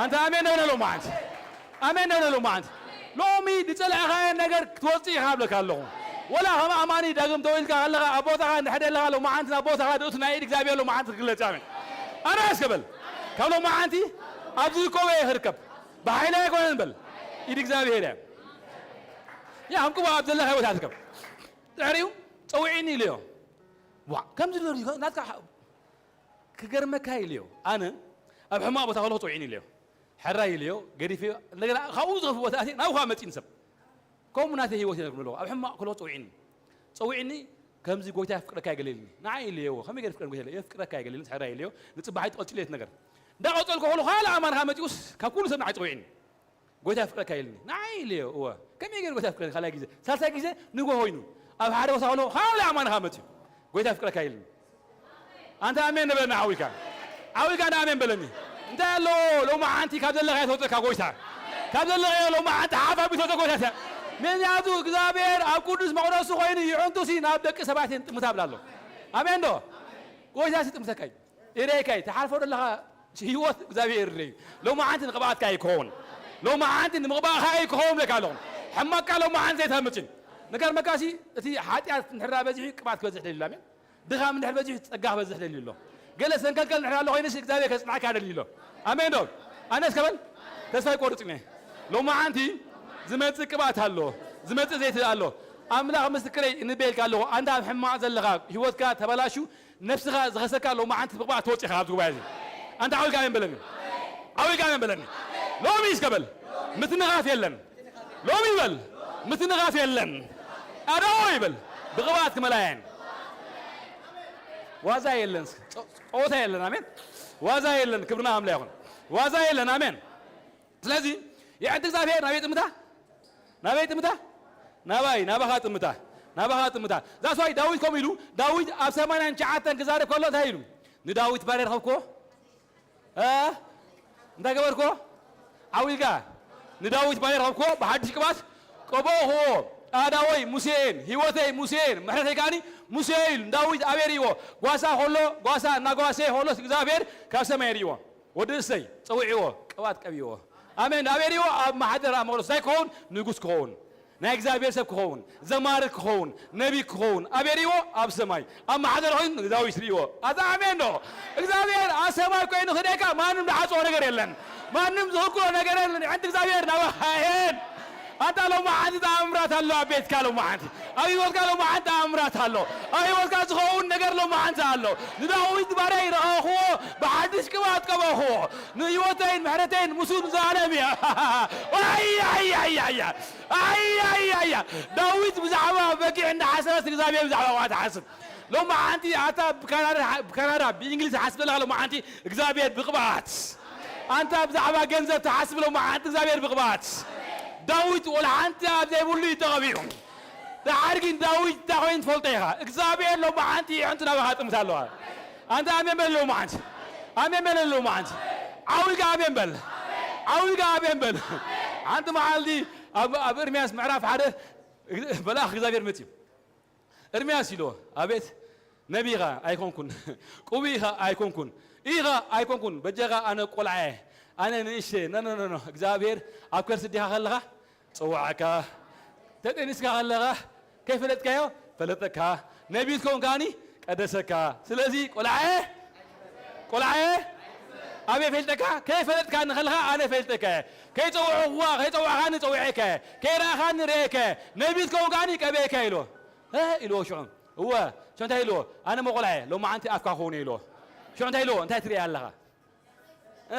ኣንታ ኣሜን ነብለሉ መዓንት። ኣሜን ነብለሉ መዓንት። ሎሚ ዝፀላእኻዮ ነገር ክትወፅእ ኢኻ እብለካ ኣለኹ። ወላ ከም ኣማኒ ዳግም ተወሊድካ ከለኻ ኣብ ቦታኻ እንድሕር ኣለኻ ሎ መዓንት ናብ ቦታኻ ድእቱ ናይ ኢድ እግዚኣብሔር ሎ መዓንት ክግለጽ ኣሜን። ኣነ እስከ በል። ካብ ሎ መዓንቲ ኣብዚ ዝቆበየ ክርከብ። ብሓይሊ ኣይኮነን በል። ኢድ እግዚኣብሔር እያ። ያ ከም ቅቡእ ኣብ ዘለኻ ቦታ ትርከብ። ድሕሪኡ ጸውዒኒ ኢለዮ። ዋ፣ ከምዚ ዶ ናትካ ሓ-፣ ክገርመካ ኢለዮ። ኣነ ኣብ ሕማቕ ቦታ ከለኹ ጸውዒኒ ኢለዮ። ሕራይ ኢለዮ፣ ገዲፈዮ፣ እንደገና ካብኡ ዝኸፍእ ቦታ ኣትየ ናብኡ ከኣ መጺእኒ ሰብ። ከምኡ ናተይ ህይወት እየ ዝነግር ዘለኹ። ኣብ ሕማቕ ከለኹ ጸውዒኒ። ጸውዒኒ፣ ከምዚ ጎይታ የፍቅረካ ይገለልኒ። ንዓይ ኢለዮ፣ ከመይ ገይረ የፍቅረኒ ጎይታ ኢለዮ? የፍቅረካ ይገለልኒ፣ ሕራይ ኢለዮ። ንጽባሕ ጠቐልጭ ኢለዮ እቲ ነገር። እንዳቐጸልኩ ከለኹ ካልእ ኣማን ከኣ መጺኡስ ካብ ኩሉ ሰብ ንዓይ ጸውዒኒ። ጎይታ የፍቅረካ ኢልኒ። ንዓይ ኢለዮ፣ እወ። ከመይ ገይሩ ጎይታ የፍቅረኒ? ካልኣይ ግዜ፣ ሳልሳይ ግዜ ንግሆ ኮይኑ። ኣብ ሓደ ቦታ ከሎ፣ ካልእ ኣማን ከኣ መጺኡ። ጎይታ የፍቅረካ ኢልኒ። ኣንታ ኣሜን ንበል ንዓው ኢልካ። ዓዊልካ ንኣሜን በለኒ። እንታይ ኣለዎ? ሎማዓንቲ ካብ ዘለኻዮ ተውፅእካ ጎይታ። ካብ ዘለኻዮ ሎማዓንቲ ሓፍ ኣቢሉ ተውፅእ ጎይታ። ምኽንያቱ እግዚኣብሔር ኣብ ቅዱስ መቕደሱ ኮይኑ ይዕንቱሲ ናብ ደቂ ሰባት ጥምት ኣብላ ኣሎ። ኣሜን ዶ? ጎይታሲ ጥምተካ እዩ። ይረእካ እዩ። ትሓልፎ ዘለኻ ህይወት እግዚኣብሔር ይረዩ። ሎማዓንቲ ንቅብኣትካ ይከውን። ሎማዓንቲ ንምቕባእካ ይከውን ብለካ ኣለኹ። ሕማቅካ ሎማዓንቲ ዘይተምፅን። ነገር መካሲ እቲ ሓጢኣት እንድሕር በዚሑ ቅብኣት ክበዝሕ ደልዩ ኣሎ። ኣሜን። ድኻም እንድሕር በዚሑ ጸጋ ክበዝሕ ደልዩ ኣሎ። ገለ ሰንከልከል እንድሕር ኣሎ ኮይኑሲ እግዚኣብሔር ከጽንዓካ ደልዩ ኣሎ። ኣሜን ዶ? ኣነስ ከበል ተስፋ ኣይቆርጽን እየ። ሎማዓንቲ ዝመጽእ ቅብኣት ኣሎ፣ ዝመጽእ ዘይቲ ኣሎ። ኣምላኽ ምስክረይ እንበይልካ ኣለኹ። ኣንታ ኣብ ሕማቕ ዘለኻ ህይወትካ ተበላሹ፣ ነፍስኻ ዝኸሰካ ሎማዓንቲ ብቕብኣት ተወጺኻ ኣብዚ ጉባኤ እዚ። ኣንታ ዓዊልካ ኣሜን በለኒ። ዓዊልካ ኣሜን በለኒ። ሎሚ እስከ በል። ምትንኻፍ የለን። ሎሚ ይበል ምትንኻፍ የለን። ኣዳዎ ይበል ብቕብኣት ክመላየን ዋዛ የለን። ጸ-፣ ጸወታ የለን። ኣሜን። ዋዛ የለን። ክብርና ኣምላኽ ይኹን። ዋዛ የለን። ኣሜን። ስለዚ የዕንቲ እግዚኣብሔር ናበይ ጥምታ? ናበይ ጥምታ? ናባይ፣ ናባኻ ጥምታ። ናባኻ ጥምታ። ዛስዋይ ዳዊት ከምኡ ኢሉ፣ ዳዊት ኣብ ሰማንያን ትሽዓተን ክዛረብ ከሎ እንታይ ኢሉ? ንዳዊት ባርያ ረኸብክዎ? እ? እንታይ ገበርክዎ? ዓው ኢልካ ንዳዊት ባርያ ረኸብክዎ፣ ብሓድሽ ቅብኣት ቀባእክዎ። ኣእዳወይ ሙሴን፣ ህይወተይ ሙሴን፣ ምሕረተይ ከኣኒ ሙሴ ኢሉ ንዳዊት ኣበይ ርእይዎ? ጓሳ ከሎ፣ ጓሳ እናጓሰየ ከሎ እግዚኣብሔር ካብ ሰማይ ርእይዎ። ወዲ እሰይ ጸዊዕዎ፣ ቅብኣት ቀቢዎ። ኣሜን። ኣበይ ርእይዎ? ኣብ ማሕደር ኣብ መቕደስ እንታይ ክኸውን? ንጉስ ክኸውን። ናይ እግዚኣብሔር ሰብ ክኸውን፣ ዘማሪ ክኸውን፣ ነቢ ክኸውን፣ ኣበይ ርእይዎ? ኣብ ሰማይ ኣብ ማሕደር ኮይኑ ንዳዊት ርእይዎ። ኣታ ኣሜን ዶ? እግዚኣብሔር ኣብ ሰማይ ኮይኑ ክደካ ማንም ዝዓጽዎ ነገር የለን። ማንም ዝኽልክሎ ነገር የለን። የዕንቲ እግዚኣብሔር ናባኻ እየን። ኣታ ሎማዓንቲ ተኣምራት ኣሎ ኣብ ቤትካ ሎማዓንቲ። ኣብ ህይወትካ ሎማዓንቲ ተኣምራት ኣሎ። ኣብ ህይወትካ ዝኸውን ነገር ሎማዓንቲ ኣሎ። ንዳዊት ባርያይ ረኸብክዎ፣ ብሓድሽ ቅብኣት ቀባእክዎ። ንህይወተይን ምሕረተይን ምስኡ ንዘለኣለም እያ። ኣይ፣ ኣይ፣ ኣይ፣ ኣይ፣ ኣይ። ኣይ፣ ኣይ፣ ኣይ፣ ኣይ። ዳዊት ብዛዕባ በጊዕ እንዳሓሰበስ እግዚኣብሔር ብዛዕባ ቆልዓ ትሓስብ። ሎማዓንቲ ኣታ ብካናዳ፣ ብካናዳ፣ ብእንግሊዝ ትሓስብ ዘለኻ ሎማዓንቲ እግዚኣብሔር ብቕብኣት። ኣንታ ብዛዕባ ገንዘብ ትሓስብ ሎማዓንቲ እግዚኣብሔር ብቕብኣት። ዳዊት ወላ ሓንቲ ኣብ ዘይብሉ እዩ ተቐቢኡ። ደሓር ግን ዳዊት እንታይ ኮይኑ ትፈልጦ ኢኻ? እግዚኣብሔር ሎማዓንቲ የዕንቱ ናባኻ ጥምት ኣለዋ። ኣንታ ኣሜን በል ሎማዓንቲ። ኣሜን በል ሎማዓንቲ። ዓው ኢልካ ኣሜን በል። ዓው ኢልካ ኣሜን በል። ሓንቲ መዓልቲ ኣብ፣ ኣብ ኤርምያስ ምዕራፍ ሓደ መልኣኽ እግዚኣብሔር መጺኡ። ኤርምያስ ኢልዎ፣ ኣቤት ነቢ ኢኻ ኣይኮንኩን፣ ቅቡእ ኢኻ ኣይኮንኩን፣ ኢኻ ኣይኮንኩን፣ በጃኻ ኣነ ቆልዓ እየ፣ ኣነ ንእሽተ፣ ኖ፣ ኖ፣ ኖ፣ ኖ፣ እግዚኣብሔር ኣብ ከርሲ ኣዴኻ ከለኻ ጸዋዓካ፣ ተጠኒስካ ከለኻ ከይፈለጥካዮ ፈለጠካ፣ ነቢ ትከውን ከኣኒ ቀደሰካ። ስለዚ ቆልዓ እየ፣ ቆልዓ እየ፣ ኣበይ ፈልጠካ? ከይፈለጥካኒ ከለኻ ኣነ ፈልጠካ እየ። ከይጸውዕኹዋ፣ ከይጸዋዕኻኒ ጸዊዐካ እየ። ከይረኣኻኒ ርእየካ እየ። ነቢ ትከውን ከኣኒ ቀቢኤካ ኢልዎ። እ፣ ኢልዎ ሽዑ። እወ፣ ሽዑ እንታይ ኢልዎ? ኣነ መቆልዓ እየ፣ ሎማዓንቲ ኣፍካ ክኸውን እየ ኢልዎ። ሽዑ እንታይ ኢልዎ? እንታይ ትርኢ ኣለኻ?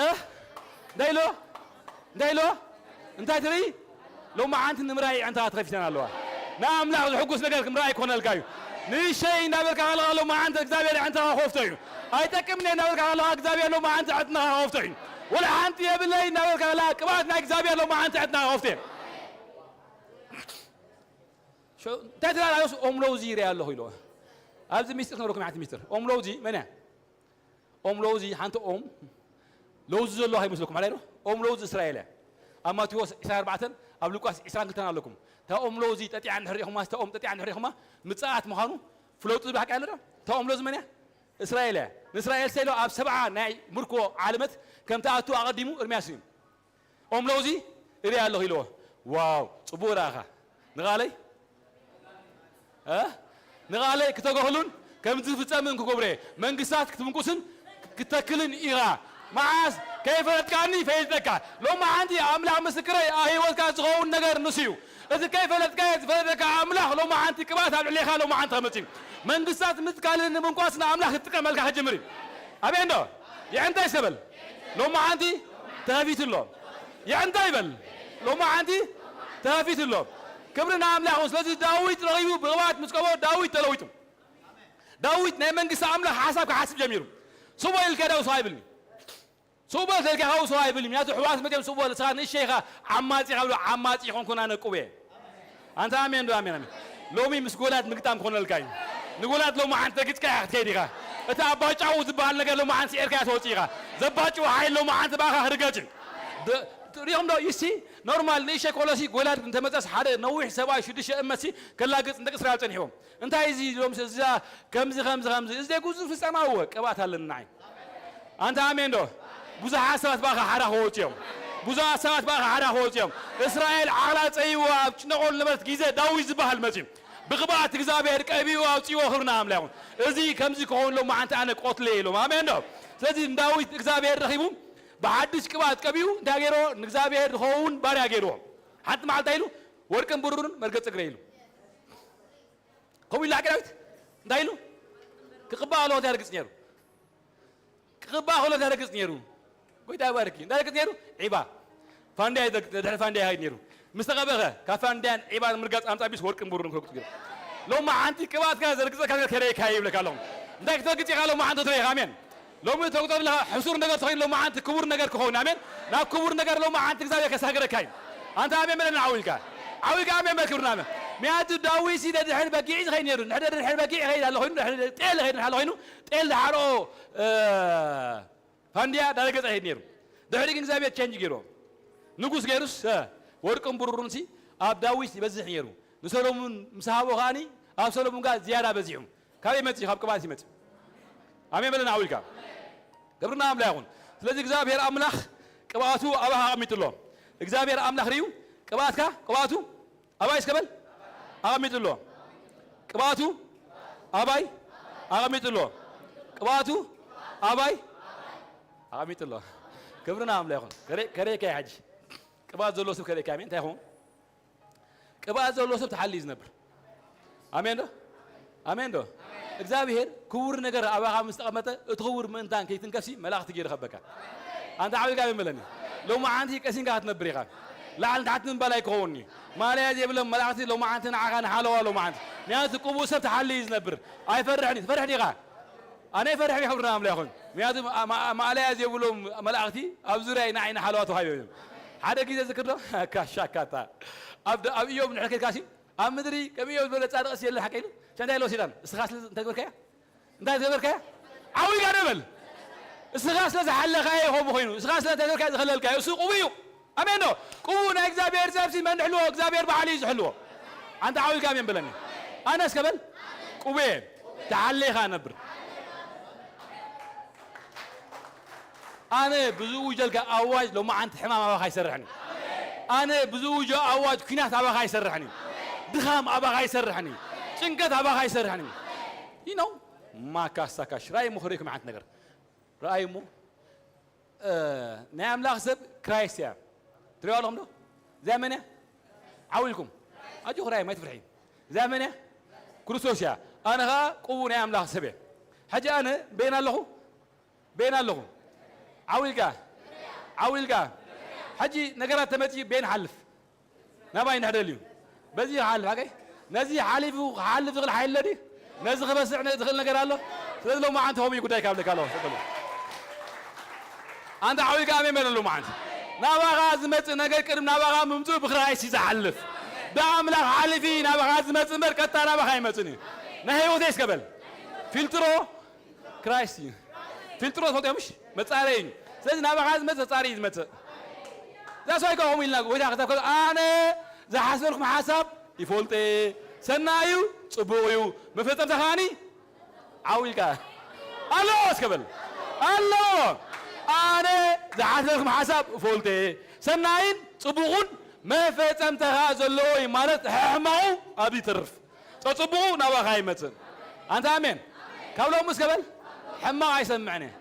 እ? እንታይ ኢልዎ? እንታይ ኢልዎ? እንታይ ትርኢ? ሎማዓንቲ ንምርኣይ ኣዕንትኻ ተኸፊተን ኣለዋ። ንኣምላኽ ዝሕጉስ ነገር ምርኣይ ክኾነልካ እዩ። ንእሸይ እንዳበልካ ከለኻ ሎማዓንቲ እግዚኣብሔር ኣዕንትኻ ክኸፍቶ እዩ። ኣይጠቅምን እየ እንዳበልካ ከለኻ እግዚኣብሔር ሎማዓንቲ ኣዕንትኻ ክኸፍቶ እዩ። ወላ ሓንቲ የብለይ እንዳበልካ ከለኻ ቅብኣት ናይ እግዚኣብሔር ሎማዓንቲ ኣዕንትኻ ክኸፍቶ እዩ። ሸ-፣ እንታይ ትላለዮስ ኦም ለውዚ ይርኢ ኣለኹ ኢልዎ። ኣብዚ ሚስጥር ክነግረኩም፣ ሓንቲ ሚስጥር። ኦም ለውዚ መን እያ? ኦም ለውዚ ሓንቲ ኦም ለውዚ ዘለዋ ከይመስለኩም፣ ሓላይ ዶ? ኦም ለውዚ እስራኤል እያ። ኣብ ማቴዎስ ዕስራን ኣርባዕተን፣ ኣብ ሉቃስ ዕስራን ክልተን ኣለኩም። እታ ኦም ለውዚ ጠጢዓ እንድሕር ርኢኹማ፣ እታ ኦም ጠጢዓ እንድሕር ርኢኹማ፣ ምጽኣት ምዃኑ ፍለጡ ዝብል ሓቂ ኣለ ዶ? እታ ኦም ለውዚ መን እያ? እስራኤል እያ። ንእስራኤል ሰይሎ ኣብ ሰብዓ ናይ ምርኮ ዓለመት ከም ትኣቱ ኣቐዲሙ ኤርምያስ እዩ። ኦም ለውዚ እሪኣ ኣለኹ ኢልዎ። ዋው፣ ጽቡቕ ረኣኻ። ንቓለይ? እ? ንቓለይ ክተገኽሉን ከምዚ ዝፍጸምን ክገብረ፣ መንግስታት ክትምንቁስን ክትተክልን ኢኻ። መዓስ? ከይፈለጥካኒ ፈሊጠካ። ሎማዓንቲ ኣምላኽ ምስክረይ፣ ኣብ ህይወትካ ዝኸውን ነገር ንሱ እዩ። እቲ ከይፈለጥካዮ ዝፈለጠካ ኣምላኽ ሎማዓንቲ ቅብኣት ኣብ ልዕሌኻ ሎማዓንቲ ከመጽእ እዩ። መንግስታት ምትካልን ንምንቋስን ኣምላኽ ክጥቀመልካ ክጅምር እዩ። ኣሜን ዶ? የዕንታይ ሰበል ሎማዓንቲ ተኸፊቱ ኣሎ። የዕንታይ በል ሎማዓንቲ ተኸፊቱ ኣሎ። ክብሪ ንኣምላኽ ይኹን። ስለዚ ዳዊት ረኺቡ ብቕብኣት ምስ ቀብኦ ዳዊት ተለዊጡ። ዳዊት ናይ መንግስቲ ኣምላኽ ሓሳብ ክሓስብ ጀሚሩ። ስቕ በል ኢልካ ዳዊት ሰው ኣይብልኒ። ስቕ በል ተልካ ኸው ሰው ኣይብልኒ። ምክንያቱ ኣሕዋት መጺኦም ስቕ በል፣ ንስኻ ንእሸይ ኢኻ፣ ዓማጺ ኢኻ ብሎ፣ ዓማጺ ኣይኮንኩን ኣነ ዕቁብ እየ። ኣንታ ኣሜን ዶ? ኣሜን፣ ኣሜን። ሎሚ ምስ ጎልያድ ምግጣም ክኾነልካ እዩ። ንጎልያድ ሎማዓንቲ ተጊጽካ ኢኻ ክትከይድ ኢኻ። እቲ ኣባጫው ዝበሃል ነገር ሎማዓንቲ ኤርትራ ትወፅእ ኢኻ። ዘባጭው ሓይል ሎማዓንቲ ባኻ ክርገጭ እዩ። ደ-፣ ሪኹም ዶ? ይሲ ኖርማል ንእሸ ኮሎሲ ጎላድ እንተመፀስ ሓደ ነዊሕ ሰብኣይ ሽዱሽተ እመሲ ከላግፅ ንደቂ እስራኤል ፀኒሕዎም። እንታይ እዚ ኢሎም እዛ ከምዚ፣ ከምዚ፣ ከምዚ። እዚ ጉዙፍ ፍጻማዊ ቅብኣት ኣለና። ኣንታ ኣሜን ዶ? ብዙሓት ሰባት ባኻ ሓራ ክወፁ እዮም። ብዙሓት ሰባት ባኻ ሓራ ክወፁ እዮም። እስራኤል ዓቕላ ጸይዋ ኣብ ጭነቆል ነበረት ግዜ ዳዊት ዝበሃል መፅዩ። ብቅብኣት እግዚኣብሔር ቀቢኡ ኣውፅዎ ክብርና ኣምላኽ ይኹን። እዚ ከምዚ ክኸውን ሎማዓንቲ ኣነ ቆትለ ኢሎም። ኣሜን ዶ? ስለዚ ንዳዊት እግዚኣብሔር ረኺቡ ብሓድሽ ቅብኣት ቀቢኡ እንታይ ገይሮ? ንእግዚኣብሔር ዝኸውን ባርያ ገይርዎ። ሓንቲ መዓልቲ ኢሉ ወርቅን ብሩርን መርገጽ እግረ ኢሉ። ከምኡ ኢሉ ሓቂ ዳዊት እንታይ ኢሉ? ክቅባእ ከሎ እንታይ ይርግጽ ነይሩ? ክቅባእ ከሎ እንታይ ይርግጽ ነይሩ? ጎይታ ይባርኪ። እንታይ ይርግጽ ነይሩ? ዒባ። ፋንድያ ይዘግ-፣ ድሕሪ ፋንድያ ይኸይድ ነይሩ። ምስ ተቐበኸ፣ ካብ ፋንድያን ዒባን ምርጋጽ ኣምጻ ቢስ ወርቅን ብሩርን ክረግጹ ገይሩ። ሎማዓንቲ ቅብኣትካ ዘርግጸካ ነገር ከርእየካ እየ ይብለካ ኣለኹ። እንታይ ክትረግጽ ኢኻ ሎማዓንቲ ትርእኻ? ኣሜን። ሎሚ ትረግጾ ዘለኻ ሕሱር ነገር ተኾይኑ ሎማዓንቲ ክቡር ነገር ክኸውን። ኣሜን። ናብ ክቡር ነገር ሎማዓንቲ እግዚኣብሔር ከሳግረካ እዩ። ኣንታ ኣሜን በለና ዓው ኢልካ። ዓው ኢልካ ኣሜን በል ክብርና ኣሜን። ምክንያቱ ዳዊት ሲ ደድሕሪ በጊዕ ዝኸይድ ነይሩ። ንሕደ ደድሕሪ በጊዕ ይኸይድ ኣሎ ኮይኑ፣ ንሕደ ጤል ይኸይድ ኣሎ ኮይኑ፣ ጤል ዝሓርኦ፣ እ፣ ፋንድያ ዳረገጸ ይኸይድ ነይሩ። ድሕሪ ግን እግዚኣብሔር ቼንጅ ገይርዎ። ንጉስ ገይሩስ፣ እ፣ ወርቅን ብሩርን ሲ ኣብ ዳዊት ይበዝሕ ነይሩ። ንሰሎሙን ምስ ሃቦ ከኣኒ ኣብ ሰሎሙን ጋር ዝያዳ በዚሑ። ካበይ መጺኡ? ካብ ቅብኣት ይመጽእ። ኣሜን በለና ዓው ኢልካ። ክብርና ኣምላኽ ይኹን። ስለዚ እግዚኣብሔር ኣምላኽ ቅብኣቱ ኣባኻ ኣቐሚጡ ኣሎ። እግዚኣብሔር ኣምላኽ ርእዩ ቅብኣትካ፣ ቅብኣቱ ኣባይ እስከ በል ኣቐሚጡ ኣሎ። ቅብኣቱ ኣባይ ኣቐሚጡ ኣሎ። ቅብኣቱ ኣባይ ኣቐሚጡ ኣሎ። ክብርና ኣምላኽ ይኹን። ከረ-፣ ከረየካ እዩ ሕጂ። ቅብኣት ዘሎ ሰብ ከረየካ እዩ። እንታይ ይኸውን? ቅብኣት ዘሎ ሰብ ተሓልዩ ዝነብር። ኣሜን ዶ? ኣሜን ዶ? እግዚኣብሔር ክቡር ነገር ኣባኻ ምስ ተቐመጠ፣ እቲ ክቡር ምእንታን ከይትንከፍሲ መላእኽቲ ገይሩ ከበካ። ኣንታ ዓው ኢልካ ኣሜን በለኒ። ሎማዓንቲ ቀሲንካ ክትነብር ኢኻ። ላዕሊ ታሕቲ ምባል ኣይክኸውን እዩ። ማለያ ዘይብሎም መላእኽቲ ሎማዓንቲ ንዓኻ ንሓለዋ ሎማዓንቲ። ምክንያቱ ቅቡእ ሰብ ተሓልዩ እዩ ዝነብር። ኣይፈርሕን እዩ። ትፈርሕ ዲኻ? ኣነ ይፈርሕ ይኸብርና ኣምላኽ ይኹን። ምክንያቱ ማ-፣ ማ-፣ ማእለያ ዘይብሎም መላእኽቲ ኣብ ዙርያ ኢና ዓይኒ ሓለዋ ተዋሂቦም እዮም። ሓደ ግዜ ዝክር ዶ? ካሻካታ። ኣብ ደ-፣ ኣብ ኢዮብ ንድሕር ከድካሲ፣ ኣብ ምድሪ ከም ኢዮብ ዝበለ ጻድቕስ የለን ሓቀ ኢሉ። እንታይ ኢልዎ ሰይጣን? እስኻ ስለ እንታይ ገበርካዮ? እንታይ ዝገበርካዮ? ዓው ኢልካ ዶ በል። እስኻ ስለ ዝሓለኻዮ ከምኡ ኮይኑ። እስኻ ስለ እንታይ ገበርካዮ? ዝኸለልካዮ። እሱ ቅቡእ እዩ። ኣሜን ዶ? ቅቡእ ናይ እግዚኣብሔር ሰብሲ መን ዝሕልዎ? እግዚኣብሔር ባዕሉ እዩ ዝሕልዎ። ኣንታ ዓው ኢልካ ኣሜን በለኒ። ኣነ እስከ በል። ቅቡእ እየ። ተሓሊኻ ነብር። ኣነ ብዝእውጀልካ ኣዋጅ ሎማዓንቲ ሕማም ኣባኻ ኣይሰርሕን እዩ። ኣነ ብዝእውጆ ኣዋጅ ኲናት ኣባኻ ኣይሰርሕን እዩ። ድኻም ኣባኻ ኣይሰርሕን እዩ። ጭንቀት ኣባኻ ኣይሰርሕን እዩ። You know? ማካሳካሽ ራእይ ምኽሪኩም ሓንቲ ነገር። ረኣዩ እሞ፣ እ፣ ናይ ኣምላኽ ሰብ ክራይስት እያ። ትሪእዋ ኣለኹም ዶ? እዚኣ መን እያ? ዓው ኢልኩም። ኣጆኹ ረኣዩ፣ ኣይትፍርሒ። እዚኣ መን እያ? ክርስቶስ እያ። ኣነ ኸኣ ቅቡእ ናይ ኣምላኽ ሰብ እየ። ሕጂ ኣነ በየን ኣለኹ? በየን ኣለኹ? ዓው ኢልካ። ዓው ኢልካ። ሕጂ ነገራት ተመጺኡ በየን ሓልፍ? ናባይ እንድሕር ደልዩ በዚ ይሓልፍ፣ ሓቀይ? ነዚ ሓሊፉ ክሓልፍ ዝኽእል ሓይሊ ኣሎ ድዩ? ነዚ ክበስዕ ነ-፣ ዝኽእል ነገር ኣሎ? ስለዚ ሎማዓንቲ ከምኡ እዩ ጉዳይ ካብ ልካ ኣለዎ። ሰቀሉ። ኣንታ ዓው ኢልካ ኣሜን በለሉ መዓንቲ። ናባኻ ዝመጽእ ነገር ቅድሚ ናባኻ ምምጽኡ ብክራይስት እዩ ዝሓልፍ። ብኣምላኽ ሓሊፊ ናባኻ ዝመጽእ እምበር ቀጥታ ናባኻ ኣይመጽእን እዩ። ናይ ህይወተይ እስከ በል። ፊልትሮ ክራይስት እዩ። ፊልትሮ ትፈልጦ ምሽ? መጻረይ እዩ። ስለዚ ናባኻ ዝመጽእ ተጻሪ እዩ ዝመጽእ። ዛስ ዋይ ከምኡ ኢልና ጎይታ ክዛብ ከሎ ኣነ ዝሓሰብኩም ሓሳብ ይፈልጦ እየ። ሰናይ እዩ፣ ጽቡቕ እዩ። መፈጸምታ ከኣኒ ዓው ኢልካ ኣለዎ እስከ በል። ኣለዎ። ኣነ ዝሓሰብኩም ሓሳብ እፈልጦ እየ። ሰናይን ጽቡቕን መፈጸምታ ከኣ ዘለዎ እዩ ማለት ሕሕማቑ ኣብዚ ይተርፍ። ጸጽቡቑ ናባኻ ይመጽእ። ኣንታ ኣሜን። ካብ ሎሚ እስከ በል። ሕማቕ ኣይሰምዕን እየ።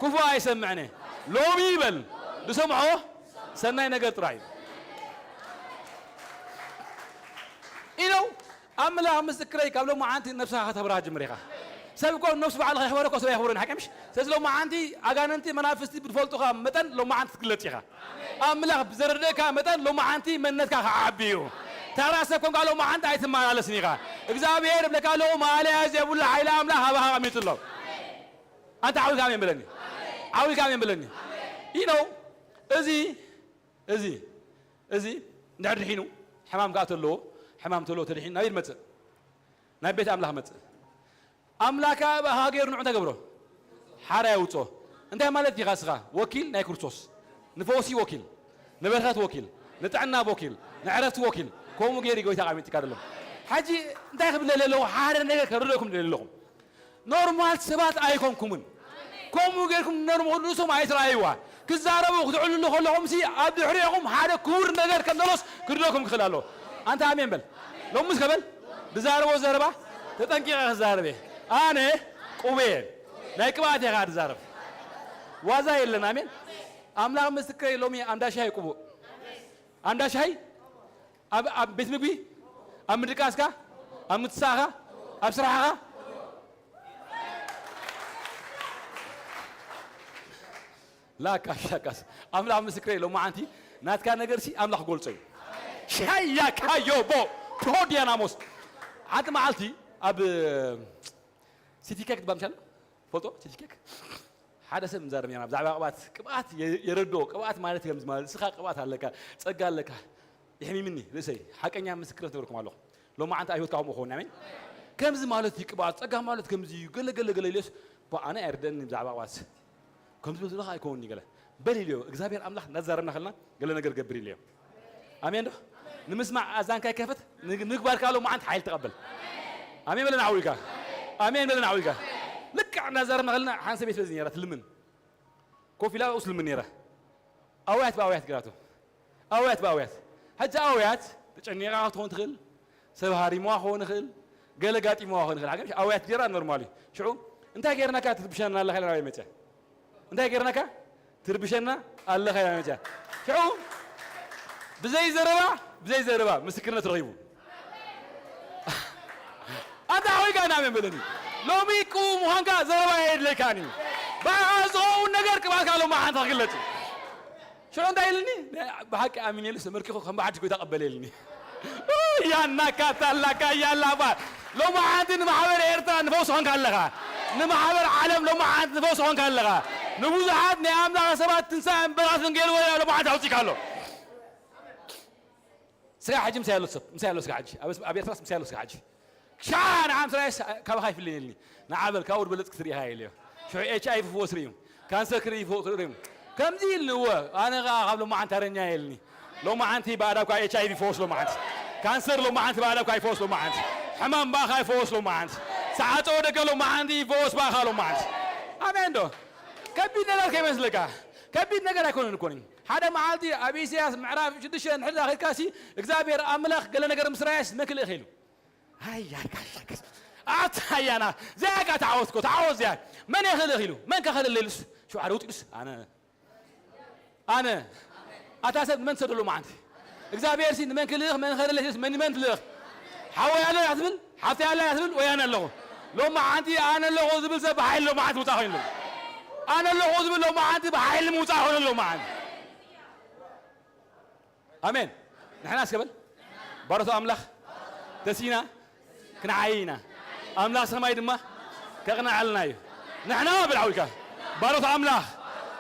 ክፉእ ኣይሰምዕን እየ። ሎሚ ይበል። ዝሰምዖ ሰናይ ነገር ጥራይ እዩ። ኢለው ኣምላኽ ምስክረይ ካብ ሎሚ ዓንቲ ነብስኻ ከተብርሃ ጅምር ኢኻ። ሰብ እኮ ነብሱ ባዕሉ ከየኽበረ እኮ ሰብ ኣይኽብሮን ሓቂ ምሽ? ስለዚ ሎሚ ዓንቲ ኣጋንንቲ መናፍስቲ ብዝፈልጡኻ መጠን ሎሚ ዓንቲ ትግለጽ ኢኻ። ኣምላኽ ብዘረድእካ መጠን ሎማዓንቲ መንነትካ ክዓቢ እዩ። ተራ ሰብ ኮንካ ሎማዓንቲ ኣይትመላለስን ኢኻ። እግዚኣብሔር ይብለካ ኣለኹ፣ ማእለያ ዘይብሉ ሓይሊ ኣምላኽ ኣባኻ ኣቐሚጡ ኣሎ። ኣንታ ዓው ኢልካ ኣሜን በለኒ። ዓው ኢልካ ኣሜን በለኒ። You know፣ እዚ፣ እዚ፣ እዚ እንድሕር ድሒኑ፣ ሕማም ከኣ ተለዎ፣ ሕማም ተለዎ ተድሒኑ፣ ናበይ መጽእ? ናብ ቤት ኣምላኽ መጽእ። ኣምላካ ብኣኻ ገይሩ ንዑ እንታይ ገብሮ? ሓራ የውፅኦ። እንታይ ማለት ዲኻ እስኻ? ወኪል ናይ ክርስቶስ። ንፈውሲ ወኪል፣ ንበረኸት ወኪል፣ ንጥዕና ወኪል፣ ንዕረፍቲ ወኪል። ከምኡ ገይሩ ጎይታ ኣቐሚጥካ ደሎ። ሕጂ እንታይ ክብል ደልየ ኣለኹ? ሓደ ነገር ከረድእኩም ደልየ ኣለኹ። ኖርማል ሰባት ኣይኮንኩምን። ከምኡ ጌርኩም ኖርማል ርእሶም ኣይትረኣይዋ። ክዛረቡ ክትዕልሉ ከለኹም ሲ ኣብ ድሕሪኹም ሓደ ክቡር ነገር ከም ዘሎስ ክርደኩም ክኽእል ኣለዎ። ኣንታ ኣሜን በል። ሎምስ ከበል ድዛረቦ ዘረባ ተጠንቂቐ ክዛረብ እየ። ኣነ ቅቡእ እየ። ናይ ቅብኣት እየ ከዓ ድዛረብ። ዋዛ የለን። ኣሜን። ኣምላኽ ምስክረይ ሎሚ ኣንዳ ሻሂ ቅቡእ። ኣንዳ ሻሂ ኣብ ኣብ ቤት ምግቢ፣ ኣብ ምድቃስካ፣ ኣብ ምትሳእኻ፣ ኣብ ስራሕኻ። ላካ ሻካስ ኣምላኽ ምስክረይ፣ ሎማዓንቲ ናትካ ነገርሲ ኣምላኽ ጎልጾ እዩ። ሻያካ ዮቦ ፕሮዲያናሞስ። ሓንቲ መዓልቲ ኣብ ሲቲ ኬክ ትባል ምሻል ፈልጦ ሲቲ ኬክ ሓደ ሰብ ንዛረብ ኔርና ብዛዕባ ቅብኣት። ቅብኣት የ-፣ የረድኦ። ቅብኣት ማለት ከምዚ ማለት፣ ንስኻ ቅብኣት ኣለካ፣ ጸጋ ኣለካ። የሕሚምኒ ርእሰይ። ሓቀኛ ምስክርነት ነበርኩም ኣለኹ። ሎማዓንቲ ኣብ ህይወትካ ከምኡ ክኸውን፣ ኣሜን። ከምዚ ማለት እዩ ቅብኣት፣ ጸጋ ማለት ከምዚ እዩ፣ ገለ፣ ገለ፣ ገለ ኢለስ፣ ባ፣ ኣነ ኣይርደእኒ ብዛዕባ ቅብኣት። ከምዚ በሉ ዘለኻ ኣይከውንኒ ገለ። በል ኢልዮ፣ እግዚኣብሔር ኣምላኽ እናተዛረብና ከለና ገለ ነገር ገብር ኢልዮ። ኣሜን ዶ? ንምስማዕ ኣዛንካ ይከፈት፣ ንግ-፣ ምግባርካ ሎማዓንቲ ሓይል ተቐበል። ኣሜን በለና ዓው ኢልካ። ኣሜን በለና ዓው ኢልካ። ልክዕ እናተዛረብና ከለና ሓንሰብ ቤት በዚ ነይራ ትልምን። ኮፍ ኢላ ኣብኡ ትልምን ነይራ። ኣውያት ብኣውያት ገይራቶ። ኣውያት ብኣውያት። ሕጂ ኣውያት ተጨኒቓ ክትኸውን ትኽእል፣ ሰብ ሃሪምዋ ክኸውን ይኽእል፣ ገለ ጋጢምዋ ክኸውን ይኽእል። ሓገሽ ኣውያት ገይራ ኖርማል እዩ። ሽዑ እንታይ ገይርናካ ትርብሸና ኣለኻ ኢላ ናበይ መጽያ? እንታይ ገይርናካ ትርብሸና ኣለኻ ኢላ መጽያ። ሽዑ ብዘይ ዘረባ፣ ብዘይ ዘረባ ምስክርነት ረኺቡ። ኣንታ ሓወይ ጋና ኣሜን በለኒ። ሎሚ ቅቡእ ምዃንካ ዘረባ የድልየካን እዩ። ብኣኻ ዝኸውን ነገር ቅብኣትካ ሎሚ ሓንቲ ክግለጽ እዩ። ሽዑ እንታይ ኢልኒ? ብሓቂ ኣሚን ኢሉ ተመርኪኹ ከም ብሓድሽ ጎይታ ቀበለ ኢልኒ። ያናካ ታላካ ያላባ። ሎሚ ሓንቲ ንማሕበር ኤርትራ ንፈውስ ኾንካ ኣለኻ። ንማሕበር ዓለም ሎሚ ሓንቲ ንፈውስ ኾንካ ኣለኻ። ንብዙሓት ናይ ኣምላኽ ሰባት ትንሳኤን ብርሃትን ገይሩ ሎሚ ሓንቲ ኣውጺእካ ኣሎ። ስጋ ሕጂ ምሳይ ኣሎ ሰብ፣ ምሳይ ኣሎ ስጋ ሕጂ። ኣብ፣ ኣብ ኤርትራስ ምሳይ ኣሎ ስጋ ሕጂ። ሻ ንዓ ምሳይ ካባኻ ይፍለየልኒ። ንዓ በል ካብኡ ዝበለጽ ክትሪኢኻ ኢለዮ። ሽዑ ኤች ኣይ ቪ ክፍወስ ርእዩ። ካንሰር ክርኢ ይፈ-፣ ክርእዩ። ከምዚ ኢልኒ እወ፣ ኣነ ኸኣ ካብ ሎማዓንቲ ተረኛ የልኒ። ሎማዓንቲ ብኣዳብካ ኤች ኣይ ቪ ይፈወስ ሎማዓንቲ። ካንሰር ሎማዓንቲ ብኣዳብካ ይፈወስ ሎማዓንቲ። ሕማም ብኣኻ ይፈወስ ሎማዓንቲ። ሰዓጾ ደገ ሎማዓንቲ ይፈወስ ብኣኻ ሎማዓንቲ። ኣሜን ዶ? ከቢድ ነገር ከይመስለካ። ከቢድ ነገር ኣይኮነን እኮ። ሓደ መዓልቲ ኣብ ኢሳያስ ምዕራፍ ሽዱሽተ እንድሕር ዳኺልካሲ፣ እግዚኣብሔር ኣምላኽ ገለ ነገር ምስ ረኣየስ መን ክልእኽ ኢሉ። ኣያ ጋሻ ጋሻ። ኣታ ያና፣ እዚኣ እያ ተዓወትኮ፣ ተዓወት እዚኣ። መን እየ ክልእኽ ኢሉ፣ መን ከ ከለለ ኢሉስ፣ ሽውዓር ውጥ ኢሉስ፣ ኣነ፣ ኣነ። ኣታ ሰብ ንመን ትሰዶ ሎማዓንቲ? እግዚኣብሔር ሲ ንመን ክልእኽ፣ መን ከለለ ኢሉስ፣ መን ንመን ትልእኽ? ሓወይ ኣለ እያ ትብል፣ ሓፍተይ ኣለ እያ ትብል፣ ወይ ኣነ ኣለኹ። ሎማዓንቲ ኣነ ኣለኹ ዝብል ሰብ ብሓይሊ ሎማዓንቲ ምውፃእ ኮይኑ ኣሎ። ኣነ ኣለኹ ዝብል ሎማዓንቲ ብሓይሊ ምውፃእ ኮይኑ ኣሎ ሎማዓንቲ። ኣሜን። ንሕና እስከ በል፣ ባሮት ኣምላኽ ተሲና ክንዓይ ኢና። ኣምላኽ ሰማይ ድማ ከቕንዓልና እዩ። ንሕና በል ዓው ኢልካ፣ ባሮት ኣምላኽ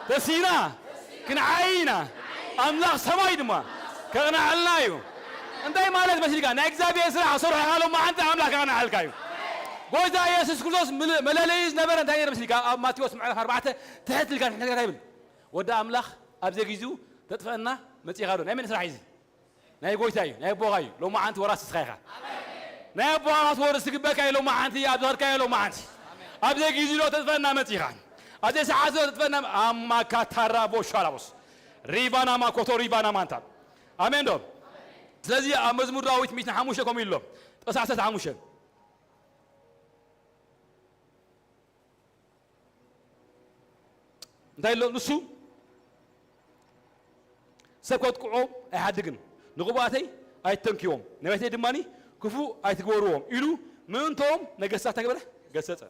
ተሲና ክንዓይ ኢና። ኣምላኽ ሰማይ ድማ ከቕንዓልና እዩ። እንታይ ማለት መሲልካ? ናይ እግዚኣብሔር ስራሕ ሰርሖ ኢኻ ሎማዓንቲ ኣምላኽ ከቕንዓልካ እዩ። ጎይታ የሱስ ክርስቶስ ምል-፣ መለለዪ ዝነበረ እንታይ ነይሩ መሲልካ? ኣብ ማቴዎስ ምዕራፍ ኣርባዕተ ትሕት ኢልካ ንሕና እንታይ ይብል? ወዲ ኣምላኽ ኣብ ዘይግዚኡ ተጥፍአና መጺኻ ዶ? ናይ መን ስራሕ እዩ እዚ? ናይ ጎይታ እዩ፣ ናይ ኣቦኻ እዩ። ሎማዓንቲ ወራሲ ንስኻ ኢኻ። ናይ ኣቦኻ ክትወርስ ዝግበካ እዩ ሎማዓንቲ፣ ኣብ ዝኸድካዮ ሎማዓንቲ። ኣብ ዘይግዚኡ ዶ ተጥፍአና መጺኻ? ኣብ ዘይሰዓት ዶ ተጥፍአና? ኣማካታራ ቦሻላቦስ። ሪቫና ማኮቶ ሪቫና ማንታ። ኣሜን ዶ? ስለዚ ኣብ መዝሙር ዳዊት ሚእትን ሓሙሽተ ከምኡ ኢሉ ኣሎ። ጥቕሲ ዓሰርተ ሓሙሽተ። እንታይ ኣሎ ንሱ? ሰብ ከጥቅዖም ኣይሓድግን፣ ንቕቡኣተይ ኣይተንክዎም፣ ነቢያተይ ድማ ክፉእ ኣይትግበርዎም ኢሉ ምእንቶም ነገስታት እንታይ ገበረ? ገሰጸ።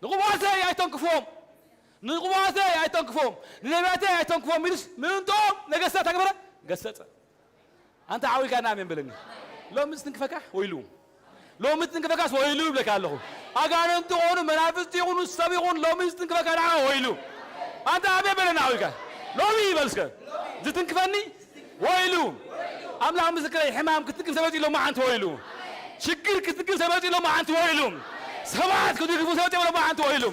ንቕቡኣተይ ኣይተንክፍዎም፣ ንቕቡኣተይ ኣይተንክፍዎም፣ ንነቢያተይ ኣይተንክፍዎም ኢሉስ ምእንቶም ነገስታት እንታይ ገበረ? ገሰጸ። ኣንታ ዓው ኢልካ ኣሜን በለኒ። ሎሚ ዝትንክፈካ ወይሉ። ሎሚ ዝትንክፈካስ ወይሉ ይብለካ ኣለኹ። ኣጋንንቲ ይኹኑ፣ መናፍስቲ ይኹኑ፣ ሰብ ይኹን፣ ሎሚ ዝትንክፈካ ንዓ ወይሉ። ኣንታ ኣሜን በለኒ ዓው ኢልካ። ሎሚ ይበል እስከ። ዝትንክፈኒ ወይሉ። ኣምላኽ ምስክረይ፣ ሕማም ክትንክፍ ተመጺኡ ሎማዓንቲ ወይሉ። ሽግር ክትንክፍ ተመጺኡ ሎማዓንቲ ወይሉ። ሰባት ክድግፉ ተመጺኡ ሎማዓንቲ ወይሉ።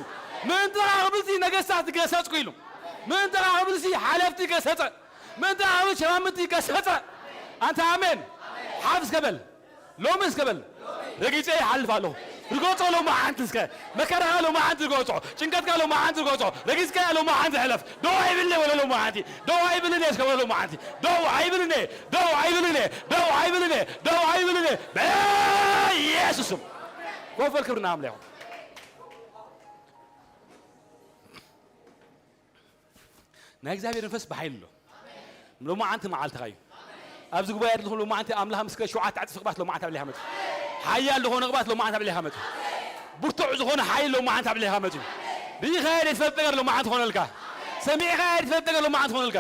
ምእንትኻ ክብልሲ ነገስታት ገሰጽኩ ኢሉ። ምእንትኻ ክብልሲ ሓለፍቲ ገሰጸ። ምእንትኻ ክብል ሸማምቲ ገሰጸ። ኣንታ ኣሜን። ሓፍ እስከ በል። ሎሚ እስከ በል። ረጊጸ ይሓልፍ ኣለኹ። ርገጾ ሎሚ ሓንቲ እስከ። መከራኻ ሎሚ ሓንቲ ርገጾ። ጭንቀትካ ሎሚ ሓንቲ ርገጾ። ረጊጽካ ሎሚ ሓንቲ ሕለፍ። ደው ኣይብልኒ በሎ ሎሚ ሓንቲ። ደው ኣይብልኒ እስከ በሎ ሎሚ ሓንቲ። ደው ኣይብልኒ። ደው ኣይብልኒ። ደው ኣይብልኒ። ደው ኣይብልኒ። በኢየሱስ ስም። ኮፈል ክብርና ኣምላኽ ይኹን። ናይ እግዚኣብሔር መንፈስ ብሓይሊ ኣሎ። ሎማዓንቲ መዓልትኻ እዩ። ኣብዚ ጉባኤ ዘለኹም ሎማዓንቲ ኣምላኽ ምስክረ ሸውዓተ ዕጽፊ ቅብኣት ሎማዓንቲ ኣብ ልዕሌኻ መጽኡ። ሓያል ዝኾነ ቅብኣት ሎማዓንቲ ኣብ ልዕሌኻ መጽኡ። ብርቱዕ ዝኾነ ሓይሊ ሎማዓንቲ ኣብ ልዕሌኻ መጽኡ። ርኢኻዮ ዘይትፈልጥ ነገር ሎማዓንቲ ኾነልካ። ሰሚዕኻዮ ዘይትፈልጥ ነገር ሎማዓንቲ ኾነልካ።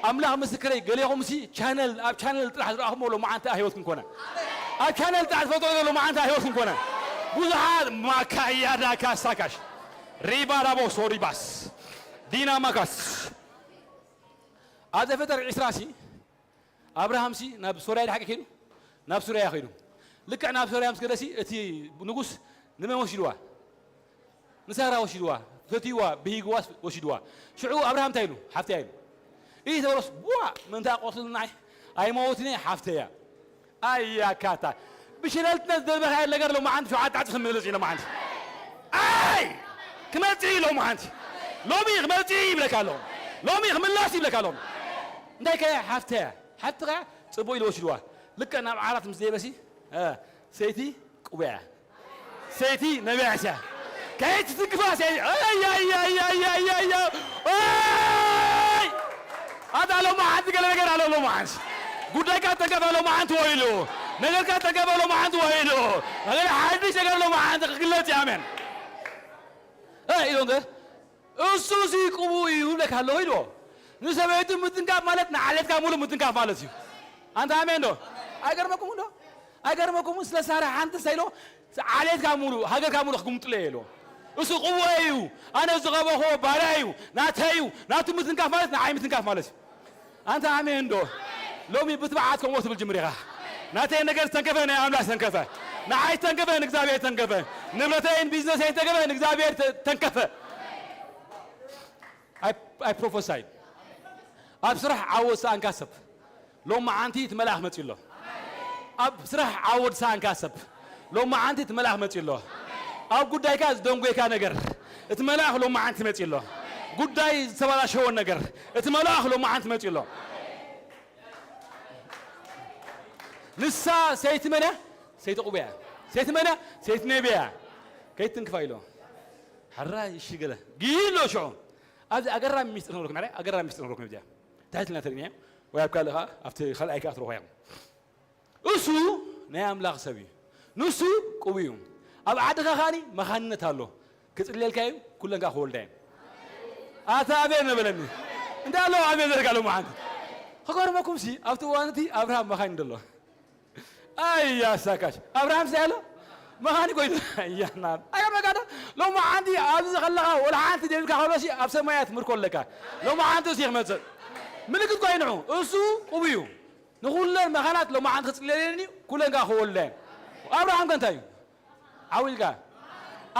ኣምላኽ ምስክረይ፣ ገሌኹምሲ ቻነል፣ ኣብ ቻነል ጥራሕ ዝረኣኹሞ ሎማዓንቲ ኣብ ህይወትኩም ኮነ። ኣብ ቻነል ጥራሕ ዝፈልጦ ነገር ሎማዓንቲ ኣብ ህይወትኩም ኮነ። ብዙሓት ማካያዳ ካሳካሽ፣ ሪባራቦ ሶሪባስ፣ ዲናማካስ። ኣብ ዘፍጥረት ዕስራ ሲ፣ ኣብርሃም ሲ ናብ ሶርያ ድሓቂ ከይዱ፣ ናብ ሶርያ ከይዱ። ልክዕ ናብ ሶርያ ምስ ከደ ሲ፣ እቲ ንጉስ ንመን ወሲድዋ? ንሳራ ወሲድዋ፣ ፈትይዋ፣ ብሂግዋስ ወሲድዋ። ሽዑ ኣብርሃም እንታይ ኢሉ? ሓፍተያ ኢሉ። ኢተበሎስ፣ ቡዋ፣ ምንታ ቆስልና፣ ኣይ፣ ኣይመውትን እየ፣ ሓፍተያ። ኣያ ካታ። ብሽለልትነት ዝደልበኻዮ ነገር ሎማዓንቲ ሸውዓተ ዕጽፊ ክምለስ እዩ ሎማዓንቲ። ኣይ! ክመጽእ እዩ ሎማዓንቲ። ሎሚ ክመጽእ እዩ ይብለካ ኣለኹ። ሎሚ ክምለስ እዩ ይብለካ ኣለኹ። እንታይ ከ ሓፍተያ? ሓፍትኻ ጽቡቕ ኢሉ ወሲድዋ። ልክዕ ናብ ዓራት ምስ ደየበሲ፣ እ፣ ሰይቲ ቅቡያ። ሰይቲ ነቢያ እያ። ከይትትንክፋ ሰይቲ። ኣይ፣ ኣይ፣ ኣይ። ኣታ ሎማዓንቲ ገለ ነገር ኣሎ ሎማዓንቲ። ጉዳይካ ተንከፈ ሎማዓንቲ ወይሉ። ነገርካ ተንከፈ ሎማዓንቲ ወይሉ። ነገር ሓድሽ ነገር ሎማዓንቲ ክግለጽ እዩ። ኣሜን። እ፣ ኢሎም ከ እሱ እዚ ቅቡእ እዩ ይብለካ ኣለኹ ኢልዎ። ንሰበይቱ ምትንካፍ ማለት ንዓሌትካ ሙሉ ምትንካፍ ማለት እዩ። ኣንታ ኣሜን ዶ? ኣይገርመኩም ዶ? ኣይገርመኩም? ስለ ሳራ ሓንቲ ሰይሎ ዓሌትካ ሙሉ፣ ሃገርካ ሙሉ ክጉምጥለ እየ ኢልዎ። እሱ ቅቡእ እዩ። ኣነ ዝቐበኹዎ ባርያ እዩ። ናተይ እዩ። ናቱ ምትንካፍ ማለት ንዓይ ምትንካፍ ማለት እዩ። ኣንታ ኣሜን ዶ? ሎሚ ብትብዓት ከምኡ ትብል ጅምር ኢኻ። ናተይ ነገር ዝተንከፈ ናይ ኣምላኽ ዝተንከፈ። ንዓይ ዝተንከፈ ንእግዚኣብሔር ዝተንከፈ። ንብረተይን ቢዝነሰይን ዝተንከፈ ንእግዚኣብሔር ተ-፣ ተንከፈ። ኣይ፣ ኣይ ፕሮፈሳይ። ኣብ ስራሕ ዓወት ዝሰኣንካ ሰብ፣ ሎማዓንቲ እቲ መልኣኽ መጺኡ ኣሎ። ኣብ ስራሕ ዓወት ዝሰኣንካ ሰብ፣ ሎማዓንቲ እቲ መልኣኽ መጺኡ ኣሎ። ኣብ ጉዳይካ ዝደንጎየካ ነገር፣ እቲ መልኣኽ ሎማዓንቲ መጺኡ ኣሎ። ጉዳይ ዝተበላሸወ ነገር፣ እቲ መልኣኽ ሎማዓንቲ መጺኡ ኣሎ። ንሳ ሰይቲ መን እያ? ሰይቲ ቅቡያ እያ። ሰይቲ መን እያ? ሰይቲ ነቢያ እያ። ከይትንክፋ ኢሎ። ሕራይ እሺ ገለ። ጊሎ ሽዑ። ኣብዚ ኣገራሚ ሚስጥር ነግረኩም፣ ሕራይ ኣገራሚ ሚስጥር ነግረኩም እዚኣ። ትሕትና ተርእንያ ወይ ኣብ ካልእ ኸዓ ኣብቲ ካልኣይ ከኣ ትረኽቦ ኢኹም። እሱ ናይ ኣምላኽ ሰብ እዩ። ንሱ ቅቡይ እዩ። ኣብ ዓድኻ ኸኣኒ መኻንነት ኣሎ። ክጽልየልካ እዩ፣ ኩለን ከኣ ክወልዳ እየን። ኣታ ኣሜን ነበለኒ። እንታይ ኣለዎ ኣሜን ዘርጋ ሎማዓንቲ? ክገርመኩምሲ፣ ኣብቲ እዋን እቲ ኣብርሃም መኻይን ደሎ። ኣያ ሳካሽ። ኣብርሃም እንታይ ኣሎ? መኻኒ ኮይኑ። ኣያ ናብ። ኣያ መጋዶ። ሎማዓንቲ ኣብዚ ከለኻ ወላ ሓንቲ ደብልካ ከሎሲ ኣብ ሰማያት ምርኮ ኣለካ። ሎማዓንቲ እሱ ይመጽእ። ምልክት ኮይኑ። እሱ ቅቡይ እዩ። ንኹለን መኻናት ሎማዓንቲ ክጽልየለን እዩ፣ ኩለን ከኣ ክወልዳ እየን። ኣብርሃም ከ እንታይ እዩ? ዓው ኢልካ።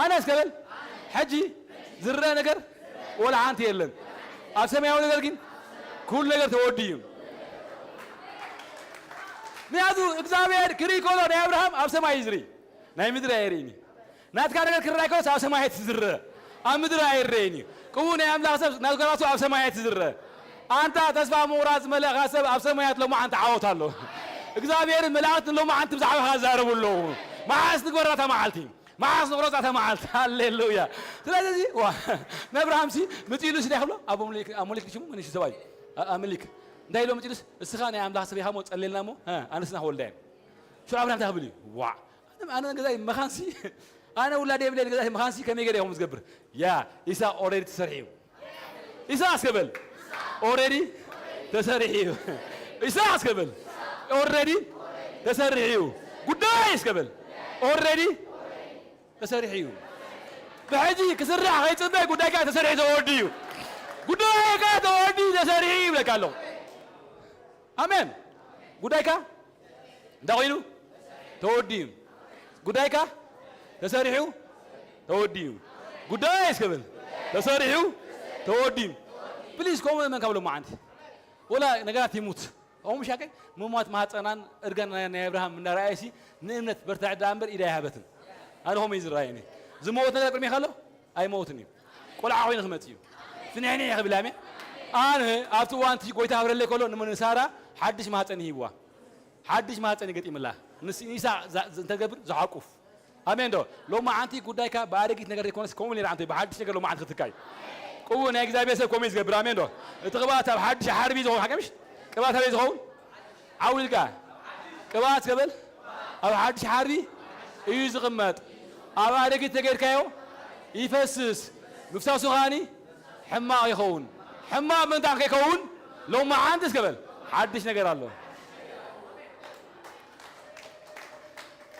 ኣነ እስከ በል። ሕጂ ዝረአ ነገር ወላ ሓንቲ የለን። ኣብ ሰማያዊ ነገር ግን ኩሉ ነገር ተወዲኡ እዩ። ምክንያቱ እግዚኣብሔር ክርኢ ከሎ ናይ ኣብርሃም ኣብ ሰማይ እዩ ዝርኢ። ናይ ምድሪ ኣይርእይን እዩ። ናትካ ነገር ክረኣይ ከሎስ ኣብ ሰማይ ትዝረ። ኣብ ምድሪ ኣይረኣይን እዩ። ቅቡእ ናይ ኣምላኽ ሰብ ነገራቱ ኣብ ሰማይ ትዝረ። ኣንታ ተስፋ ምቑራጽ ዝመልእኻ ሰብ ኣብ ሰማያት ሎማዓንቲ ዓወት ኣሎ። እግዚኣብሔር መላእኽት ሎማዓንቲ ብዛዕባኻ ይዛረቡ ኣለዉ። መዓስ ንግበራ እታ መዓልቲ? መዓስ ንቑረጻ እታ መዓልቲ? ሃሌሉያ። ስለዚ፣ ዋ፣ ንኣብርሃምሲ መጺኡሉሲ እንታይ ክብሎ? ኣቦ ምሊክ፣ ኣቦ ምሊክ ሽሙ መን እዩ ሰብኣይ? ኣ-፣ ኣምሊክ። እንታይ ኢሎ መጺኡሉስ? እስኻ ናይ ኣምላኽ ሰብ ኢኻ እሞ ጸልየልና እሞ፣ እ፣ ኣንስትና ክወልዳ እየን። ሽዑ ኣብርሃም እንታይ ክብል እዩ? ዋዕ! ኣነ፣ ኣነ ገዛይ መኻንሲ፣ ኣነ ውላድ የብለይን፣ ገዛይ መኻንሲ ከመይ ገይረ ኢኹም ዝገብር? ያ፣ ኢሳቅ ኦልሬዲ ተሰሪሑ እዩ። ኢሳቅ እስከ በል። ኦልሬዲ ተሰሪሑ እዩ። ኢሳቅ እስከ በል። ኦልሬዲ ተሰሪሑ እዩ። ጉዳይ እስከ በል። ኦልሬዲ ተሰሪሑ እዩ። ብሕጂ ክስራሕ ከይጽበ ጉዳይካ ተሰሪሑ ተወዲኡ እዩ። ጉዳይካ ተወዲኡ ተሰሪሑ እዩ ይብለካ ኣለኹ። ኣሜን። ጉዳይካ እንታይ ኮይኑ? ተወዲኡ። ጉዳይካ ተሰሪሑ ተወዲኡ። ጉዳይ እስከብል ተሰሪሑ ተወዲም ፕሊዝ ከምኡ መን ካብ ሎማዓንቲ ወላ ነገራት ይሙት ኦምሻቀ ምሟት ማህፀናን እርጋን ናይ ናይ ኣብርሃም እንዳረኣየሲ ንእምነት በርታዕ ዳ እምበር ኢዳ ይሃበትን ኣነ ሆመ ይዝረኣየኒ ዝመወት ነገር ቅድሜ ካሎ ኣይመውትን እዩ ቆልዓ ኮይኑ ክመፅ እዩ ፍንሕኒ ክብል ኣሜን ኣነ ኣብቲ እዋንቲ ጎይታ ክብረለይ ከሎ ንሳራ ሓድሽ ማህፀን ይህብዋ ሓድሽ ማህፀን ይገጢምላ ንሳ እንተገብር ዝሓቁፍ ኣሜን ዶ ሎማዓንቲ ጉዳይካ ብኣረጊት ነገር ዘይኮነስ ከምኡ ሌላ ዓንተ ብሓድሽ ነገር ሎማዓንቲ ክትካይ ቅቡ ናይ እግዚኣብሔር ሰብ ከምኡ ዝገብር ኣሜን ዶ እቲ ቅብኣት ኣብ ሓድሽ ሓርቢ ዝኸውን ሓቀምሽ ቅብኣት ኣበይ ዝኸውን ዓውልልካ ቅብኣት ከበል ኣብ ሓድሽ ሓርቢ እዩ ዝቕመጥ ኣብ ኣረጊት ተገይርካዮ ይፈስስ ምፍሳሱ ኻኒ ሕማቕ ይኸውን ሕማቕ ምንታን ከይከውን ሎማዓንቲ እስከበል ሓድሽ ነገር ኣሎ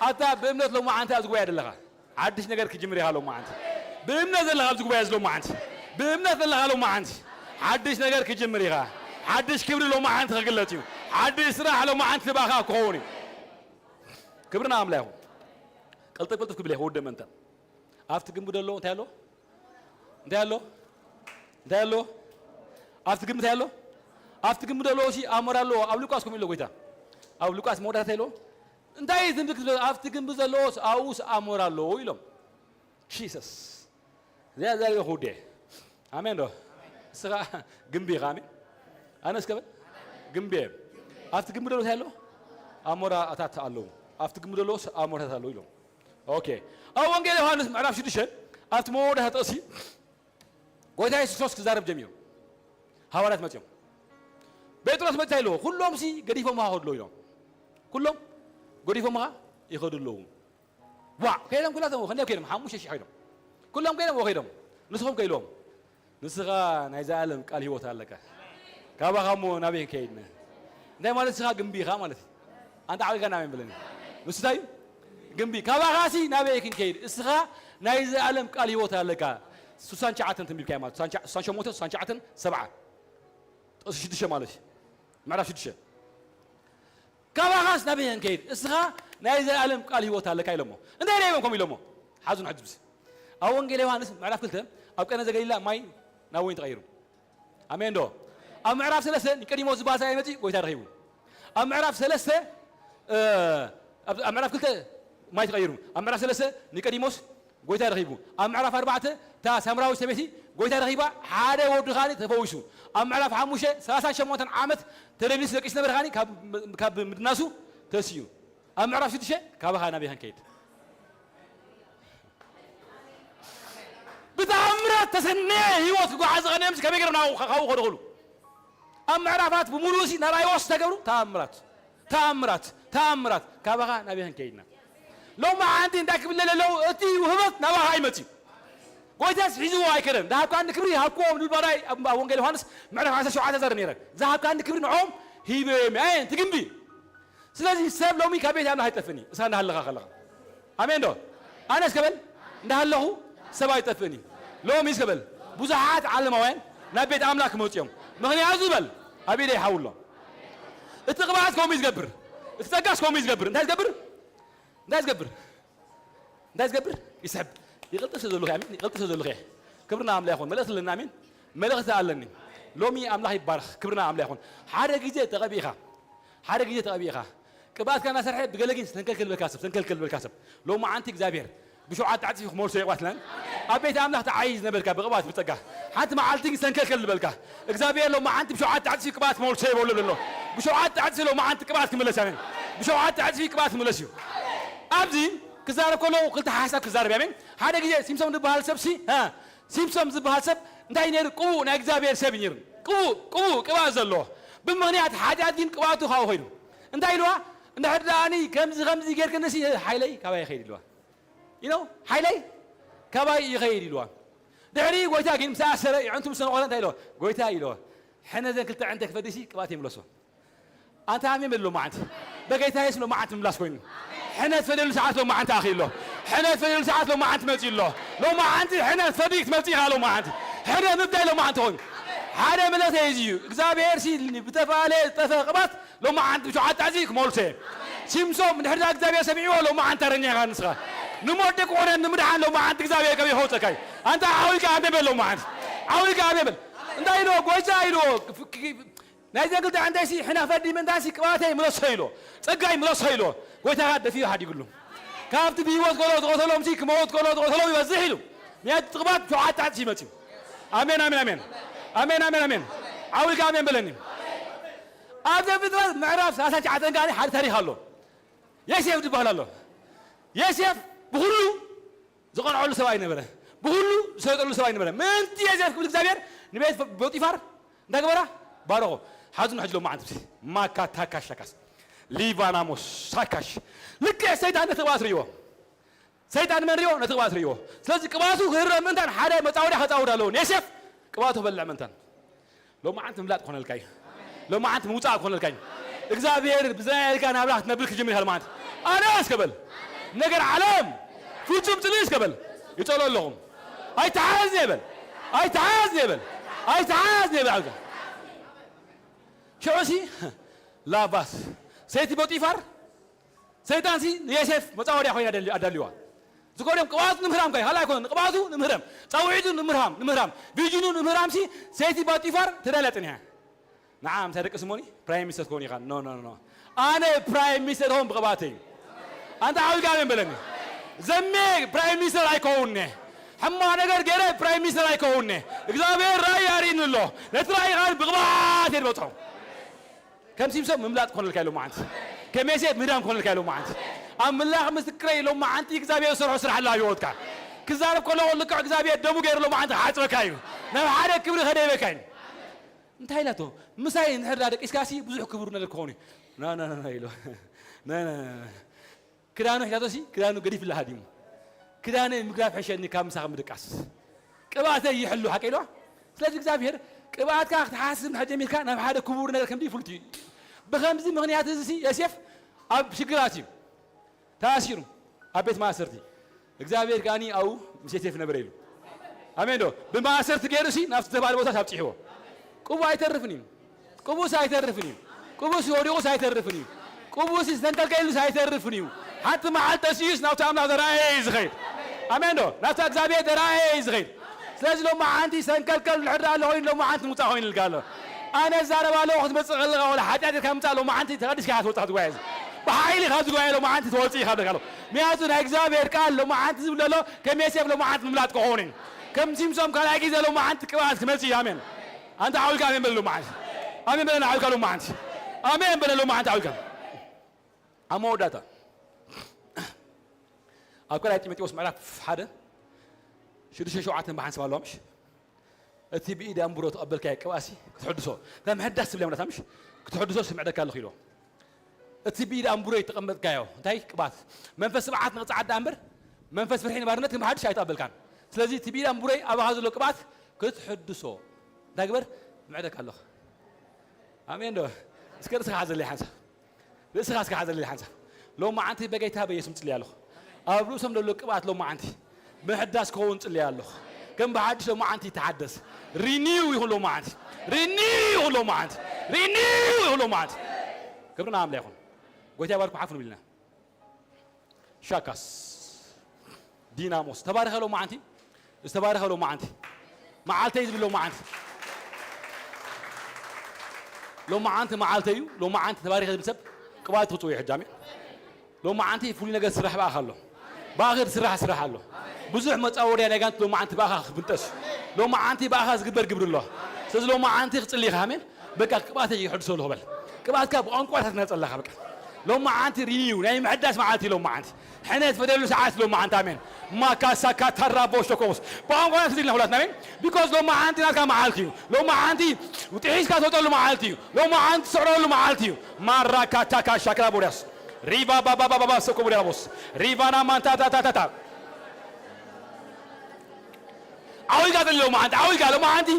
ኣታ ብእምነት ሎማዓንቲ ኣብዚ ጉባኤ ዘለኻ ሓድሽ ነገር ክጅምር ኢኻ ሎማዓንቲ ብእምነት ዘለኻ ኣብዚ ጉባኤ እዚ ሎማዓንቲ ብእምነት ዘለኻ ሎማዓንቲ ሓድሽ ነገር ክጅምር ኢኻ ሓድሽ ክብሪ ሎማዓንቲ ክግለጽ እዩ ሓድሽ ስራሕ ሎማዓንቲ ልባኻ ክኸውን እዩ ክብርና ኣምላ ይኹን ቅልጥፍ ቅልጥፍ ክብል ኢኻ ወደ መንተ ኣብቲ ግንቡ ደሎ እንታይ ኣሎ እንታይ ኣሎ እንታይ ኣሎ ኣብቲ ግንቡ እንታይ ኣሎ ኣብቲ ግንቡ ደሎ ሲ ኣሞራ ኣለዎ ኣብ ሉቃስ ከምኡ ኢሎ ጎይታ ኣብ ሉቃስ መወዳእታ ኢሎ እንታይ ትንብክ ኣብቲ ግንቡ ዘለዎስ ኣብኡስ ኣሞራ ኣለዎ ኢሎም ጂሰስ እዚኣ ዛሪበ ክውደ ኣሜን ዶ እስኻ ግንቢ ኢኻ ኣሜን ኣነ እስከበል ግንቢ ኣብቲ ግንቢ ደሎ እንታይ ኣሎ ኣሞራታት ኣለዉ ኣብቲ ግንቢ ደሎስ ኣሞራታት ኣለዉ ኢሎም ኦኬ ኣብ ወንጌል ዮሃንስ ምዕራፍ ሽዱሽተ ኣብቲ መወዳእታ ጥቕሲ ጎይታ የሱስ ክርስቶስ ክዛረብ ጀሚሩ ሃዋርያት መፅኦም ጴጥሮስ መፅታ ኢለዎ ኩሎም ሲ ገዲፎም ካ ከድሎ ኢሎም ኩሎም ገዲፎም ካ ይኸዱ ኣለዉ ዋ ከይዶም ኩላቶም ከንደብ ከይዶም ሓሙሽተ ሺሕ ከይዶም ኩሎም ከይዶም ከይዶም ንስኹም ከይልዎም ንስኻ ናይ ዘኣለም ቃል ህይወት ኣለካ ካባኻ እሞ ናበይ ከይድነ እንታይ ማለት ንስኻ ግንቢ ኢኻ ማለት እዩ ኣንተ ዓብልካ ናበይ ብለኒ ንሱ እንታይ እዩ ግንቢ ካባኻሲ ናበይ ክንከይድ እስኻ ናይ ዘኣለም ቃል ህይወት ኣለካ ሱሳን ሸዓተን ትንቢብካ ማለት ሱሳን ሸሞንተ ሱሳን ሸዓተን ሰብዓ ጥቕሲ ሽዱሽተ ማለት እዩ ምዕራፍ ሽዱሽተ ካባኻስ ናበይ ክንከይድ እስኻ ናይ ዘኣለም ቃል ህይወት ኣለካ ኢሎሞ እንታይ ደይቦም ከም ኢሎሞ ሓዙን ሕጅብስ ኣብ ወንጌል ዮሃንስ ምዕራፍ ክልተ ኣብ ቀነ ዘገሊላ ማይ ናብ ወይን ተቐይሩ ኣሜን ዶ ኣብ ምዕራፍ ሰለስተ ኒቆዲሞስ ዝበሃል ሰብኣይ መፂ ጎይታ ረኺቡ ኣብ ምዕራፍ ሰለስተ ኣብ ምዕራፍ ክልተ ማይ ተቐይሩ ኣብ ምዕራፍ ሰለስተ ኒቆዲሞስ ጎይታ ረኺቡ ኣብ ምዕራፍ ኣርባዕተ እታ ሳምራዊት ሰበይቲ ጎይታ ረኺባ ሓደ ወዱ ካኒ ተፈዊሱ ኣብ ምዕራፍ ሓሙሽተ ሰላሳን ሸሞንተን ዓመት ተደብሊሱ ደቂሱ ነበረ ካኒ ካብ ምድናሱ ተስዩ ኣብ ምዕራፍ ሽዱሽተ ካባኻ ናበይ ክንከይድ ብተኣምራት ተሰነየ ህይወት ክጓዓዝ ቐነ ምስ ከመይ ገይሮም ናብኡ ካብኡ ከድኽሉ ኣብ ምዕራፋት ብምሉእ ሲ ናራይ ወስ ተገብሩ ተኣምራት ተኣምራት ተኣምራት ካባኻ ናበይ ክንከይድና ሎሚ ሓንቲ እንታይ ክብለ ለለው እቲ ውህበት ናባኻ ኣይመፅዩ ጎይታስ ሒዝዎ ኣይከደን ዝሃብካኒ ክብሪ ሃብክዎም ዝብል ባዳይ ኣብ ወንጌል ዮሃንስ ምዕራፍ ዓሰርተ ሸውዓተ ዘርብ ነይረ ዝሃብካኒ ክብሪ ንዖም ሂበዮም ኣየን ትግንቢ ስለዚ ሰብ ሎሚ ካብ ቤት ኣምላኽ ኣይጠፍእን እዩ እሳ እንዳሃለኻ ከለኻ ኣሜን ዶ ኣነስ ከበል እንዳሃለኹ ሰብ ኣይጠፍእን እዩ ሎሚ ዝከበል ብዙሓት ዓለማውያን ናብ ቤት ኣምላኽ ክመፁ እዮም ምኽንያቱ ዝበል ኣብ ኢደ ይሓውሎ እቲ ቅብኣት ከምኡ ዝገብር እቲ ጸጋስ ከምኡ ዝገብር እንታይ ዝገብር እንታይ ዝገብር እንታይ ዝገብር ይስሕብ ይቕልጥፍ ዘለኹ ኣሜን ይቕልጥፍ ዘለኹ ክብርና ኣምላኽ ይኹን መልእኽቲ ኣለና ኣሜን መልእኽቲ ኣለኒ ሎሚ ኣምላኽ ይባረኽ ክብርና ኣምላኽ ይኹን ሓደ ግዜ ተቐቢእኻ ሓደ ግዜ ተቐቢእኻ ቅብኣትካ እናሰርሐ ብገለ ግን ሰንከልከል በልካ ሰብ ሰንከልከል በልካ ሰብ ሎማዓንቲ እግዚኣብሔር ብሸውዓተ ዓፅፊ ክመልሶ ይቕባትለን ኣብ ቤት ኣምላኽ ተዓይ ዝነበርካ ብቕብኣት ብፀጋ ሓንቲ መዓልቲ ግን ሰንከልከል ዝበልካ እግዚኣብሔር ሎማዓንቲ ብሸውዓተ ዓፅፊ ቅብኣት ክመልሶ ይበሉ ኣሎ ብሸውዓተ ዓፅፊ ሎማዓንቲ ቅብኣት ክምለስ ኣሜን ብሸውዓተ ዓፅፊ ቅብኣት ክምለስ እዩ ኣብዚ ክዛረብ ከለዉ ክልተ ሓሳብ ክዛረብ ኣሜን ሓደ ግዜ ሲምሶም ዝበሃል ሰብ ሲ ሲምሶም ዝበሃል ሰብ እንታይ ነይሩ ቅቡእ ናይ እግዚኣብሔር ሰብ እዩ ነይሩ ቅቡእ ቅቡእ ቅብኣት ዘለዎ ብምኽንያት ሓጢኣት ግን ቅብኣቱ ካብኡ ኸይዱ እንታይ ኢልዋ እንድሕር ደኣኒ ከምዚ ከምዚ ጌርክንሲ ሓይለይ ካባይ ይኸይድ ኢልዋ ኢኖ ሓይለይ ካባይ ይኸይድ ኢልዋ ድሕሪ ጎይታ ግን ምስ ኣሰረ ይዕንቱ ምስ ነቆረ እንታይ ኢልዋ ጎይታ ኢልዋ ሕነ ዘን ክልተ ዕንተ ክፈዲሲ ቅብኣት ይምለሶ ኣንተ ኣሜን በል ሎማዓንቲ በጌታ የሱስ ሎማዓንቲ ምላስ ኮይኑ ሕነ ትፈደሉ ሰዓት ሎማዓንቲ ኣኺ ኣሎ ሕነ ትፈደሉ ሰዓት ሎማዓንቲ መፂ ኣሎ ሎማዓንቲ ሕነ ትፈዲ ክትመፂ ኢኻ ሎማዓንቲ ሕነ ምብዳይ ሎማዓንቲ ኮይኑ ሓደ ምለተ እዚ እዩ እግዚኣብሔር ሲ ብተፈላለየ ዝጠፈ ቅባት ሎማዓንቲ ብሸውዓተ ኣዚ ክመልሶ እየ ሲምሶም ንድሕርዳ እግዚኣብሔር ሰሚዕዎ ሎማዓንቲ ኣረኛ ኢኻ ንስኻ ንሞት ደቂ ኮነ ንምድሓን ሎማዓንቲ እግዚኣብሔር ከብ ይኸውፀካ እዩ ኣንታ ዓው ኢልካ ኣሜን በል ሎማዓንቲ። ዓው ኢልካ ኣሜን በል። እንታይ ኢልዎ? ጎይታ ኢልዎ። ክ-፣ ክ-፣ ናይዘን ክልተ ኣዕንተይሲ ሕነ ክፈዲ ምእንታንሲ ቅባተይ ምለሶ ኢልዎ። ጸጋይ ምለሶ ኢልዎ። ጎይታ ከኣ ደፊኡ ሓዲጉሉ። ካብቲ ብህይወት ከሎ ዝቐተሎምሲ ክመውት ከሎ ዝቐተሎም ይበዝሕ ኢሉ። ምኽንያቱ እቲ ቅባት ሸውዓተ ዓጽፊ መጺኡ። ኣሜን፣ ኣሜን፣ ኣሜን። ኣሜን፣ ኣሜን፣ ኣሜን። ዓው ኢልካ ኣሜን በለኒ። ኣብ ዘፍጥረት ምዕራፍ ሰላሳ ትሽዓተ ከኣ ሓደ ታሪኽ ኣሎ። ዮሴፍ ዝበሃል ኣሎ። ዮሴፍ ብኹሉ ዝቐንዐሉ ሰብኣይ ነበረ። ብኹሉ ዝሰጠሉ ሰብኣይ ነበረ። ምእንቲ ዮሴፍ ክብል እግዚኣብሔር ንቤት ፖጢፋር እንታይ ገበራ? ባረኾ። ሓዙ ንሕጂ ሎማዓንቲ ብሲ ማካ ታካሽ ታካስ ሊባናሞስ ታካሽ ልክዕ ሰይጣን ነቲ ቅብኣት ርእይዎ። ሰይጣን መን ርእዮ? ነቲ ቅብኣት ርእይዎ። ስለዚ ቅብኣቱ ክህረም ምእንታን ሓደ መጻወድያ ከጻውድ ኣለዎ። ንዮሴፍ ቅብኣቱ ክበልዕ ምእንታን። ሎማዓንቲ ምፍላጥ ክኾነልካ እዩ። ሎማዓንቲ ምውጻእ ክኾነልካ እዩ። እግዚኣብሔር ብዝናየልካ ናብራ ክትነብር ክጅምር ኢኻ ሎማዓንቲ። ኣነ እስከ በል። ነገር ዓለም ፍጹም ጽልኢ እስከ በል። ይጸሎ ኣለኹም። ኣይተሓዝን እየ በል። ኣይተሓዝን እየ በል። ኣይተሓዝን እየ በል። ሽዑሲ ላባስ ሰይቲ ቦጢፋር ሰይጣንሲ ንዮሴፍ መጻወድያ ኮይና ኣዳሊ-፣ ኣዳልዋ። ዝኮነ ቅብኣቱ ንምህራም ካይ፣ ሃላይ ኮነ ቅብኣቱ ንምህረም፣ ጻውዒቱ ንምህራም፣ ንምህራም፣ ቪዥኑ ንምህራምሲ ሰይቲ ቦጢፋር ተዳልያ ጽኒሓ። ንዓ ምሳይ ደቂ ስሞኒ ፕራይም ሚኒስተር ትኸውን ኢኻ። ኖ፣ ኖ፣ ኖ። ኣነ ፕራይም ሚኒስተር ሆን ብቅብኣተይ። ኣንታ ዓው ኢልካ ኣሜን በለኒ። ዘሜ ፕራይም ሚኒስተር ኣይከውንነ። ሕማቕ ነገር ገይረ ፕራይም ሚኒስተር ኣይከውንነ። እግዚኣብሔር ራእይ ኣርእኒ ኣሎ። ነቲ ራእይ ኻን ብቅብኣት እየ ዝበጽሖ። ከም ሲምሶን ምምላጥ ክኾነልካ ኢሎም መዓንቲ። ከም ዮሴፍ ምህዳም ክኾነልካ ኢሎም መዓንቲ። ኣምላኽ ምስክረይ ኢሎም መዓንቲ እግዚኣብሔር ዝሰርሖ ስራሕ ኣላ ህይወትካ። ክዛረብ ከለኹ ልክዕ እግዚኣብሔር ደሙ ገይሩ ኢሎም መዓንቲ ክሓጽበካ እዩ። ናብ ሓደ ክብሪ ከደይበካ እዩ። እንታይ ኢላቶ? ምሳይ እንድሕር ደቂስካሲ ብዙሕ ክቡር ነገር ክኸውን እዩ። ና፣ ና፣ ና፣ ና ኢሎ። ና፣ ና፣ ና፣ ና። ክዳኑ ሒዛቶሲ ክዳኑ ገዲፍላ ሃዲሙ። ክዳነይ ምግዳፍ ሕሸኒ ካብ ምሳኺ ምድቃስ። ቅብኣተይ ይሕሉ ሓቂ ኢልዋ። ስለዚ እግዚኣብሔር ቅብኣትካ ክትሓስብ እንድሕር ጀሚርካ ናብ ሓደ ክቡር ነገር ከምዚ ይፍልጥ እዩ። ብኸምዚ ምኽንያት እዚ ሲ ዮሴፍ ኣብ ሽግራት እዩ ተኣሲሩ ኣብ ቤት ማእሰርቲ። እግዚኣብሔር ከኣኒ ኣብኡ ምስ ዮሴፍ ነበረ ኢሉ። ኣሜን ዶ? ብማእሰርቲ ገይሩ ሲ ናብቲ ዝተባህለ ቦታ ኣብፂሕዎ። ቅቡ ኣይተርፍን እዩ። ቅቡስ ኣይተርፍን እዩ። ቅቡስ ወዲቑስ ኣይተርፍን እዩ። ቅቡስ ዝተንከልከሉስ ኣይተርፍን እዩ። ሓንቲ መዓልቲ ተሲኡስ ናብቲ ኣምላኽ ዘረኣየ እዩ ዝኸይድ። ኣሜን ዶ? ናብታ እግዚኣብሔር ዘረኣየ እዩ ዝኸይድ። ስለዚ ሎማዓንቲ ሰንከልከል እንድሕር ደኣ ኣሎ ኮይኑ ሎማዓንቲ ምውፃእ ኮይኑ ኢልካ ኣሎ። ኣነ እዛረብ ኣለኹ ክትመፅእ ከለኻ ወላ ሓጢኣት ኢልካ ምፃእ ሎማዓንቲ ተቐዲስካ ኢኻ ትወፅእ ካብዚ ጉባኤ እዚ። ብሓይሊ ካብዚ ጉባኤ ሎማዓንቲ ትወፅእ ኢኻ ብለካ ኣለኹ። ምክንያቱ ናይ እግዚኣብሔር ቃል ሎማዓንቲ ዝብል ዘሎ ከም ዮሴፍ ሎማዓንቲ ምምላጥ ክኸውን እዩ። ከም ሲምሶም ካልኣይ ግዜ ሎማዓንቲ ቅብኣት ክመፅእ እዩ። ኣሜን። ኣንታ ዓው ኢልካ ኣሜን በል ሎማዓንቲ። ኣሜን በለና ዓው ኢልካ ሎማዓንቲ። ኣሜን በለ ሎማዓንቲ ዓው ኢልካ። ኣብ መወዳእታ ኣብ ካልኣይ ጢሞቴዎስ ምዕራፍ ሓደ ሽዱሽተ ሸውዓተ ብሓንሳብ ኣለዋ ምሽ? እቲ ብኢድ ኣንብሮ ተቐበልካዮ ቅብኣሲ ክትሕድሶ። እታ ምሕዳስ ትብል እያ ምሽ? ክትሕድሶ ስምዕደካ ኣለኹ ኢልዎ። እቲ ብኢድ ኣንብሮ ተቐመጥካዮ እንታይ ቅብኣት? መንፈስ ስብዓት ንቕጻዓት ደኣ እምበር መንፈስ ፍርሒ ንባርነት ግን ብሓድሽ ኣይተቐበልካን። ስለዚ እቲ ብኢድ ኣንብሮይ ኣባኻ ዘሎ ቅብኣት ክትሕድሶ እንታይ ግበር? ምዕደካ ኣለኹ። ኣሜን ዶ? እስከ ርእስኻ ሓዘለይ ሓንሳብ። ርእስኻ እስከ ሓዘለይ ሓንሳብ። ሎማዓንቲ በጌታ በየሱስ ጽልያ ኣለኹ። ኣብ ርእሶም ዘሎ ቅብኣት ሎማዓንቲ ምሕዳስ ክኸውን ጽልያ ኣለኹ። ከም ብሓድሽ ሎማዓንቲ ይተሓደስ። ሪኒው ይኹን ሎማዓንቲ። ሪኒው ይኹን ሎማዓንቲ። ሪኒው ይኹን ሎማዓንቲ። ክብሪ ንኣምላኽ ይኹን። ጎይታ ይባርኩም። ሓፍ ንብል ኢና። ሻካስ ዲናሞስ ተባረኸ ሎማዓንቲ። ዝተባረኸ ሎማዓንቲ። መዓልተይ ዝብል ሎማዓንቲ። ሎማዓንቲ መዓልተይ እዩ። ሎማዓንቲ ተባሪኸ ዝብል ሰብ ቅብኣት ትውፅኡ እዩ ሕጂ። ኣሜን። ሎማዓንቲ ፍሉይ ነገር ዝስራሕ ብኣኻ ኣሎ። ብኣኻ ዝስራሕ ስራሕ ኣሎ። ብዙሕ መፃወድያ ናይ ጋንት ሎማዓንቲ ብኣኻ ክብንጠስ እዩ። ሎማዓንቲ ብኣኻ ዝግበር ግብሪ ኣሎ። ስለዚ ሎማዓንቲ ክፅሊ ኢኻ። ኣሜን። በቃ ቅብኣተይ ይሕድሶ ኣለኹ በል። ቅብኣትካ ብቋንቋታት እናፀለኻ በቃ። ሎማዓንቲ ሪኒው ናይ ምሕዳስ መዓልቲ ሎማዓንቲ። ሕነ ትፈደሉ ሰዓት ሎማዓንቲ። ኣሜን። ማካሳካ ታራቦ ሸኮስ ብቋንቋታት ኢልና ሁላትና። ኣሜን። ቢኮዝ ሎማዓንቲ ናትካ መዓልቲ እዩ። ሎማዓንቲ ጥሒስካ ትወፀሉ መዓልቲ እዩ። ሎማዓንቲ ትስዕረሉ መዓልቲ እዩ። ማራካታካ ሻክራ ቦርያስ ሪቫ ባባባባባ ሰኮ ቦርያቦስ ሪቫና ማንታታታታታ ዓው ኢልካ ጸሊ ሎማዓንቲ፣ ዓው ኢልካ ሎማዓንቲ።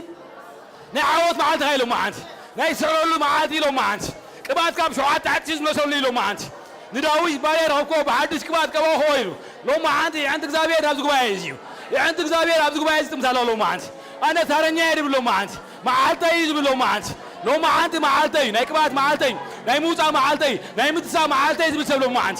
ናይ ዓወት መዓልቲ ኸይ ሎማዓንቲ። ናይ ስዕረሉ መዓልቲ ሎማዓንቲ። ቅብኣትካ ብሸውዓተ ዓርኪ ዝመሰሉ ሎማዓንቲ። ንዳዊት ባርያ ረኸብክዎ ብሓድሽ ቅብኣት ቀባእክዎ ኢሉ። ሎማዓንቲ የዕንቲ እግዚኣብሔር ናብዚ ጉባኤ እዚ እዩ። የዕንቲ እግዚኣብሔር ኣብዚ ጉባኤ እዚ ጥምት ኣለዋ ሎማዓንቲ። ኣነ ታረኛ እየ ዝብል ሎማዓንቲ። መዓልተይ እዩ ዝብል ሎማዓንቲ። ሎማዓንቲ መዓልተይ እዩ። ናይ ቅብኣት መዓልተይ እዩ። ናይ ምውጻእ መዓልተይ እዩ። ናይ ምትሳእ መዓልተይ እዩ ዝብል ሰብ ሎማዓንቲ።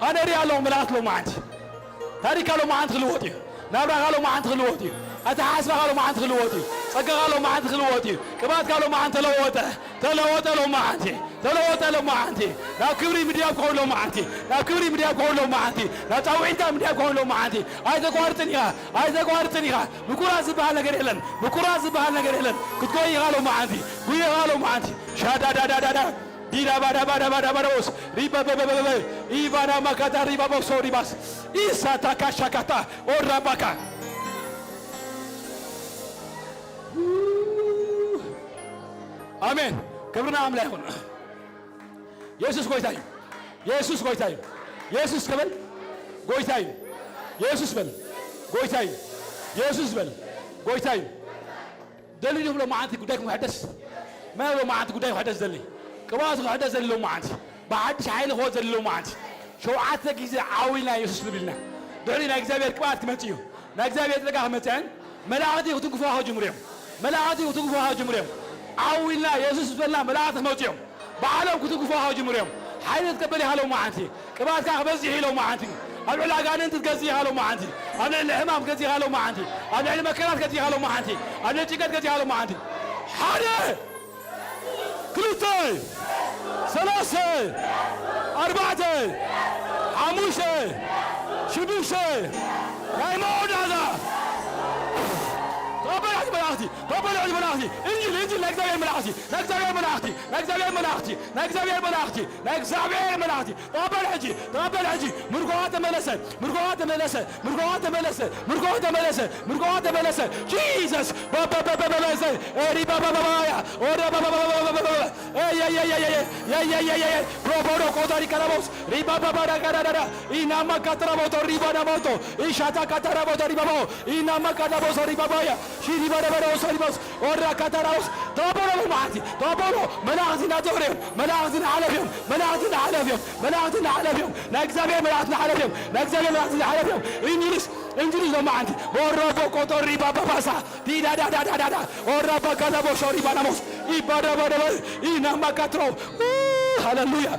ኣነ ሪኣ ኣለኹ መላእኽቲ ሎማዓንቲ። ታሪኽካ ሎማዓንቲ ክልወጥ እዩ። ናብራኻ ሎማዓንቲ ክልወጥ እዩ። ኣተሓሳስባኻ ሎማዓንቲ ክልወጥ እዩ። ጸጋኻ ሎማዓንቲ ክልወጥ እዩ። ቅብኣትካ ሎማዓንቲ ተለወጠ። ተለወጠ ሎማዓንቲ። ተለወጠ ሎማዓንቲ። ናብ ክብሪ ምድያብ ክኸውን ሎማዓንቲ። ናብ ክብሪ ምድያብ ክኸውን ሎማዓንቲ። ናብ ጻውዒትካ ምድያብ ክኸውን ሎማዓንቲ። ኣይተቋርጽን ኢኻ። ኣይተቋርጽን ኢኻ። ምቁራጽ ዝበሃል ነገር የለን። ምቁራጽ ዝበሃል ነገር የለን። ክትጎይ ኢኻ ሎማዓንቲ። ጉይ ኢኻ ሎማዓንቲ። ሻዳዳዳዳዳ። ዲዳባዳባዳባዳባዳቦስ ሪበበበበበ ኢቫና ማካታ ሪባቦሶ ሪባስ ኢሳታ ካሻካታ ኦራባካ። ኣሜን። ክብርና ኣምላኽ ይኹን። የሱስ ጎይታ እዩ። የሱስ ጎይታ እዩ። የሱስ ከበል ጎይታ እዩ። የሱስ በል ጎይታ እዩ። የሱስ በል ጎይታ እዩ። ደልዩ ሎም መዓንቲ ጉዳይኩም ክሕደስ። መን ሎም መዓንቲ ጉዳይ ክሕደስ ደሊ? ቅብኣቱ ክሕደስ ደሊ ሎም መዓንቲ። ብሓድሽ ሓይሊ ክወት ደሊ ሎም መዓንቲ። ሸውዓተ ግዜ ዓው ኢልና የሱስ ንብል ኢና። ድሕሪ ናይ እግዚኣብሔር ቅብኣት ክመጽእ እዩ። ናይ እግዚኣብሔር ጸጋ ክመጽእን መላእኽቲ ክትንክፉ ክጅምሩ እዮም። መላእኽቲ ክትንክፉ ክጅምሩ እዮም። ዓው ኢልና የሱስ ዝበልና መላእኽቲ ክመጽኡ እዮም። ባዕሎም ክትንክፉ ክጅምሩ እዮም። ሓይሊ ትቀበል ኢኻ ሎም መዓንቲ። ቅብኣትካ ክበዝሕ ኢሎም መዓንቲ። ኣብ ልዕሊ ኣጋንንቲ ትገዝእ ኢኻ ሎም መዓንቲ። ኣብ ልዕሊ ሕማም ትገዝእ ኢኻ ሎም መዓንቲ። ኣብ ልዕሊ መከራ ትገዝእ ኢኻ ሎም መዓንቲ። ኣብ ልዕሊ ጭንቀት ትገዝእ ኢኻ ሎም መዓንቲ። ሓደ፣ ክልተ፣ ሰላሰ፣ ኣርባዕተ፣ ሓሙሽተ፣ ሽዱሽተ፣ ናይ መወዳእታ። ተቐበል ሕጂ መላእኽቲ፣ ተቐበል ሕጂ መላእኽቲ። እንጅል፣ እንጅል ናይ እግዚኣብሔር መላእኽቲ፣ ናይ እግዚኣብሔር መላእኽቲ፣ ናይ እግዚኣብሔር መላእኽቲ፣ ናይ እግዚኣብሔር መላእኽቲ፣ ናይ እግዚኣብሔር መላእኽቲ። ተቐበል ሕጂ፣ ተቐበል ሕጂ። ምርኮኻ ተመለሰ፣ ምርኮኻ ተመለሰ፣ ምርኮኻ ተመለሰ፣ ምርኮኻ ተመለሰ፣ ምርኮኻ ተመለሰ። ጂሰስ። ባባባባባባሰ። ኤሪባባባባያ። ኦራባባባባባባባ። ኤየየየየየ። የየየየየ። ፕሮፖዶ ኮታሪ ካራቦስ። ሪባባባዳ ካራዳዳ። ኢናማ ካትራቦቶ ሪባዳቦቶ። ኢሻታ ካታራቦቶ ሪባባቦ። ኢናማ ካዳቦሶ ሪባባያ። ሺሪባዳባዳቦሶ ሪባስ። ኦራ ካታራቦስ። ተቐበሎ ሎማዓንቲ። ተቐበሎ። መላእኽቲ እናተወረ እዮም። መላእኽቲ እናሓለፉ እዮም። መላእኽቲ እናሓለፉ እዮም። መላእኽቲ እናሓለፉ እዮም። ናይ እግዚኣብሔር መላእኽቲ እናሓለፉ እዮም። ናይ እግዚኣብሔር መላእኽቲ እናሓለፉ እዮም። እንግሊዝ፣ እንግሊዝ ሎማዓንቲ። ቦሮቦ ቆጦ ሪባባባሳ። ዲዳዳዳዳዳዳ። ኦራባ ጋዳቦ ሾሪባናሞስ። ኢባዳባዳባ። ኢናማካትሮ። ሃሌሉያ።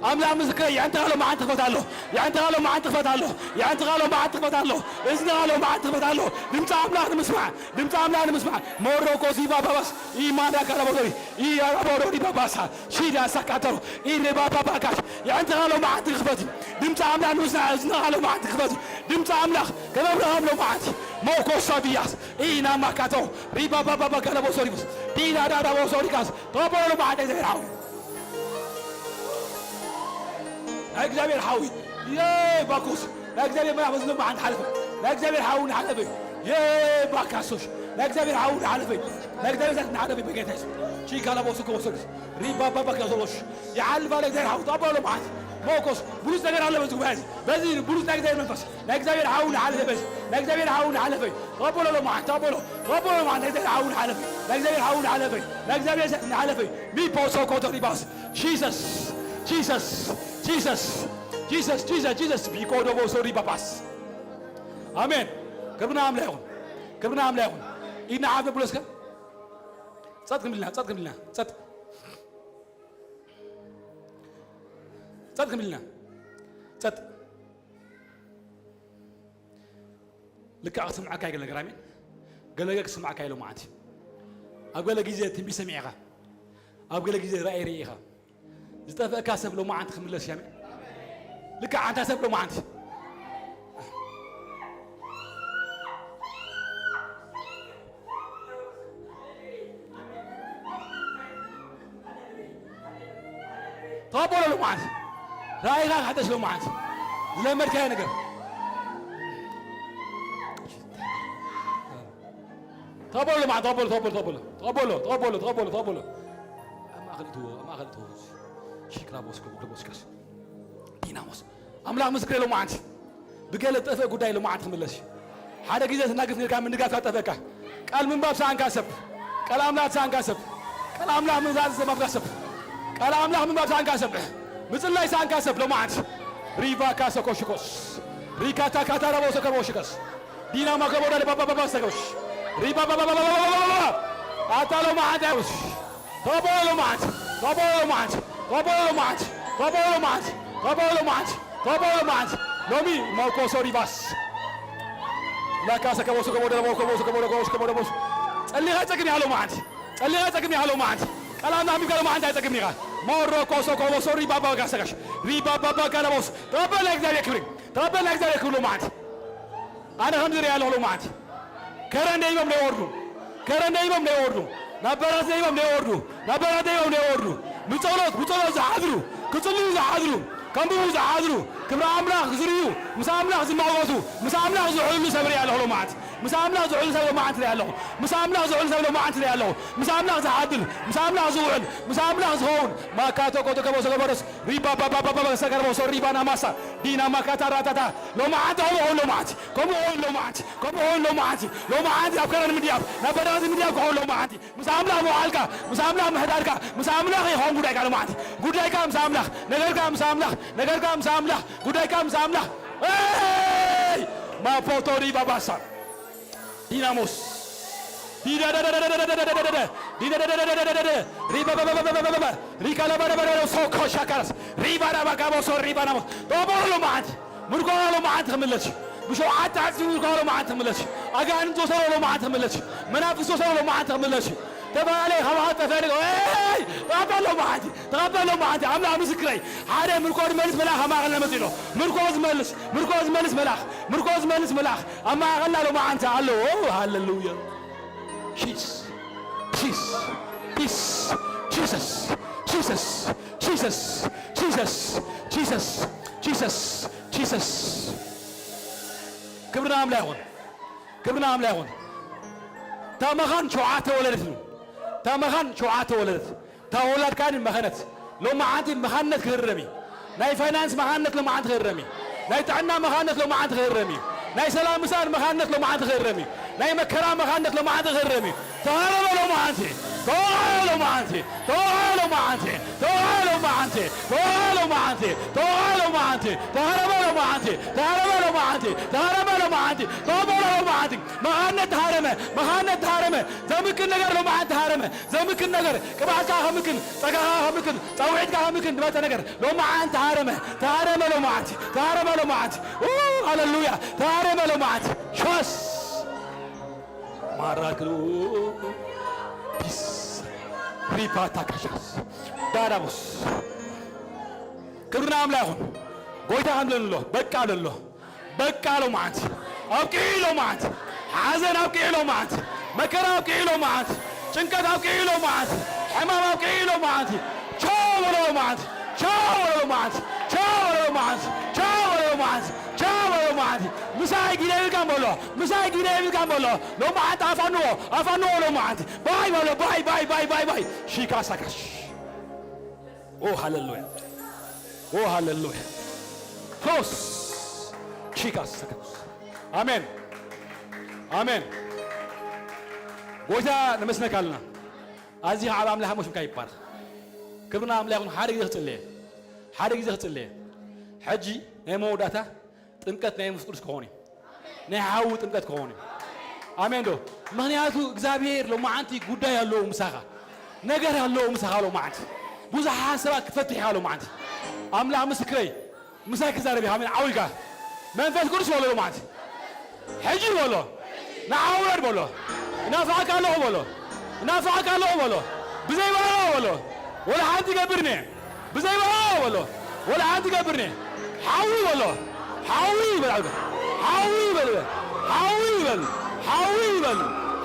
ኣምላኽ ምስክረይ፣ የዕንትኻ ሎማዓንቲ ክፈት ኣሎ። የዕንትኻ ሎማዓንቲ ክፈት ኣሎ። የዕንትኻ ሎማዓንቲ ክፈት ኣሎ። እዝንኻ ሎማዓንቲ ክፈት ኣሎ። ድምፂ ኣምላኽ ንምስማዕ። ድምፂ ኣምላኽ ንምስማዕ። ሞሮኮ ሲባ ባባስ። ኢማዳ ካላቦቶሪ። ኢያራቦሮዲ ባባሳ። ሺዳ ሳካተሮ። ኢሬባባባካሽ። የዕንትኻ ሎማዓንቲ ክፈት እዩ። ድምፂ ኣምላኽ ንምስማዕ እዝንኻ ሎማዓንቲ ክፈት እዩ። ድምፂ ኣምላኽ ከም ኣብርሃም ሎማዓንቲ። ሞኮሳ ቢያስ። ኢናማካቶ። ሪባባባባ ካላቦሶሪቡስ። ዲዳዳዳቦሶሪካስ። ተቐበሎ ሎማዓንቲ እግዚኣብሔር ሓው። ናይ እግዚኣብሔር ሓዊ። የይ ባኮስ። ናይ እግዚኣብሔር መልኣኽ በዚ ሎማዓንቲ ሓለፈ። ናይ እግዚኣብሔር ሓዊ ንሓለፈ እዩ። የይ ባካሶሽ። ናይ እግዚኣብሔር ሓዊ ንሓለፈ እዩ። ናይ እግዚኣብሔር እሳት ንሓለፈ እዩ። በጌታ የሱስ። ቺካላቦሶ ኮቦሶሪስ። ሪባባባ ካዞሎሽ። ይሓልፋ ናይ እግዚኣብሔር ሓዊ። ተቐበሎ ሎማዓንቲ። ሞኮስ። ብሉጽ ነገር ኣሎ በዚ ጉባኤ እዚ። በዚ ብሉጽ ናይ እግዚኣብሔር መንፈስ። ናይ እግዚኣብሔር ሓዊ ንሓለፈ በዚ። ናይ እግዚኣብሔር ሓዊ ንሓለፈ እዩ። ተቐበሎ ሎማዓንቲ። ተቐበሎ። ተቐበሎ ሎማዓንቲ። ናይ እግዚኣብሔር ሓዊ ንሓለፈ እዩ። ናይ እግዚኣብሔር ሓዊ ንሓለፈ እዩ። ናይ እግዚኣብሔር እሳት ንሓለፈ እዩ። ሚፖሶ ኮቶሪባስ። ጂሰስ፣ ጂሰስ፣ ጂሰስ፣ ጂሰስ፣ ጂሰስ፣ ቢኮዶቦ ሶሪ ባባስ። ኣሜን። ክብርና ኣምላኽ ይኹን። ክብርና ኣምላኽ ይኹን። ኢድና ሓፍ ብሎ እስከ። ጸጥ ክንብልና፣ ጸጥ ክንብልና፣ ጸጥ። ጸጥ ክንብልና። ጸጥ። ልክዕ ክስምዓካ ይግለ ነገር፣ ኣሜን። ገለ ገ ክስምዓካ ኢሎ መዓንቲ። ኣብ ገለ ግዜ ትንቢት ሰሚዕኻ፣ ኣብ ገለ ግዜ ራእይ ርኢኻ፣ ዝጠፍአካ ሰብ ሎማዓንቲ ክምለስ እዩ፣ ኣሜን። ልክዕ ኣንታ ሰብ ሎማዓንቲ። ተቐበሎ ሎማዓንቲ። ራእይኻ ክሕደስ ሎማዓንቲ። ዝለመድካዮ ነገር። ተቐበሎ ሎማዓንቲ፣ ተቐበሎ፣ ተቐበሎ፣ ተቐበሎ። ተቐበሎ፣ ተቐበሎ፣ ተቐበሎ፣ ተቐበሎ። ኣብ ማእከል እትዎ፣ ኣብ ማእከል እትዎ። ሺክራ ቦስኮ፣ ቦስኮ፣ ቦስኮስ። ዲናሞስ። ኣምላኽ ምስክር ሎማዓንቲ። ብገለ ዝጠፍአ ጉዳይ ሎማዓንቲ ክምለስ እዩ። ሓደ ግዜ ትናገፍ ነርካ፣ ምንጋፍ ካብ ጠፍአካ። ቃል ምንባብ ሰኣንካ ሰብ። ቃል ኣምላኽ ሰኣንካ ሰብ። ቃል ኣምላኽ ምንባብ ሰኣንካ ሰብ። ቃል ኣምላኽ ምንባብ ሰኣንካ ሰብ። ምጽላይ ሰኣንካ ሰብ ሎማዓንቲ። ሪቫ ካሰ ኮሽኮስ። ሪካታ ካታራ ቦሰ ከቦሽከስ። ዲናማ ከቦዳ ባባባባ ሰገሽ። ሪባባባባባባባባ። ኣታ ሎማዓንቲ ኣውስ። ተቐበሎ ሎማዓንቲ፣ ተቐበሎ ሎማዓንቲ፣ ተቐበሎ ሎማዓንቲ፣ ተቐበሎ ሎማዓንቲ፣ ተቐበሎ ሎማዓንቲ፣ ተቐበሎ ሎማዓንቲ። ሎሚ ሞኮሶ ሪባስ ላካ ሰከቦ ሰከቦ ደረቦ ከቦ ሰከቦ ደረቦ ሰከቦ ደረቦ ጸሊኻ ጸግም ያለው ማዓንቲ፣ ጸሊኻ ጸግም ያለው ማዓንቲ። ቀላም ናሚካ ሎማዓንቲ ኣይጸግም ኢኻ። ሞሮ ኮሶ ኮቦ ሶሪ ባባ ጋሰጋሽ ሪባባባ ጋለቦስ ተቐበል ናይ እግዚኣብሔር ክብሪ፣ ተቐበል ናይ እግዚኣብሔር ክብሪ ሎማዓንቲ። ኣነ ከምዚ ሪኣ ኣለኹ ሎማዓንቲ። ከረን ደይቦም ደይወርዱ፣ ከረን ደይቦም ደይወርዱ፣ ናብ በረኸት ደይቦም ደይወርዱ፣ ናብ በረኸት ደይቦም ደይወርዱ። ብጸሎት፣ ብጸሎት ዝሓድሩ፣ ክጽልዩ ዝሓድሩ፣ ከንብቡ ዝሓድሩ፣ ክብሪ ኣምላኽ ዝርእዩ፣ ምስ ኣምላኽ ዝመወቱ፣ ምስ ኣምላኽ ዝውዕሉ ሰብ ሪኣ ኣለኹ ሎማዓንቲ። ምስ ኣምላኽ ዝውዕሉ ሰብ ሎማዓንቲ ሪኣ ኣለኹ። ምስ ኣምላኽ ዝውዕሉ ሰብ ሎማዓንቲ ሪኣ ኣለኹ። ምስ ኣምላኽ ዝሓድር፣ ምስ ኣምላኽ ዝውዕል፣ ምስ ኣምላኽ ዝኸውን። ማካቶ ኮቶ ከቦ ሰገበረስ ሪባ ባባ ባባ ሰገርቦ ሶ ሪባ ናማሳ ዲና ማካታ ራታታ። ሎማዓንቲ ከምኡ ኸውን ሎማዓንቲ፣ ከምኡ ኸውን ሎማዓንቲ፣ ከምኡ ኸውን ሎማዓንቲ። ሎማዓንቲ ኣብ ከረን ምድያብ፣ ናብ በረኸት ምድያብ ክኸውን ሎማዓንቲ። ምስ ኣምላኽ ምውዓልካ፣ ምስ ኣምላኽ ምሕዳርካ፣ ምስ ኣምላኽ ይኸውን ጉዳይካ ሎማዓንቲ። ጉዳይካ ምስ ኣምላኽ፣ ነገርካ ምስ ኣምላኽ፣ ነገርካ ምስ ኣምላኽ፣ ጉዳይካ ምስ ኣምላኽ። ኤይ! ማፖቶ ሪባ ባሳ ዲናሞስ ዲዳዳዳዳዳዳዳዳዳዳዳ ዲዳዳዳዳዳዳዳዳ ሪባባባባባባባ ሪካላባዳባዳ ሶኮ ሻካራስ ሪባዳባጋቦሶ ሪባናሞስ ዶቦሎ ሎማዓንቲ ምርኮ ሎማዓንቲ ክምለስ እዩ። ብሸውዓተ ዕጽፊ ምርኮ ሎማዓንቲ ክምለስ እዩ። ኣጋንንት ወሰዶ ሎማዓንቲ ክምለስ እዩ። መናፍስት ወሰዶ ሎማዓንቲ ክምለስ እዩ። ተፈላለየ ካብ ሃጠፈ ንገ-፣ ኤይ! ተቐበል ሎማዓንቲ፣ ተቐበል ሎማዓንቲ። ኣምላኽ ምስክረይ፣ ሓደ ምርኮ ዝመልስ መልኣኽ ኣብ ማእኸልና መጺኡ ኣሎ። ምርኮ ዝመልስ፣ ምርኮ ዝመልስ መልኣኽ፣ ምርኮ ዝመልስ መልኣኽ ኣብ ማእኸልና ሎማዓንቲ ኣሎ። ኦ፣ ሃሌሉያ። ሺስ፣ ሺስ፣ ፒስ፣ ጂሰስ፣ ጂሰስ፣ ጂሰስ፣ ጂሰስ፣ ጂሰስ፣ ጂሰስ፣ ጂሰስ። ክብሪ ንኣምላኽ ይኹን። ክብሪ ንኣምላኽ ይኹን። እታ መኻን ሸውዓተ ወለደት እዩ። እታ መኻን ሸውዓተ ወለደት። እታ ወላድ ከኣ መኸነት። ሎማዓንቲ መኻንነት ክህረም እዩ። ናይ ፋይናንስ መኻንነት ሎማዓንቲ ክህረም እዩ። ናይ ጥዕና መኻንነት ሎማዓንቲ ክህረም እዩ። ናይ ሰላም ምሳኣን መኻንነት ሎማዓንቲ ክህረም እዩ። ናይ መከራ መኻንነት ሎማዓንቲ ክህረም እዩ። ተሃረመ ሎማዓንቲ፣ ተወቕዐ ሎማዓንቲ፣ ተወቕዐ ሎማዓንቲ፣ ተወቕዐ ሎማዓንቲ፣ ተወቕዐ ሎማዓንቲ፣ ተወቕዐ ሎማዓንቲ፣ ተሃረመ ሎማዓንቲ፣ ተሃረመ ሎማዓንቲ፣ ተሃረመ ሎማዓንቲ፣ ተወቕዐ ሎማዓንቲ። መኻንነት ተሃረመ፣ መኻንነት ተሃረመ። ዘምክን ነገር ሎማዓንቲ ተሃረመ። ዘምክን ነገር፣ ቅብኣትካ ከምክን፣ ጸጋኻ ከምክን፣ ጻውዒትካ ከምክን ዝመጸ ነገር ሎማዓንቲ ተሃረመ፣ ተሃረመ ሎማዓንቲ፣ ተሃረመ ሎማዓንቲ። ኡ፣ ሃሌሉያ፣ ተሃረመ ሎማዓንቲ። ሸስ ማራክሉ ፒስ ሪፓታ ካሻስ ዳዳቡስ። ክብሪ ንኣምላኽ ይኹን። ጎይታ ከም ዘሎ በቃ ኣሎ። በቃ ሎማዓንቲ። ኣብቂዑ ሎማዓንቲ። ሓዘን ኣብቂዑ ሎማዓንቲ። መከራ ኣብቂዑ ሎማዓንቲ። ጭንቀት ኣብቂዑ ሎማዓንቲ። ሕማም ኣብቂዑ ሎማዓንቲ። ቻው በሎ ሎማዓንቲ። ቻው በሎ ሎማዓንቲ። ቻው በሎ ሎማዓንቲ። ቻው በሎ ሎማዓንቲ። ቻው በሎ ሎማዓንቲ። ምሳይ ጊደ ይብልካ በሎ። ምሳይ ጊደ ይብልካ በሎ። ሎማዓንቲ ኣፋንዎ። ኣፋንዎ ሎማዓንቲ። ባይ በሎ። ባይ፣ ባይ፣ ባይ፣ ባይ፣ ባይ። ሺካ ሳካሽ። ኦ ሃሌሉያ፣ ኦ ሃሌሉያ። ፕሮስ ቺካስ ሰከስ። ኣሜን፣ ኣሜን። ጎይታ ነመስነካ ኣለና። ኣዚ ኣብ ኣምላኽ ሞሽምካ ይባረኽ። ክብርና ኣምላኽ ይኹን። ሓደ ግዜ ክጽልየ፣ ሓደ ግዜ ክጽልየ። ሕጂ ናይ መወዳእታ ጥምቀት ናይ መንፈስ ቅዱስ ክኸውን እዩ። ናይ ሓዊ ጥምቀት ክኸውን እዩ። ኣሜን ዶ? ምኽንያቱ እግዚኣብሔር ሎማዓንቲ ጉዳይ ኣለዎ ምሳኻ፣ ነገር ኣለዎ ምሳኻ ሎማዓንቲ። ብዙሓት ሰባት ክፈትሕ ኢኻ ሎማዓንቲ። ኣምላኽ ምስክረይ፣ ምሳይ ክዛረብ ኢኻ። ኣሜን። ዓው ኢልካ መንፈስ ቅዱስ በሎ ሎማዓንቲ። ሕጂ በሎ፣ ንዓ ውረድ በሎ፣ እናፋቕካ ኣለኹ በሎ፣ እናፋቕካ ኣለኹ በሎ፣ ብዘይ በሎ በሎ፣ ወላ ሓንቲ ገብርኒ ብዘይ በሎ በሎ፣ ወላ ሓንቲ ገብርኒ ሓዊ በሎ፣ ሓዊ በል፣ ሓዊ በል፣ ሓዊ በል፣ ሓዊ በል፣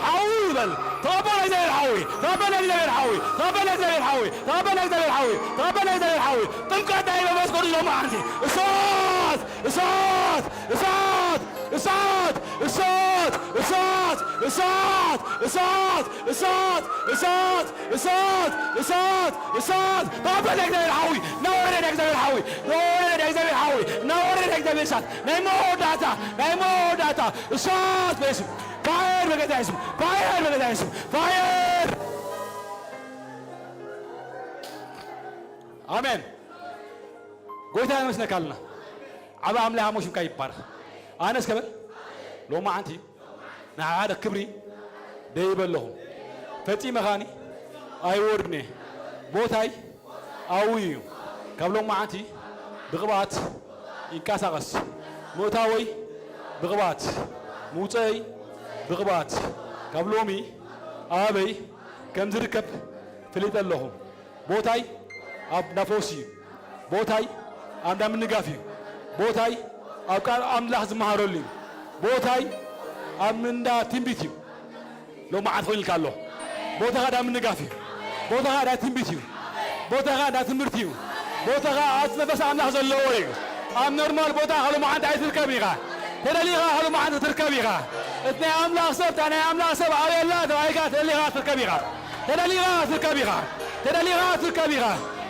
ሓዊ በል። ተቐበል እግዚኣብሔር ሓዊ፣ ተቐበል እግዚኣብሔር ሓዊ፣ ተቐበል እግዚኣብሔር ሓዊ፣ ተቐበል እግዚኣብሔር ሓዊ፣ ተቐበል እግዚኣብሔር ሓዊ። ጥምቀት ናይ መንፈስ ቅዱስ ሎማዓንቲ። እሳት፣ እሳት፣ እሳት፣ እሳት፣ እሳት፣ እሳት፣ እሳት፣ እሳት፣ እሳት፣ እሳት፣ እሳት፣ እሳት፣ እሳት፣ እሳት፣ እሳት፣ ተቐበል ናይ እግዚኣብሔር ሓዊ፣ እናወረደ ናይ እግዚኣብሔር ሓዊ፣ እናወረደ ናይ እግዚኣብሔር ሓዊ፣ እናወረደ ናይ እግዚኣብሔር እሳት፣ ናይ መወዳእታ፣ ናይ መወዳእታ እሳት በስም ፋየር በጌታ የሱስ፣ ፋየር በጌታ የሱስ፣ ፋየር። ኣሜን። ጎይታ ነመስነካ ኣለና። ዓብ ኣምላኽ ኣሞ ሽምካ ይባረኽ። ኣነ እስከ በል ሎማዓንቲ ንሓደ ክብሪ ደይበለኹም ፈጺመኻኒ ኣይወርድን እየ። ቦታይ ኣውዩ እዩ። ካብ ሎማዓንቲ ብቕብኣት ይንቀሳቐስ። ምእታወይ ብቕብኣት፣ ምውፀይ ብቕብኣት። ካብ ሎሚ ኣበይ ከም ዝርከብ ፍሊጠ ኣለኹ። ቦታይ ኣብ እንዳ ፈውሲ እዩ። ቦታይ ኣብ እንዳ ምንጋፍ እዩ። ቦታይ ኣብ ቃል ኣምላኽ ዝመሃረሉ እዩ። ቦታይ ኣብ እንዳ ትንቢት እዩ። ሎማዓት ኮይኑልካ ኣሎ። ቦታኻ እንዳ ምንጋፍ እዩ። ቦታኻ እንዳ ትንቢት እዩ። ቦታኻ እንዳ ትምህርቲ እዩ። ቦታኻ ኣብ መንፈስ ኣምላኽ ዘለዎ እዩ። ኣብ ኖርማል ቦታኻ ሎማዓት ኣይትርከብ ኢኻ። ተደሊኻ ሎማዓት ትርከብ ኢኻ። እቲ ናይ ኣምላኽ ሰብ፣ እታ ናይ ኣምላኽ ሰብ ኣበይ ኣላ ተባሂልካ ተደሊኻ ትርከብ ኢኻ። ተደሊኻ ትርከብ ኢኻ። ተደሊኻ ትርከብ ኢኻ።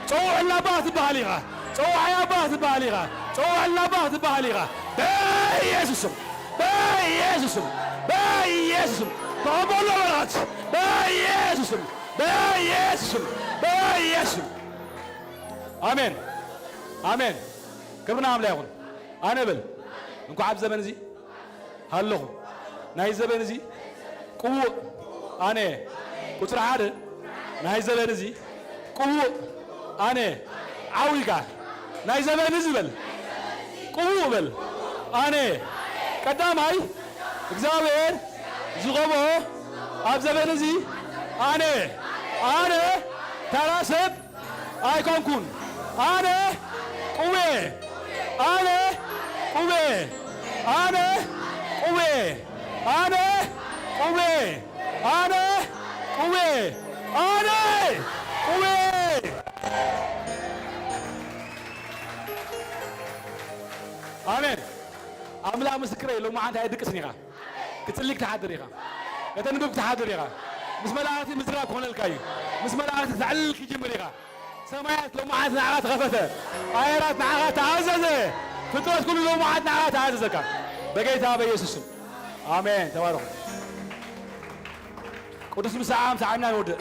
ጸውዕልና ኣባ ትበሃል ኢኻ። ጸውዓይ ኣባ ትበሃል ኢኻ። ጸውዕልና ኣባ ትበሃል ኢኻ። በኢየሱስ ስም፣ በኢየሱስ ስም፣ በኢየሱስ ስም ተቐበሎ በላት። በኢየሱስ ስም፣ በኢየሱስ ስም፣ በኢየሱስ ስም። ኣሜን፣ ኣሜን። ክብሪ ንኣምላኽ ይኹን። ኣነ በል፣ እንኳዕ ኣብ ዘበን እዚ ሃለኹ። ናይ ዘበን እዚ ቅቡእ ኣነ። ቁጽሪ ሓደ፣ ናይ ዘበን እዚ ቅቡእ ኣነ። ዓው ኢልካ፣ ናይ ዘበን እዚ በል። ቅቡእ በል። ኣነ። ቀዳማይ፣ እግዚኣብሔር ዝቐብኦ ኣብ ዘበን እዚ ኣነ። ኣነ ተራ ሰብ ኣይኮንኩን። ኣነ ቅቡእ፣ ኣነ ቅቡእ፣ ኣነ ቅቡእ፣ ኣነ ቅቡእ፣ ኣነ ቅቡእ፣ ኣነ ቅቡእ። ኣሜን። ኣምላኽ ምስክረይ፣ ሎማዓንቲ ኣይድቅስን ኢኻ። ክትጽሊ ክትሓድር ኢኻ። ከተንብብ ክትሓድር ኢኻ። ምስ መላእኽቲ ምዝራብ ክኾነልካ እዩ። ምስ መላእኽቲ ክተዕልል ክጅምር ኢኻ። ሰማያት ሎማዓንቲ ንዓኻ ተኸፈተ። ኣየራት ንዓኻ ተኣዘዘ። ፍጥረት ኩሉ ሎማዓንቲ ንዓኻ ተኣዘዘካ። በጌታ በኢየሱስ ስም። ኣሜን። ተባረኹ። ቅዱስ ምሳዓም ሰዓምና ንወድእ።